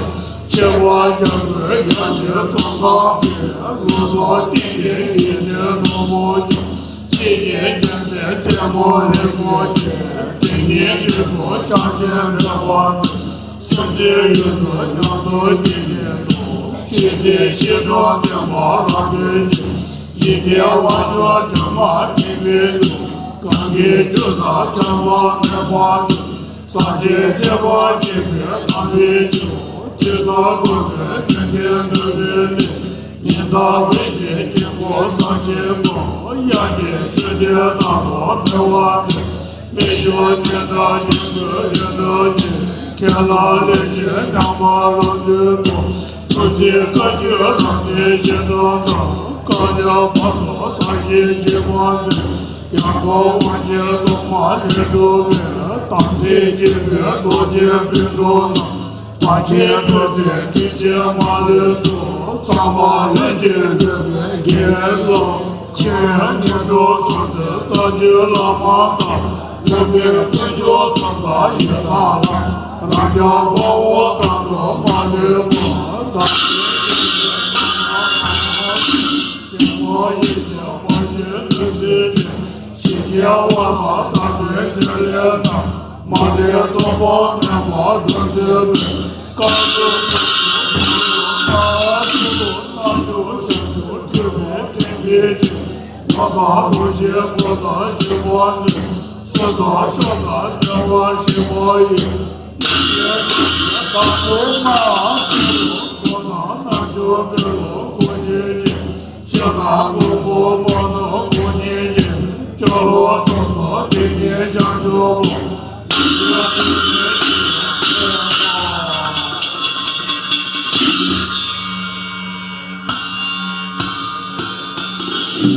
ཆེ་བ་རྒྱ་མཚོའི་ཡང་ཞིང་རྩྭ་ཐང་པའི། ལོ་ཏོག་སྟེང་གི་ཡིད་བཞིན་ནོར་བུ་ཀྱང་། ཤེས་བཞིན་རྒྱལ་མཚན་ཐལ་མོ་སྦྱིན་པ་ཅན། དེ་ཉིད་དུས་སུ་ཕྱག་ཆེན་འགྲེལ་པ་ནི། སེམས་ཅན་ཡོངས་སུ་ཉམས་སུ་བཞེས་ཤིང་དུ། ཇི་སྲིད་ཤིན་ཏུ་བརྟན་པ་རབ་ཏུ་འཇིག། འཇིག་རྟེན་དབང་ཕྱུག་སྒྲོན་མ་སྤྲིན་པའི་གཙུག། གང་གི་རྒྱུད་དང་ཁྱབ་པ་མེད་པར་གྲོལ། ས་གཞི་ཐེག་པ་ཆེན་པོའི་ལམ་རིམ་བཅུ། ཇི་སྲིད་འཁོར་བའི་རྒྱུན་མཐའི་འདུལ་བའི་གནས། ཉི་ཟླ་འོད་ཀྱི་དཀྱིལ་འཁོར་གསལ་བྱེད་པ། དབྱར་སྐྱེས་ཚུལ་ཁྲིམས་རྣམས་སུ་འཕེལ་བ་སྟེ། མི་ཤོང་ཉི་ཟླ་ཤིན་ཏུ་ཡོན་ཏན་ཅན། ཁས་བླངས་ལས་ཀྱི་ཉམས་པ་རབ་ཏུ་འཕེལ། ཐུགས་སྲས་བཀའ་བརྒྱུད་རབ་བརྟན་ཞིང་དུ་དར། བསྐལ་བརྒྱར་བར་དུ་དར་ཞིང་རྒྱས་པར་མཛད། ཡང་དག་དབང་ཆེན་ཐོག་མ་ལས་གྲུབ་པའི། དམ་ཚིག་ཆེན་པོའི་རྡོ་རྗེའི་སྤུན་གྲོགས་རྣམས། བར་ཆད་འདུ་འཛི་ཐེག་ཆེན་མ་ལུས་སོགས། ཚང་མ་ལྷུན་གྱིས་གྲུབ་པའི་དགེ་བའི་བློ། ཆེ་བའི་ངན་འགྲོ་ཕྱོགས་བཅུའི་རྩ་བརྒྱུད་བླ་མ་དང་། ལུང་པའི་དཀོན་མཆོག་གསུམ་དང་ཡི་དམ་ལ། རང་རྒྱལ་དཔའ་བོ་དང་དུ་མ་ལུས་པ། དམ་ཆོས་ཀྱི་ཆོས་ཀྱི་ཡེ་ཤེས་དཔལ་གྱི་ནུས་སུ་བྱེད། ཞི་རྒྱས་དབང་དང་དམ་པའི་འཕྲིན་ལས་རྣམས། མ་ལུས་སྟོང་པ་མེད་པར་སྒྲོལ་མཛད་པའི། བཀའ་སྲུང་ཐུགས་སྲུང་ཡུལ་ལ་ཐུགས་སྲུང་རྣལ་འབྱོར་ཞབས་ཞུ་སྤྲུལ་པའི་བསྟན་པའི་སྤྱི། ངོ་མཚར་ལོངས་སྤྱོད་སྐུ་དང་ཞི་བ་འདུས། སྲིད་དང་ཕྱོགས་དང་བདེ་བར་གཤེགས་པ་ཡི། སྙིང་རྗེའི་ཐུགས་ཀྱི་བདག་པོ་མ། ཐུགས་སྲུང་མདོར་ན་རྣལ་འབྱོར་པའི་བློ་སྐུ་བཞི་སྤྱན། ཕྱི་ནང་ཀུན་པོ་མ་ནུབ་སྐུ་བརྙེས་ཀྱི། སྐྱོ་ལོ་ཐོག་སོགས་དེ་ཉིད་ཞལ་འཇོག་པ།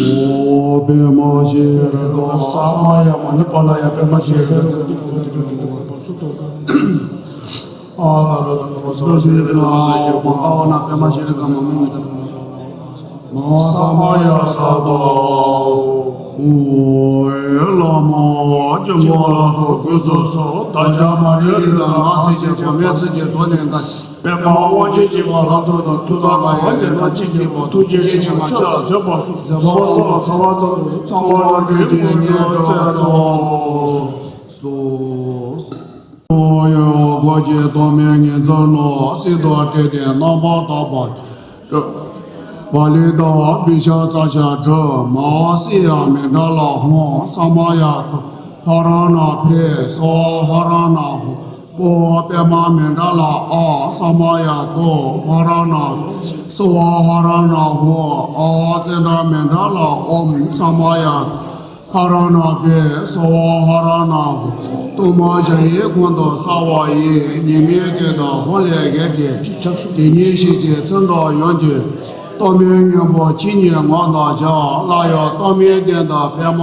ཨོ་པདྨ་ཤེལ་དཀར་ས་མ་ཡ་མ་ཎི་པཱ་ལ་ཡ་པདྨ་ཤེལ་དཀར། ཨ་ན་རོ་ན་རོ་སོ་སོ་ཡ་ན་ཡ་མ་ཀ་བ་ན་པདྨ་ཤེལ་དཀར་མ་མི་ཉི་ད་མ་ས་མ་ཡ་ས་དོ། ཨོ། བླ་མ་སྤྱང་པོ་ལྷ་ཚོགས་སྐུ་གཟུགས་སོགས་བདག་ཅག་མ་འདྲེས་རིགས་དང་ངག་གསལ་བྱེད་པ་མེད་ཚུལ་གྱི་ཐོག་ནས་བདག་པདྨ་དབང་ཆེན་གྱི་བ་ལྷ་ཚོགས་དང་ཐུགས་དམ་བསྐང་ཡང་ལས་དང་ཅི་བགྱིས་པ་ཐུགས་རྗེ་ཆེན་པོ་ཁྱོད་ལ་མཛད་པ་སོགས་གཟིགས་པ་སོགས་ཚང་བ་ཚང་དུ་ཚང་བ་ལ་འདྲེན་ཅིང་ཉན་དུ་སྩལ་ལོ། སོ། ཡོ་གོ་ཅེ་ཏོ་མེ་ངན་ཚ་ནོ་སི་ཏོ་ཏྲེ་ཏེ་རྣམ་པར་དག་པ། བ་ལི་ཏ་བི་ཤ་ཙ་ཤ་དྲི་མ་སི་ཡ་མི་འདྲ་ལ་ཧོ་ས་མ་ཡ་ཏོ་ཧ་ར་ན་ཕེ་སོ་ཧ་ར་ན་ཧོ། པོ་པདྨ་མི་འདྲ་ལ་ཨ་ས་མ་ཡ་ཏོ་ཧ་ར་ན་སོ་ཧ་ར་ན་ཧོ། ཨ་ཙི་འདྲ་མི་འདྲ་ལ་ཨོམ་ས་མ་ཡ་ཧ་ར་ན་པེ་སོ་ཧ་ར་ན་ཧོ། གཏུམ་མོ་ཞ་ཡི་ཀུན་ཏུ་བསགས་པ་ཡི། ཉེས་དམིགས་དེ་དག་ཧོ་ལས་བརྒལ་ཏེ། དེ་ཉིད་ཤེས་བྱའི་ཚུལ་དུ་ཡོངས་བྱེད། གཏོར་མའི་སྙིང་པོ་ཆོས་ཉིད་ངོ་དང་ཞག་སླར་ཡང་གཏོར་མའི་སྟེང་དུ་པདྨ་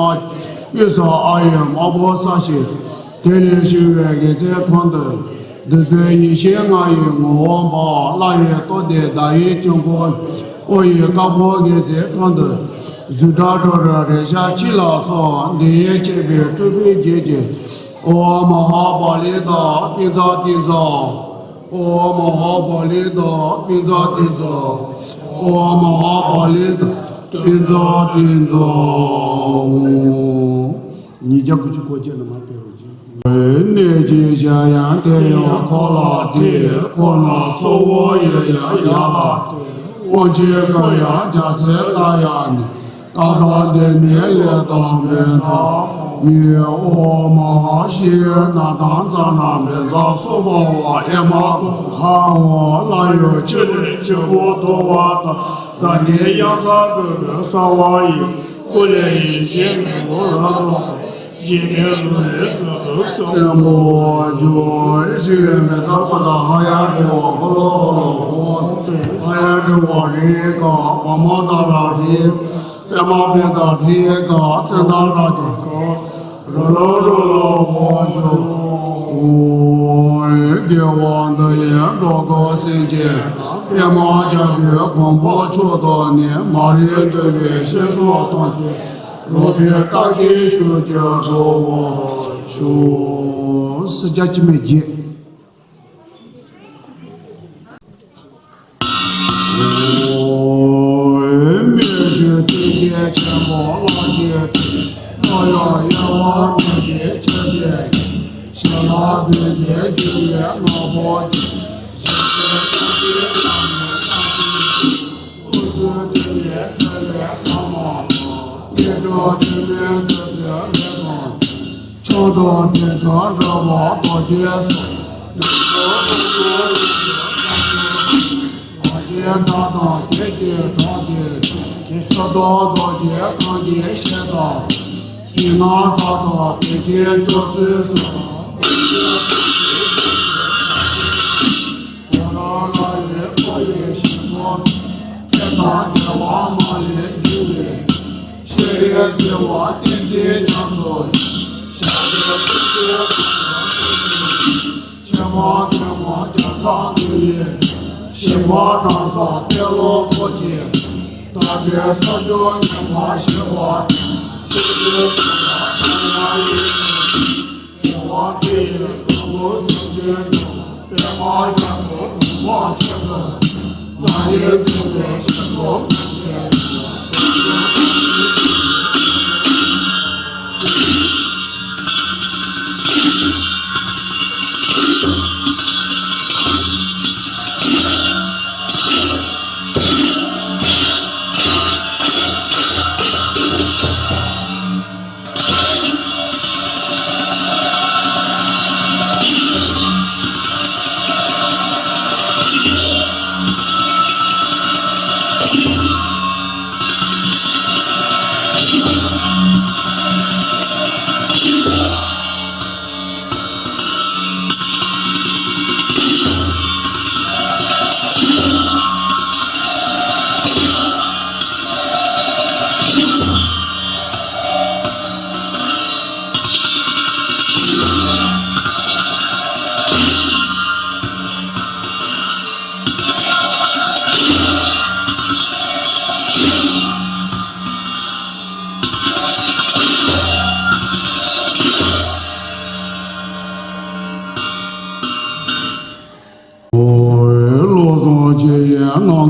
དབུས་སུ་ཨ་ཡི་དམར་པོ་བསལ་ཞིང་། དེ་ལས་ཞུ་བའི་དགེ་མཚན་དོན་དུ། བདུད་རྩིའི་ཡེ་ཤེས་ལྔ་ཡི་ངོ་བོ་འབར། སླར་ཡང་གཏོར་ཏེ་ཟླ་བའི་དཀྱིལ་འཁོར། ཨོ་ཡི་དཀར་པོ་དགེ་མཚན་དོན་དུ། གཟུགས་སྒྲ་དྲི་རོ་རེག་བྱ་ཆོས་ལ་སོགས། འདི་ཡིས་བསྐྱེད་པའི་སྤྲུལ་པའི་རྒྱུད་ཀྱི། ཨོཾ་མ་ཧཱ་པཱ་ལི་ཏ་པཉྩ་ཏིཾ་ཛ། ཨོཾ་མ་ཧཱ་པཱ་ལི་ཏ་པཉྩ་ཏིཾ་ཛ། ཨོཾ་མ་ཧཱ་པཱ་ལི་ཏ་པཉྩ་ཏིཾ་ཛ། ཨོཾ། ཉིས་བརྒྱ་དགུ་བཅུ་གོ་བརྒྱད་ནས་མར་སྤེལ་རོགས་གྱིས། གནས་ཀྱི་གཞལ་ཡས་དེ་ཡང་འཁོར་ལ་བརྟེན། འཁོར་རྣམས་གཙོ་བོ་ཡི་ཡང་ཡར་ལ་བརྟེན། དབང་ཆེན་སྐུ་ཡང་རྒྱལ་མཚན་ལྟར་ཡང་ནི། ད་ལྟ་འདི་ནི་ལས་དང་མི་འདའ་ཉིད། ཨོཾ་མ་ཧཱ་ཤེས་རབ་སྣ་དང་ཛྙཱ་ན་བཛྲ་སོགས་པ་བ་ཨེ་མ་ཧཱ་ཧོ། སླར་ཡང་ཆུ་ལས་ཆེན་པོ་གཏོར་བ་དང་། རང་ཉིད་གཡང་ས་དྲོད་དུ་གསལ་བ་ཡི། སྐུ་ལས་ཡེ་ཤེས་མི་མགོ་རབ་དང་། འཇིགས་མེད་གཟུགས་ལས་ཀུན་ཏུ་བརྩོན་པོར་གྱུར། ཞི་བའི་མེ་ཏོག་ཀུན་ཏུ་ཧ་ཡང་བཀྲ་བ་ཧོ་ལོ་ཧོ་ལོ་ཧོ། ཧ་ཡང་བཀྲ་བ་རི་ཡི་ག་བ་མ་ད་ར་རི། པདྨ་བེ་ད་རི་ཡི་ག་ཙན་ད་ར་ཏི་ག་རོ་ལོ་རོ་ལོ་ཧོ་ཇོ། ཨོ། དགེ་བ་འདི་ཡིས་འགྲོ་ཀུན་སེམས་ཅན། པདྨ་རྒྱལ་པོའི་གོ་འཕང་མཆོག་ཐོབ་ནས། མ་རིག་འདུལ་བའི་བཤེས་ཚོགས་ཐམས་ཅད། རོལ་པའི་རྟགས་ཀྱིས་བཞུགས་ཀྱང་གྲོལ་བར་ཤོག་སུ་རྒྱ་ཅི་མེད་བརྒྱད། ཨོ། མི་བཞུགས་སྟོན་ཀའི་ཆེན་པོ་ལ་ཞེས་པའི། ཐོ་ཡང་གཡོ་བ་མེད་པའི་ཆོས་ཀྱི། ཞལ་ལག་པད་ཟླའི་འཇུག་པའི་སྣ་ཕོ་ཅན། ཞལ་ཟས་ཐམས་ཅད་བླ་མའི་བཀའ་དྲིན་ཅན། སྐུ་གསུང་ཐུགས་ཀྱི་ཐོད་རྒལ་ཟབ་མོ། ངེས་འགྲོ་ཐུན་མིན་བདུད་རྩིའི་རིགས་དང་། ཆང་དང་སྤྲེལ་དང་འགྲོ་བ་དག་ཅེས་སོགས། ནག་པོ་དབང་པོ་ལུས་ཀྱི་ཁམས་ཀྱི། གང་ཞིག་དགྲ་དང་བགེགས་ཀྱིས་བསྒྲགས་ཏེ། ཕྱོགས་དང་རྡོ་རྗེ་གང་གིས་བཤད་དམ། ཞིང་ན་ས་དང་བད་ཀན་སྐྱོ་ཤོས་སོགས། ཁོ་རང་ལ་ཡི་ཁོ་ཡི་ཞིང་ཁམས་སུ། ཐེག་དམ་དགེ་བ་མ་ལུས་འབྱུང་བའི། ཤེས་རིག་བརྩེ་བ་ཏིང་འཛིན་རྒྱ་མཚོ་ཡི། ཤ་རུས་གསེར་གྱི་གོ་ལ་སོགས་ཀྱི། ཕྱེ་མ་ཐལ་མོ་རྒྱ་གྲགས་འདི་ཡི། ཞིང་པ་དྲང་སྲོང་ཏེ་ལོ་འཁོར་གྱི། དག་པའི་ས་ཕྱོགས་ཉི་མ་ཤར་བ་དང་། ཆོས་ཀྱི་འཁོར་ལོ་རྣམ་དབྱེ་ཡི། དགེ་བ་འདི་ཡིས་འགྲོ་ཀུན་སེམས་ཅན་རྣམས། པདྨ་རྒྱལ་པོའི་གོ་འཕང་མཆོག་ཏུ། ང་ཡི་འདུན་པའི་ཞིང་ཁམས་ཀུན་ཏུ།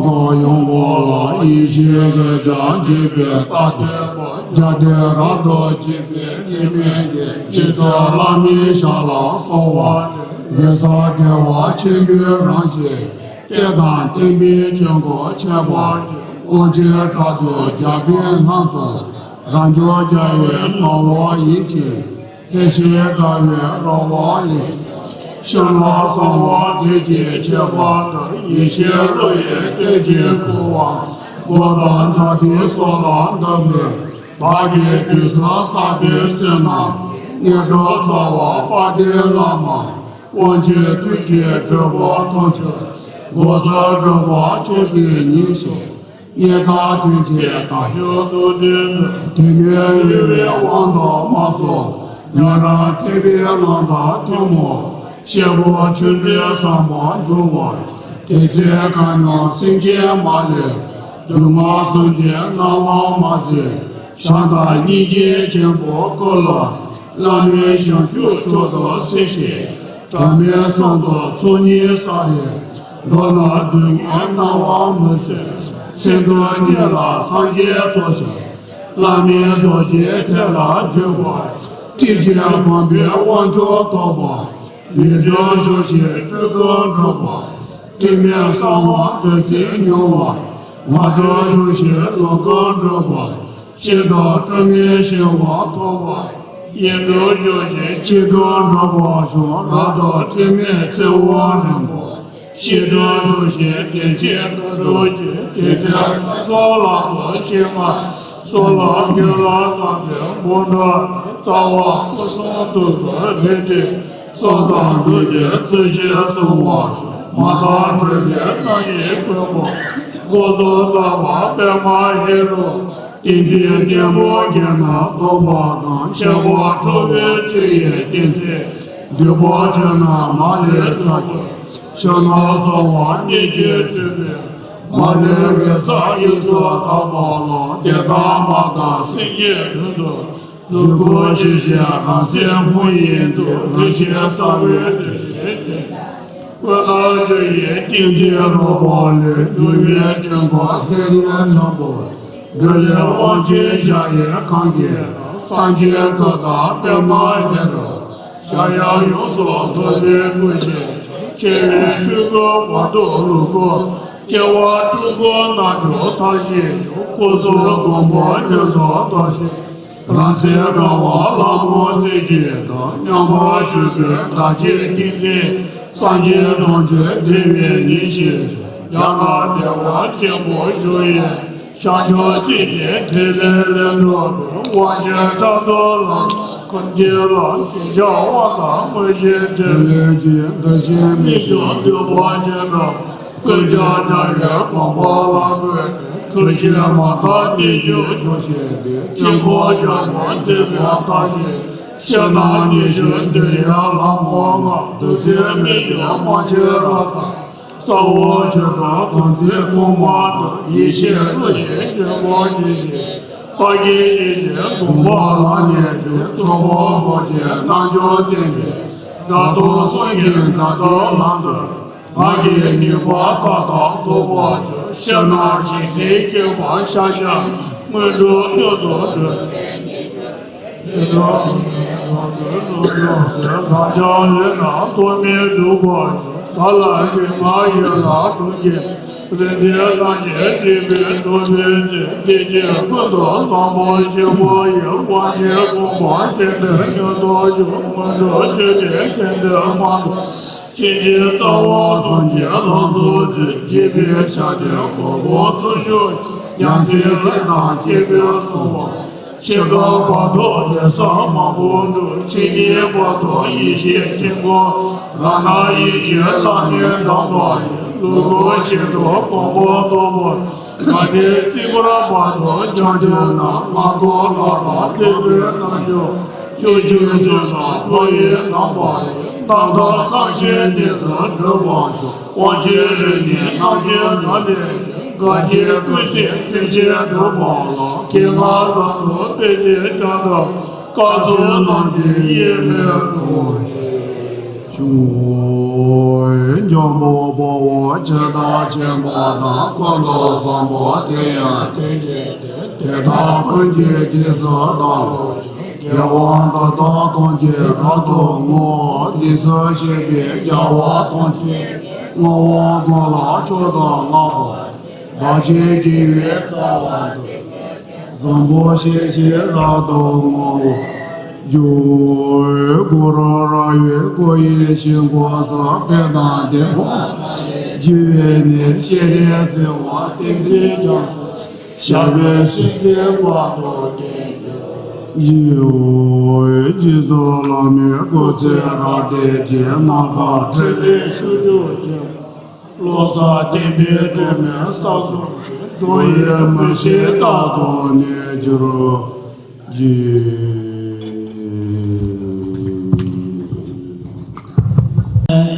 འཁོར་ཡོངས་བསྐོར་ལ། ཡེ་ཤེས་ཀྱི་སྒྲ་འཇིགས་པའི་རྟ་བདུན་པོ། རྒྱལ་བསྟན་རབ་ཏུ་འཇིགས་པའི་ཉི་མའི་གེགས། རྗེ་བཙུན་བླ་མའི་ཞབས་ལ་གསོལ་བ་འདེབས། འོད་གསལ་བདེ་བ་ཆེན་པོའི་རང་བཞིན། བསྟན་དང་བསྟན་པའི་དཀྱིལ་འཁོར་ཁྱད་པར་ཅན། དབང་ཆེན་དྲག་ཏུ་རྒྱལ་པོའི་ལྷ་ཚོགས། རབ་འབྱམས་རྒྱལ་བའི་སྣང་བ་ཡིད་ཀྱི། བདེ་གཤེགས་དགའ་བའི་རང་དབང་ལས། ཕྱི་ནང་གསང་བ་སྡེ་བརྒྱད་ཁྱད་པར་འདྲ། ཡེ་ཤེས་རོལ་པའི་གཏེར་གྱིས་བསྐོར་བ། སྒོ་དང་ཛཱ་ཏིའི་སོ་ལ་འདབ་མའི། བདག་གི་དུས་སུ་བསགས་པའི་བསོད་ནམས། ཉི་གྲོགས་ཚ་བ་དཔལ་ལྡན་བླ་མ། དབང་ཆེན་ཐུགས་ཀྱི་སྒྲུབ་པ་ཐམས་ཅད། སྒོ་གསུམ་སྒྲུབ་པ་མཆོག་ཏུ་ངེས་ཤིང་། སྙིང་ཁར་ཐིམ་ཅིང་དལ་འབྱོར་སྟོབས་ལྡན་པའི། དུས་མིན་འོལ་བའི་དབང་ཐོབ་མ་སོགས། ཉན་རང་ཐེག་པའི་ལམ་དང་ཐུན་མོང་། སྐྱེས་བུ་ཆོས་འབྲེལ་ཟབ་མོ་འབྱུང་བར། དེ་ཚེ་གང་མྱུར་སེམས་ཅན་མ་ལུས། སྡུག་བསྔལ་གསུམ་གྱི་སྣང་བ་མ་གཟིགས། བྱམས་དང་སྙིང་རྗེ་ཆེན་པོ་སྐུ་ལ། བླ་མའི་བྱང་ཆུབ་མཆོག་ཏུ་གཟིགས་ཤིང་། གྲངས་མེད་གསུམ་དུ་ཚོགས་གཉིས་བསགས་ཏེ། མདོར་ན་སྡུག་བསྔལ་སྣང་བ་མི་བཟོད། མཚན་དུ་ཉིད་ལ་སངས་རྒྱས་ཐོབ་ཅིང་། བླ་མའི་རྡོ་རྗེ་ཐེག་ལ་འཇུག་པ། ཁྲིད་ཅིང་བསྒོམ་པའི་དབང་མཆོག་ཐོབ་པ། ལས་སྒྲུབ་ཞུགས་ཤིང་སྤྲུལ་སྐུ་འགྲུབ་པ། དྲི་མེད་གསང་བ་བདུད་རྩིས་མྱོང་བ། ངག་སྒྲུབ་ཞུགས་ཤིང་ལོངས་སྐུ་འགྲུབ་པ། ཤེས་རབ་སྤྲོས་མེད་ཤེས་པ་ཐོབ་པ། ཡིད་སྒྲུབ་ཞུགས་ཤིང་ཆོས་སྐུ་འགྲུབ་པ་མཆོག་རབ་ཏུ་དྲི་མེད་ཚེ་དབང་རིང་པོ། ཤེས་སྒྲུབ་ཞུགས་ཤིང་བདེན་བཞིའི་སྐུ་འགྲུབ་ཅིང་། དེ་ཚེ་ཚེ་སྲོག་ལམ་དུ་ཤེས་པ། སྲོག་ལ་རྒྱུད་ལ་དམ་ཚིག་སྦོམ་འགྲུབ། རྩ་བ་སྐུ་གསུང་ཐུགས་སུ་ལྷུང་སྟེ། གསང་དང་ཐུགས་ཀྱི་རྩིབས་བཞི་སྲུང་བར་ཤོག་མ་དག་འཁྲུལ་པའི་རྣམ་ཤེས་ཀུན་སྤངས། སྒོ་གསུམ་དག་པ་པདྨ་ཧེ་རུ། ཏིང་འཛིན་གཏུམ་པོ་བརྒྱད་ནི་སྟོང་པ་དང་། ཁྱད་པར་འཕགས་པའི་སྤྱི་ཡི་ཏིང་འཛིན། བདུན་པོ་བཅུ་ནི་མ་ལུས་རྩ་རྒྱུད། ཕྱི་ནང་གསང་བ་གནད་ཀྱིས་གྲུབ་པའི། མ་ལུས་འོད་གསལ་དབྱིངས་སུ་དག་པ་ལ། དེ་དག་མ་དག་སེམས་ཀྱི་དོན་དུ། གཟུགས་སྐུ་ཇི་བཞིན་རང་སེམས་ཧཱུྃ་ཡིག་འབྲུ། རིན་ཆེན་གསང་བའི་བདུད་རྩིས་བརྟེན། ཀུན་ནས་སྤྱི་ཡི་ཏིང་འཛིན་རོལ་པ་ལས། འབྱུང་བའི་དཀྱིལ་འཁོར་ཏེ་རེ་ལྷུན་པོ། སྒྲུབ་གླིང་དབང་ཆེན་ཞལ་གྱི་ཁང་གི། སངས་རྒྱས་སྐུ་དང་པདྨ་ཧེ་རུ། ཞབས་གཡས་ཡོངས་སུ་རྫོགས་པའི་སྐུ་ཞེས། ཆེ་བའི་ཆོས་སྐུ་བར་དུ་ལུས་སྐུ། སྐྱེ་བ་སྤྲུལ་སྐུ་རྣལ་འབྱོར་མཐའ་བཞིའི་ཞབས། སྐུ་གསུང་མགོན་པོ་མདུན་དུ་བསྟོད་ཅིང་། རང་སེམས་དགའ་བ་ལྷ་མོ་རྩེ་གཅིག་དང་། མཉམ་པར་བཞུགས་པའི་བདག་ཅག་ཏིང་འཛིན། སངས་རྒྱས་དོན་ཆེན་བདེ་བའི་ཉིན་ཞེས་ཞུ། རྒྱ་ནག་བདེ་བ་ཆེན་པོར་བཞུགས་ཡོད། བྱང་ཆུབ་སེམས་ཀྱི་ཐིག་ལེ་ལས་འགྲོ་བའི། དབང་ཆེན་ཕྲག་དོག་ལམ་ཀུན་མཁྱེན་ལ། ཞེན་ཆགས་དབང་ཐང་དངོས་གཞིར་དྲིལ། དྲིལ་ནས་ཀྱི་འདུ་ཤེས་མི་ཞུམ་འདུན་པ་ཅན་དང་། ཀུན་ཀྱང་འཇའ་རིས་དགོངས་པ་ལ་བཀོད་དེ། འཁྲུལ་ཞེན་མ་དག་གནད་གཅིག་ཞུགས་ཤིང་བསྡད། དཀྱིལ་འཁོར་རྒྱལ་པོ་མཛེས་པའི་མཐའ་བཞིའི། ཕྱི་ནང་གནད་གཅིག་འདུ་བའི་ལྷ་མོ་ལྔ། བདུད་རྩི་མེ་བརྒྱན་དབང་ཆེན་རབ་དང་། རྩ་བ་ཆེ་དྲགས་དམ་ཚིག་སྐོང་བ་དང་། ཡེ་ཤེས་ཀླུ་ཡི་སྤྱོད་པ་ཇི་བཞིན། རྟགས་བརྒྱད་ཀྱི་གདོང་པ་ལ་གནས་པའི། ཚོགས་དཔག་གོ་ཆའི་རྣལ་འབྱོར་བསྟན་པའི། སྒྲ་དོན་གསུང་གི་མཛའ་དང་ལམ་དུ། ངག་གི་ནུས་པ་མཐའ་དག་རྫོགས་པར་ཤོག་ཕྱི་ནང་ཇི་སྲིད་སྐྱེ་བོ་ཤ་ཁྱབ། དངོས་གྲུབ་མྱུར་དུ་འགྲུབ་པའི་ཉིན། དེ་དག་རང་ཚོའི་ལུས་ལ་ཐོགས་མེད་འགྲུབ་པར་ཤོག་ས་ལ་རིག་མ་ཡེ་ལ་གྲོང་ཁྱེར། རིག་འཛིན་རྣམ་བཞི་རིག་པའི་གྲོང་ཁྱེར་ཅན། བདེ་སྐྱིད་ཀུན་ཏུ་བཟང་པོ་ཞིག་པོ་ཡི། དབང་ཆེན་དགོངས་པ་ཚེ་འདིར་མྱུར་དུ་ཤོག་དངོས་གྲུབ་ཆོས་ཀྱི་ཚེ་འདིར་མང་དུ། ཕྱིན་ཆད་རྩ་བ་གསུམ་གྱི་ལམ་རྫོགས་ཀྱི། འཇིགས་པའི་ཞག་དེར་མགོན་པོ་ཚུར་ཤོག་ཡང་སྲིད་བདེ་དང་སྐྱིད་པའི་གསོལ་བ། འཆི་ཁ་བར་དུ་ལས་བསགས་མང་པོ་འགྲུབ། འཆི་ཉིད་བར་དུ་ཡེ་ཤེས་དཀྱིལ་འཁོར། རང་སྣང་ཡེ་ཤེས་ལྷ་མིའི་གདངས་པ་ཡིས། ལུས་འགོག་ཤེས་འགྲོ་གོང་འཕེལ་ཐོབ་པར། དགའ་བདེ་སྲིད་པར་བར་དུ་བྱང་ཆུབ་ན། སྔགས་འཁོར་ལྷ་དང་ཐུབ་པའི་རྣལ་འབྱོར། སྐྱོན་ཅན་གཞན་དག་ལྷ་ཡི་གདངས་པ་ཡིས། རྣམ་དག་བརྟག་ཞིང་གནས་སུ་འགྲོ་བར་ཤོག་དབང་ཆེན་རིག་གནས་རྣམ་འབྱེད་ནང་ལས་ཀྱང་། དགའ་སྐྱིད་ཀུན་གསལ་ཐེག་ཆེན་འགྲུབ་པ་ལ། མཁས་མང་བཟང་དུ་དཔེ་བྱད་ཀྱང་དག་སྐལ་གསུམ་རྣམ་འབྱེད་ཡིད་མི་འཕྲོག་ཞིག །ཞུ། འཇམ་པོ་དཔའ་བོ་ཇི་ལྟར་མཁྱེན་པ་དང་། ཀུན་ཏུ་བཟང་པོ་དེ་ཡང་དེ་བཞིན་ཏེ། དེ་དག་ཀུན་གྱི་རྗེས་སུ་བདག་སློབ་ཅིང་། དགེ་བ་འདི་དག་ཐམས་ཅད་རབ་ཏུ་བསྔོ། དེས་ནས་གཤེགས་པའི་རྒྱལ་བ་ཐམས་ཅད་ཀྱིས། བསྔོ་བ་ཀུན་ལ་མཆོག་ཏུ་བསྔགས་པ། བདག་གཞན་དགེ་བའི་རྩ་བ་འདི། བཟང་པོ་སྤྱོད་ཕྱིར་རབ་ཏུ་བསྔོ་བར་འགྱུར། གུ་རུ་རབ་དབྱེ་སྐུ་ཡི་ཕྱིར་འཁོར་གསུམ། དཔལ་དང་བདེ་བ་ཐམས་ཅད་རྒྱུ་ཡི་གནས། སྤྱན་རས་གཟིགས་དབང་བསྟན་འཛིན་རྒྱ་མཚོ། ཞབས་པད་སྲིད་མཐའི་བར་དུ་བརྟན་གྱུར་ཅིག། རྗེས་སུ་བླ་མའི་སྐུ་ཚེ་རབ་བརྟན་ཅིང་། སྨར་ཁམས་འཕྲིན་ལས་ཕྱོགས་བཅུར་རྒྱས། བློ་གསལ་བསྟན་པའི་སྒྲོན་མེ་བསམ་སྲུང་ཅན། འགྲོ་བའི་མུན་སེལ་རྟག་ཏུ་གནས་གྱུར་ཅིག།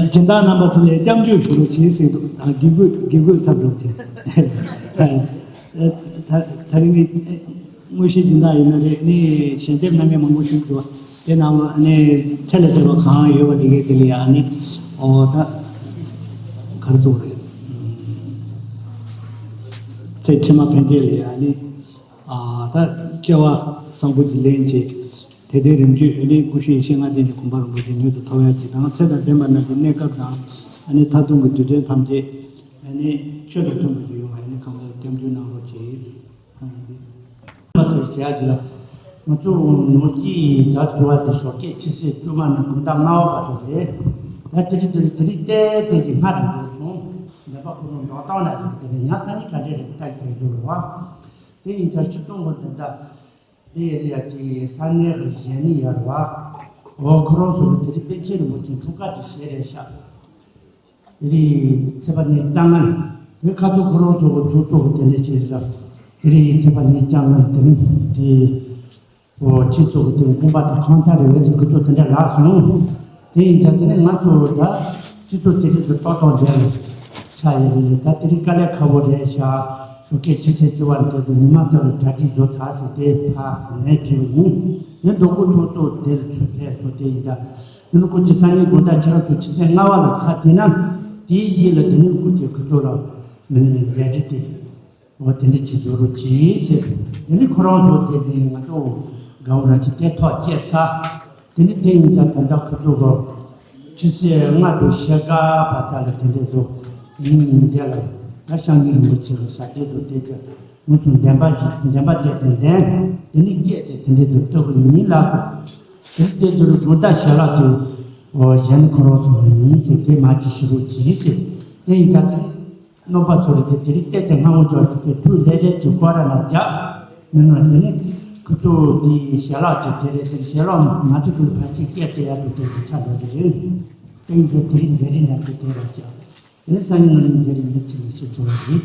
སྦྱིན་བདག་རྣམ་པ་ཚོ་ལ་སྐྱབས་འཇུག་ཞུ་རོགས་བྱེད་ཟེར་འདུག་ད་དགེ་བསྐོས་དགེ་བསྐོས་ཚབ་འགྲོ་བྱེད། ད་ད་རིང་གི་དངོས་གཞི་སྦྱིན་བདག་ཡིན་ན་རེད། ནི་ཞལ་འདེབས་གནང་མཁན་མང་པོ་ཞིག་འདུག་དེ་ནང་ལ་ནི་ཚེ་ལས་འདས་པ་གང་ཡོད་པ་དེ་གའི་དེ་ལ་ཡང་ནི་ཨོ་ད་གར་ཚོགས་རེད། ཚེ་ཕྱི་མ་ཕན་བདེ་ལ་ཡང་ནི་ཨ་ད་སྐྱེ་བ་བཟང་པོ་ཅིག་ལེན་བྱེད། དེ་ལྟའི་རིམ་བརྒྱུད་ཨ་ནི་སྐུ་ཞབས་ཡེ་ཤེས་ལྔ་ལྡན་གྱི་གོ་འཕང་རིན་པོ་ཆེ་མྱུར་དུ་ཐོབ་ཡག་ཅིག་དང་། ཚེ་དང་ལྡན་པ་རྣམས་ཀྱི་གནས་སྐབས་དང་། ཨ་ནི་མཐར་ཐུག་གི་དུས་དྲན་ཐམས་ཅད་ཨ་ནི་ཆོས་དང་མཐུན་པ་ཞིག་ཡོང་བ་ཨ་ནི་གང་ལྟར་སྐྱབས་འཇུག་གནང་རོགས་གྱིས། ཨ་ནི་མ་ཚོར་བྱེད་ཡག་ཅིག་ལ། ང་ཚོ་ནོར་གྱིས་ད་བྲོ་བ་དེ་ཞོགས་ཀས་ཕྱི་ཚེས་བཅུ་མ་ནས་དགོང་དག་ལྔ་པ་བར་དུ་རེད། ད་དེ་རིང་དེ་རིང་དེ་རིང་ཏན་ཏན་གྱི་སྔ་དྲགས་འགྲོ་སོང་། འདོན་པ་ཁོ་རང་འགྲོ་སྟངས་ལ་ཅིག་དེ་རིང་ཡང་སང་ཉིན་ག་འདྲས་རེད་ལྟ་གི་ད་གི་ཚོ་རེད་བ། དེ་ཡིན་ཙང་ཆིག་སྟོང་གི་འདི་འདྲ། དེ་ཡི་རིགས་ཀྱི་ས་གནས་ཀྱི་གཞས་ནི་ཡོད་རེད་བ། འོ་ཁོ་རང་ཚོ་གི་དེ་རིང་པཎ་ཆེན་རིན་པོ་ཆེ་འཁྲུངས་སྐར་གྱི་གཞས་རེད་ཤག་དེ་རིང་ཚེས་པ་ཉེར་ལྔ་ནི་དེ་ཁ་ཚོ་ཁོ་རང་ཚོ་གི་ཚོགས་གཙོ་གི་དེ་འདྲ་བྱས་རེད་ལ། དེ་རིང་ཚེས་པ་ཉེར་ལྔ་ནི་དེ་རིང་དེ་འོ་ཁྱེད་ཚོ་གི་དེ་དགོན་པ་དང་ཁང་ཚན་རེད་བས་ཚོ་ཁོ་ཚོ་དེ་འདྲ་ལགས་སོང་། དེ་ཡིན་ཙང་དེ་ནི་ང་ཚོ་ད་སྤྱི་ཚོགས་དེ་རིང་དུ་ཏོག་ཏོག་མཇལ་ལ་ཆགས་ཡོད་རེད། ད་དེ་རིང་དཀའ་ལས་ཁག་པོ་རེད་ཤག་ཞོགས་ཀས་ཕྱི་ཚེས་བཅུ་པ་ནས་དེ་ཚོ་ཉི་མ་གསར་བའི་གྲ་སྒྲིག་བཟོ་ཚར་ཟེར་དེ་ཕ་ནས་ཕེབས་པ་ཡིན། དེ་མདོ་དགོན་ཚོགས་གཙོ་དེ་ལ་ཚུར་ཕེབས་སོང་། དེ་ཡིན་ཙང་དེ་ནི་ཁོ་ཅི་སང་ཉིན་དགོང་དག་ཁྱེད་རང་ཚོ་ཕྱི་ཚེས་ལྔ་པ་ལ་ཚར་དེ་ན་དེའི་རྗེས་ལ་དེ་ནི་ཁོ་ཅི་ཁོ་ཚོ་ལ་མི་ནི་ནི་མཛད་རིས་དེ། འོ་དེ་འདྲ་ཅིག་བཟོ་རོགས་གྱིས་ཟེར། དེ་ནི་ཁོ་རང་ཚོ་དེ་ནི་ང་ཚོ་དགའ་བོ་རང་ཅིག་དེ་ཐག་བཅད་ཚར། དེ་ནི་དེ་ཡིན་ད་ད་ལྟ་ཁོ་ཚོ་གི་ཆུ་ཚོད་ལྔ་དང་ཕྱེད་ཀ་བར་དག་ལ་དེ་འདྲ་བཟོ། དེ་ནི་ཉིན་དེ་ལ་ད་ཤང་གི་རིན་པོ་ཆེ་གི་ཞབས་རྗེས་དང་དེ་ཚོ་ང་ཚོ་འདོན་པ་ཞིག་འདོན་པ་དེ་དེ་འདོན། དེ་ནི་སྐད་དེ་དེ་འདྲ་བཟོ་སྤྲོད་གི་ཡིན་ལགས་སོ། དེ་ནི་དེ་ཚོ་རུ་དགོང་དག་ཞལ་ལག་དེ་འོ་གཞན་ཁོ་རང་ཚོ་ཡིན་ཟེར་དེ་མ་ཅིག་ཞུ་རོགས་གྱིས་ཟེར། དེ་ཡིན་ད་དེ། རྣམ་པ་ཚོ་རེ་དེ་དེ་རིང་བལྟས་ཏེ་སྔ་མོ་ཅོག་ཅིག་དེ་དུས་ལྷས་ལྷས་ཀྱི་སྐོར་ར་ལ་རྒྱག་མི་ནོར། དེ་ནི་ཁོ་ཚོ་དེའི་ཞལ་ལག་དེ་དེ་རེད། དེ་ཞལ་ལག་མ་ཐུག་གི་ཕལ་ཆེར་སྐད་དེ་ཡག་ཏུ་དེ་ཅི་ཆ་ལ་རེ་རེད། དེ་ཡིན་ཚེ་དེ་རིང་མཛད་རིམ་ཡག་ཏུ་དེ་ར་བྱ། དེ་ནི་སང་ཉིན་ང་ནི་མཛད་རིམ་མི་ཆེ་མི་ཆེ་ཚོ་བ་རེད།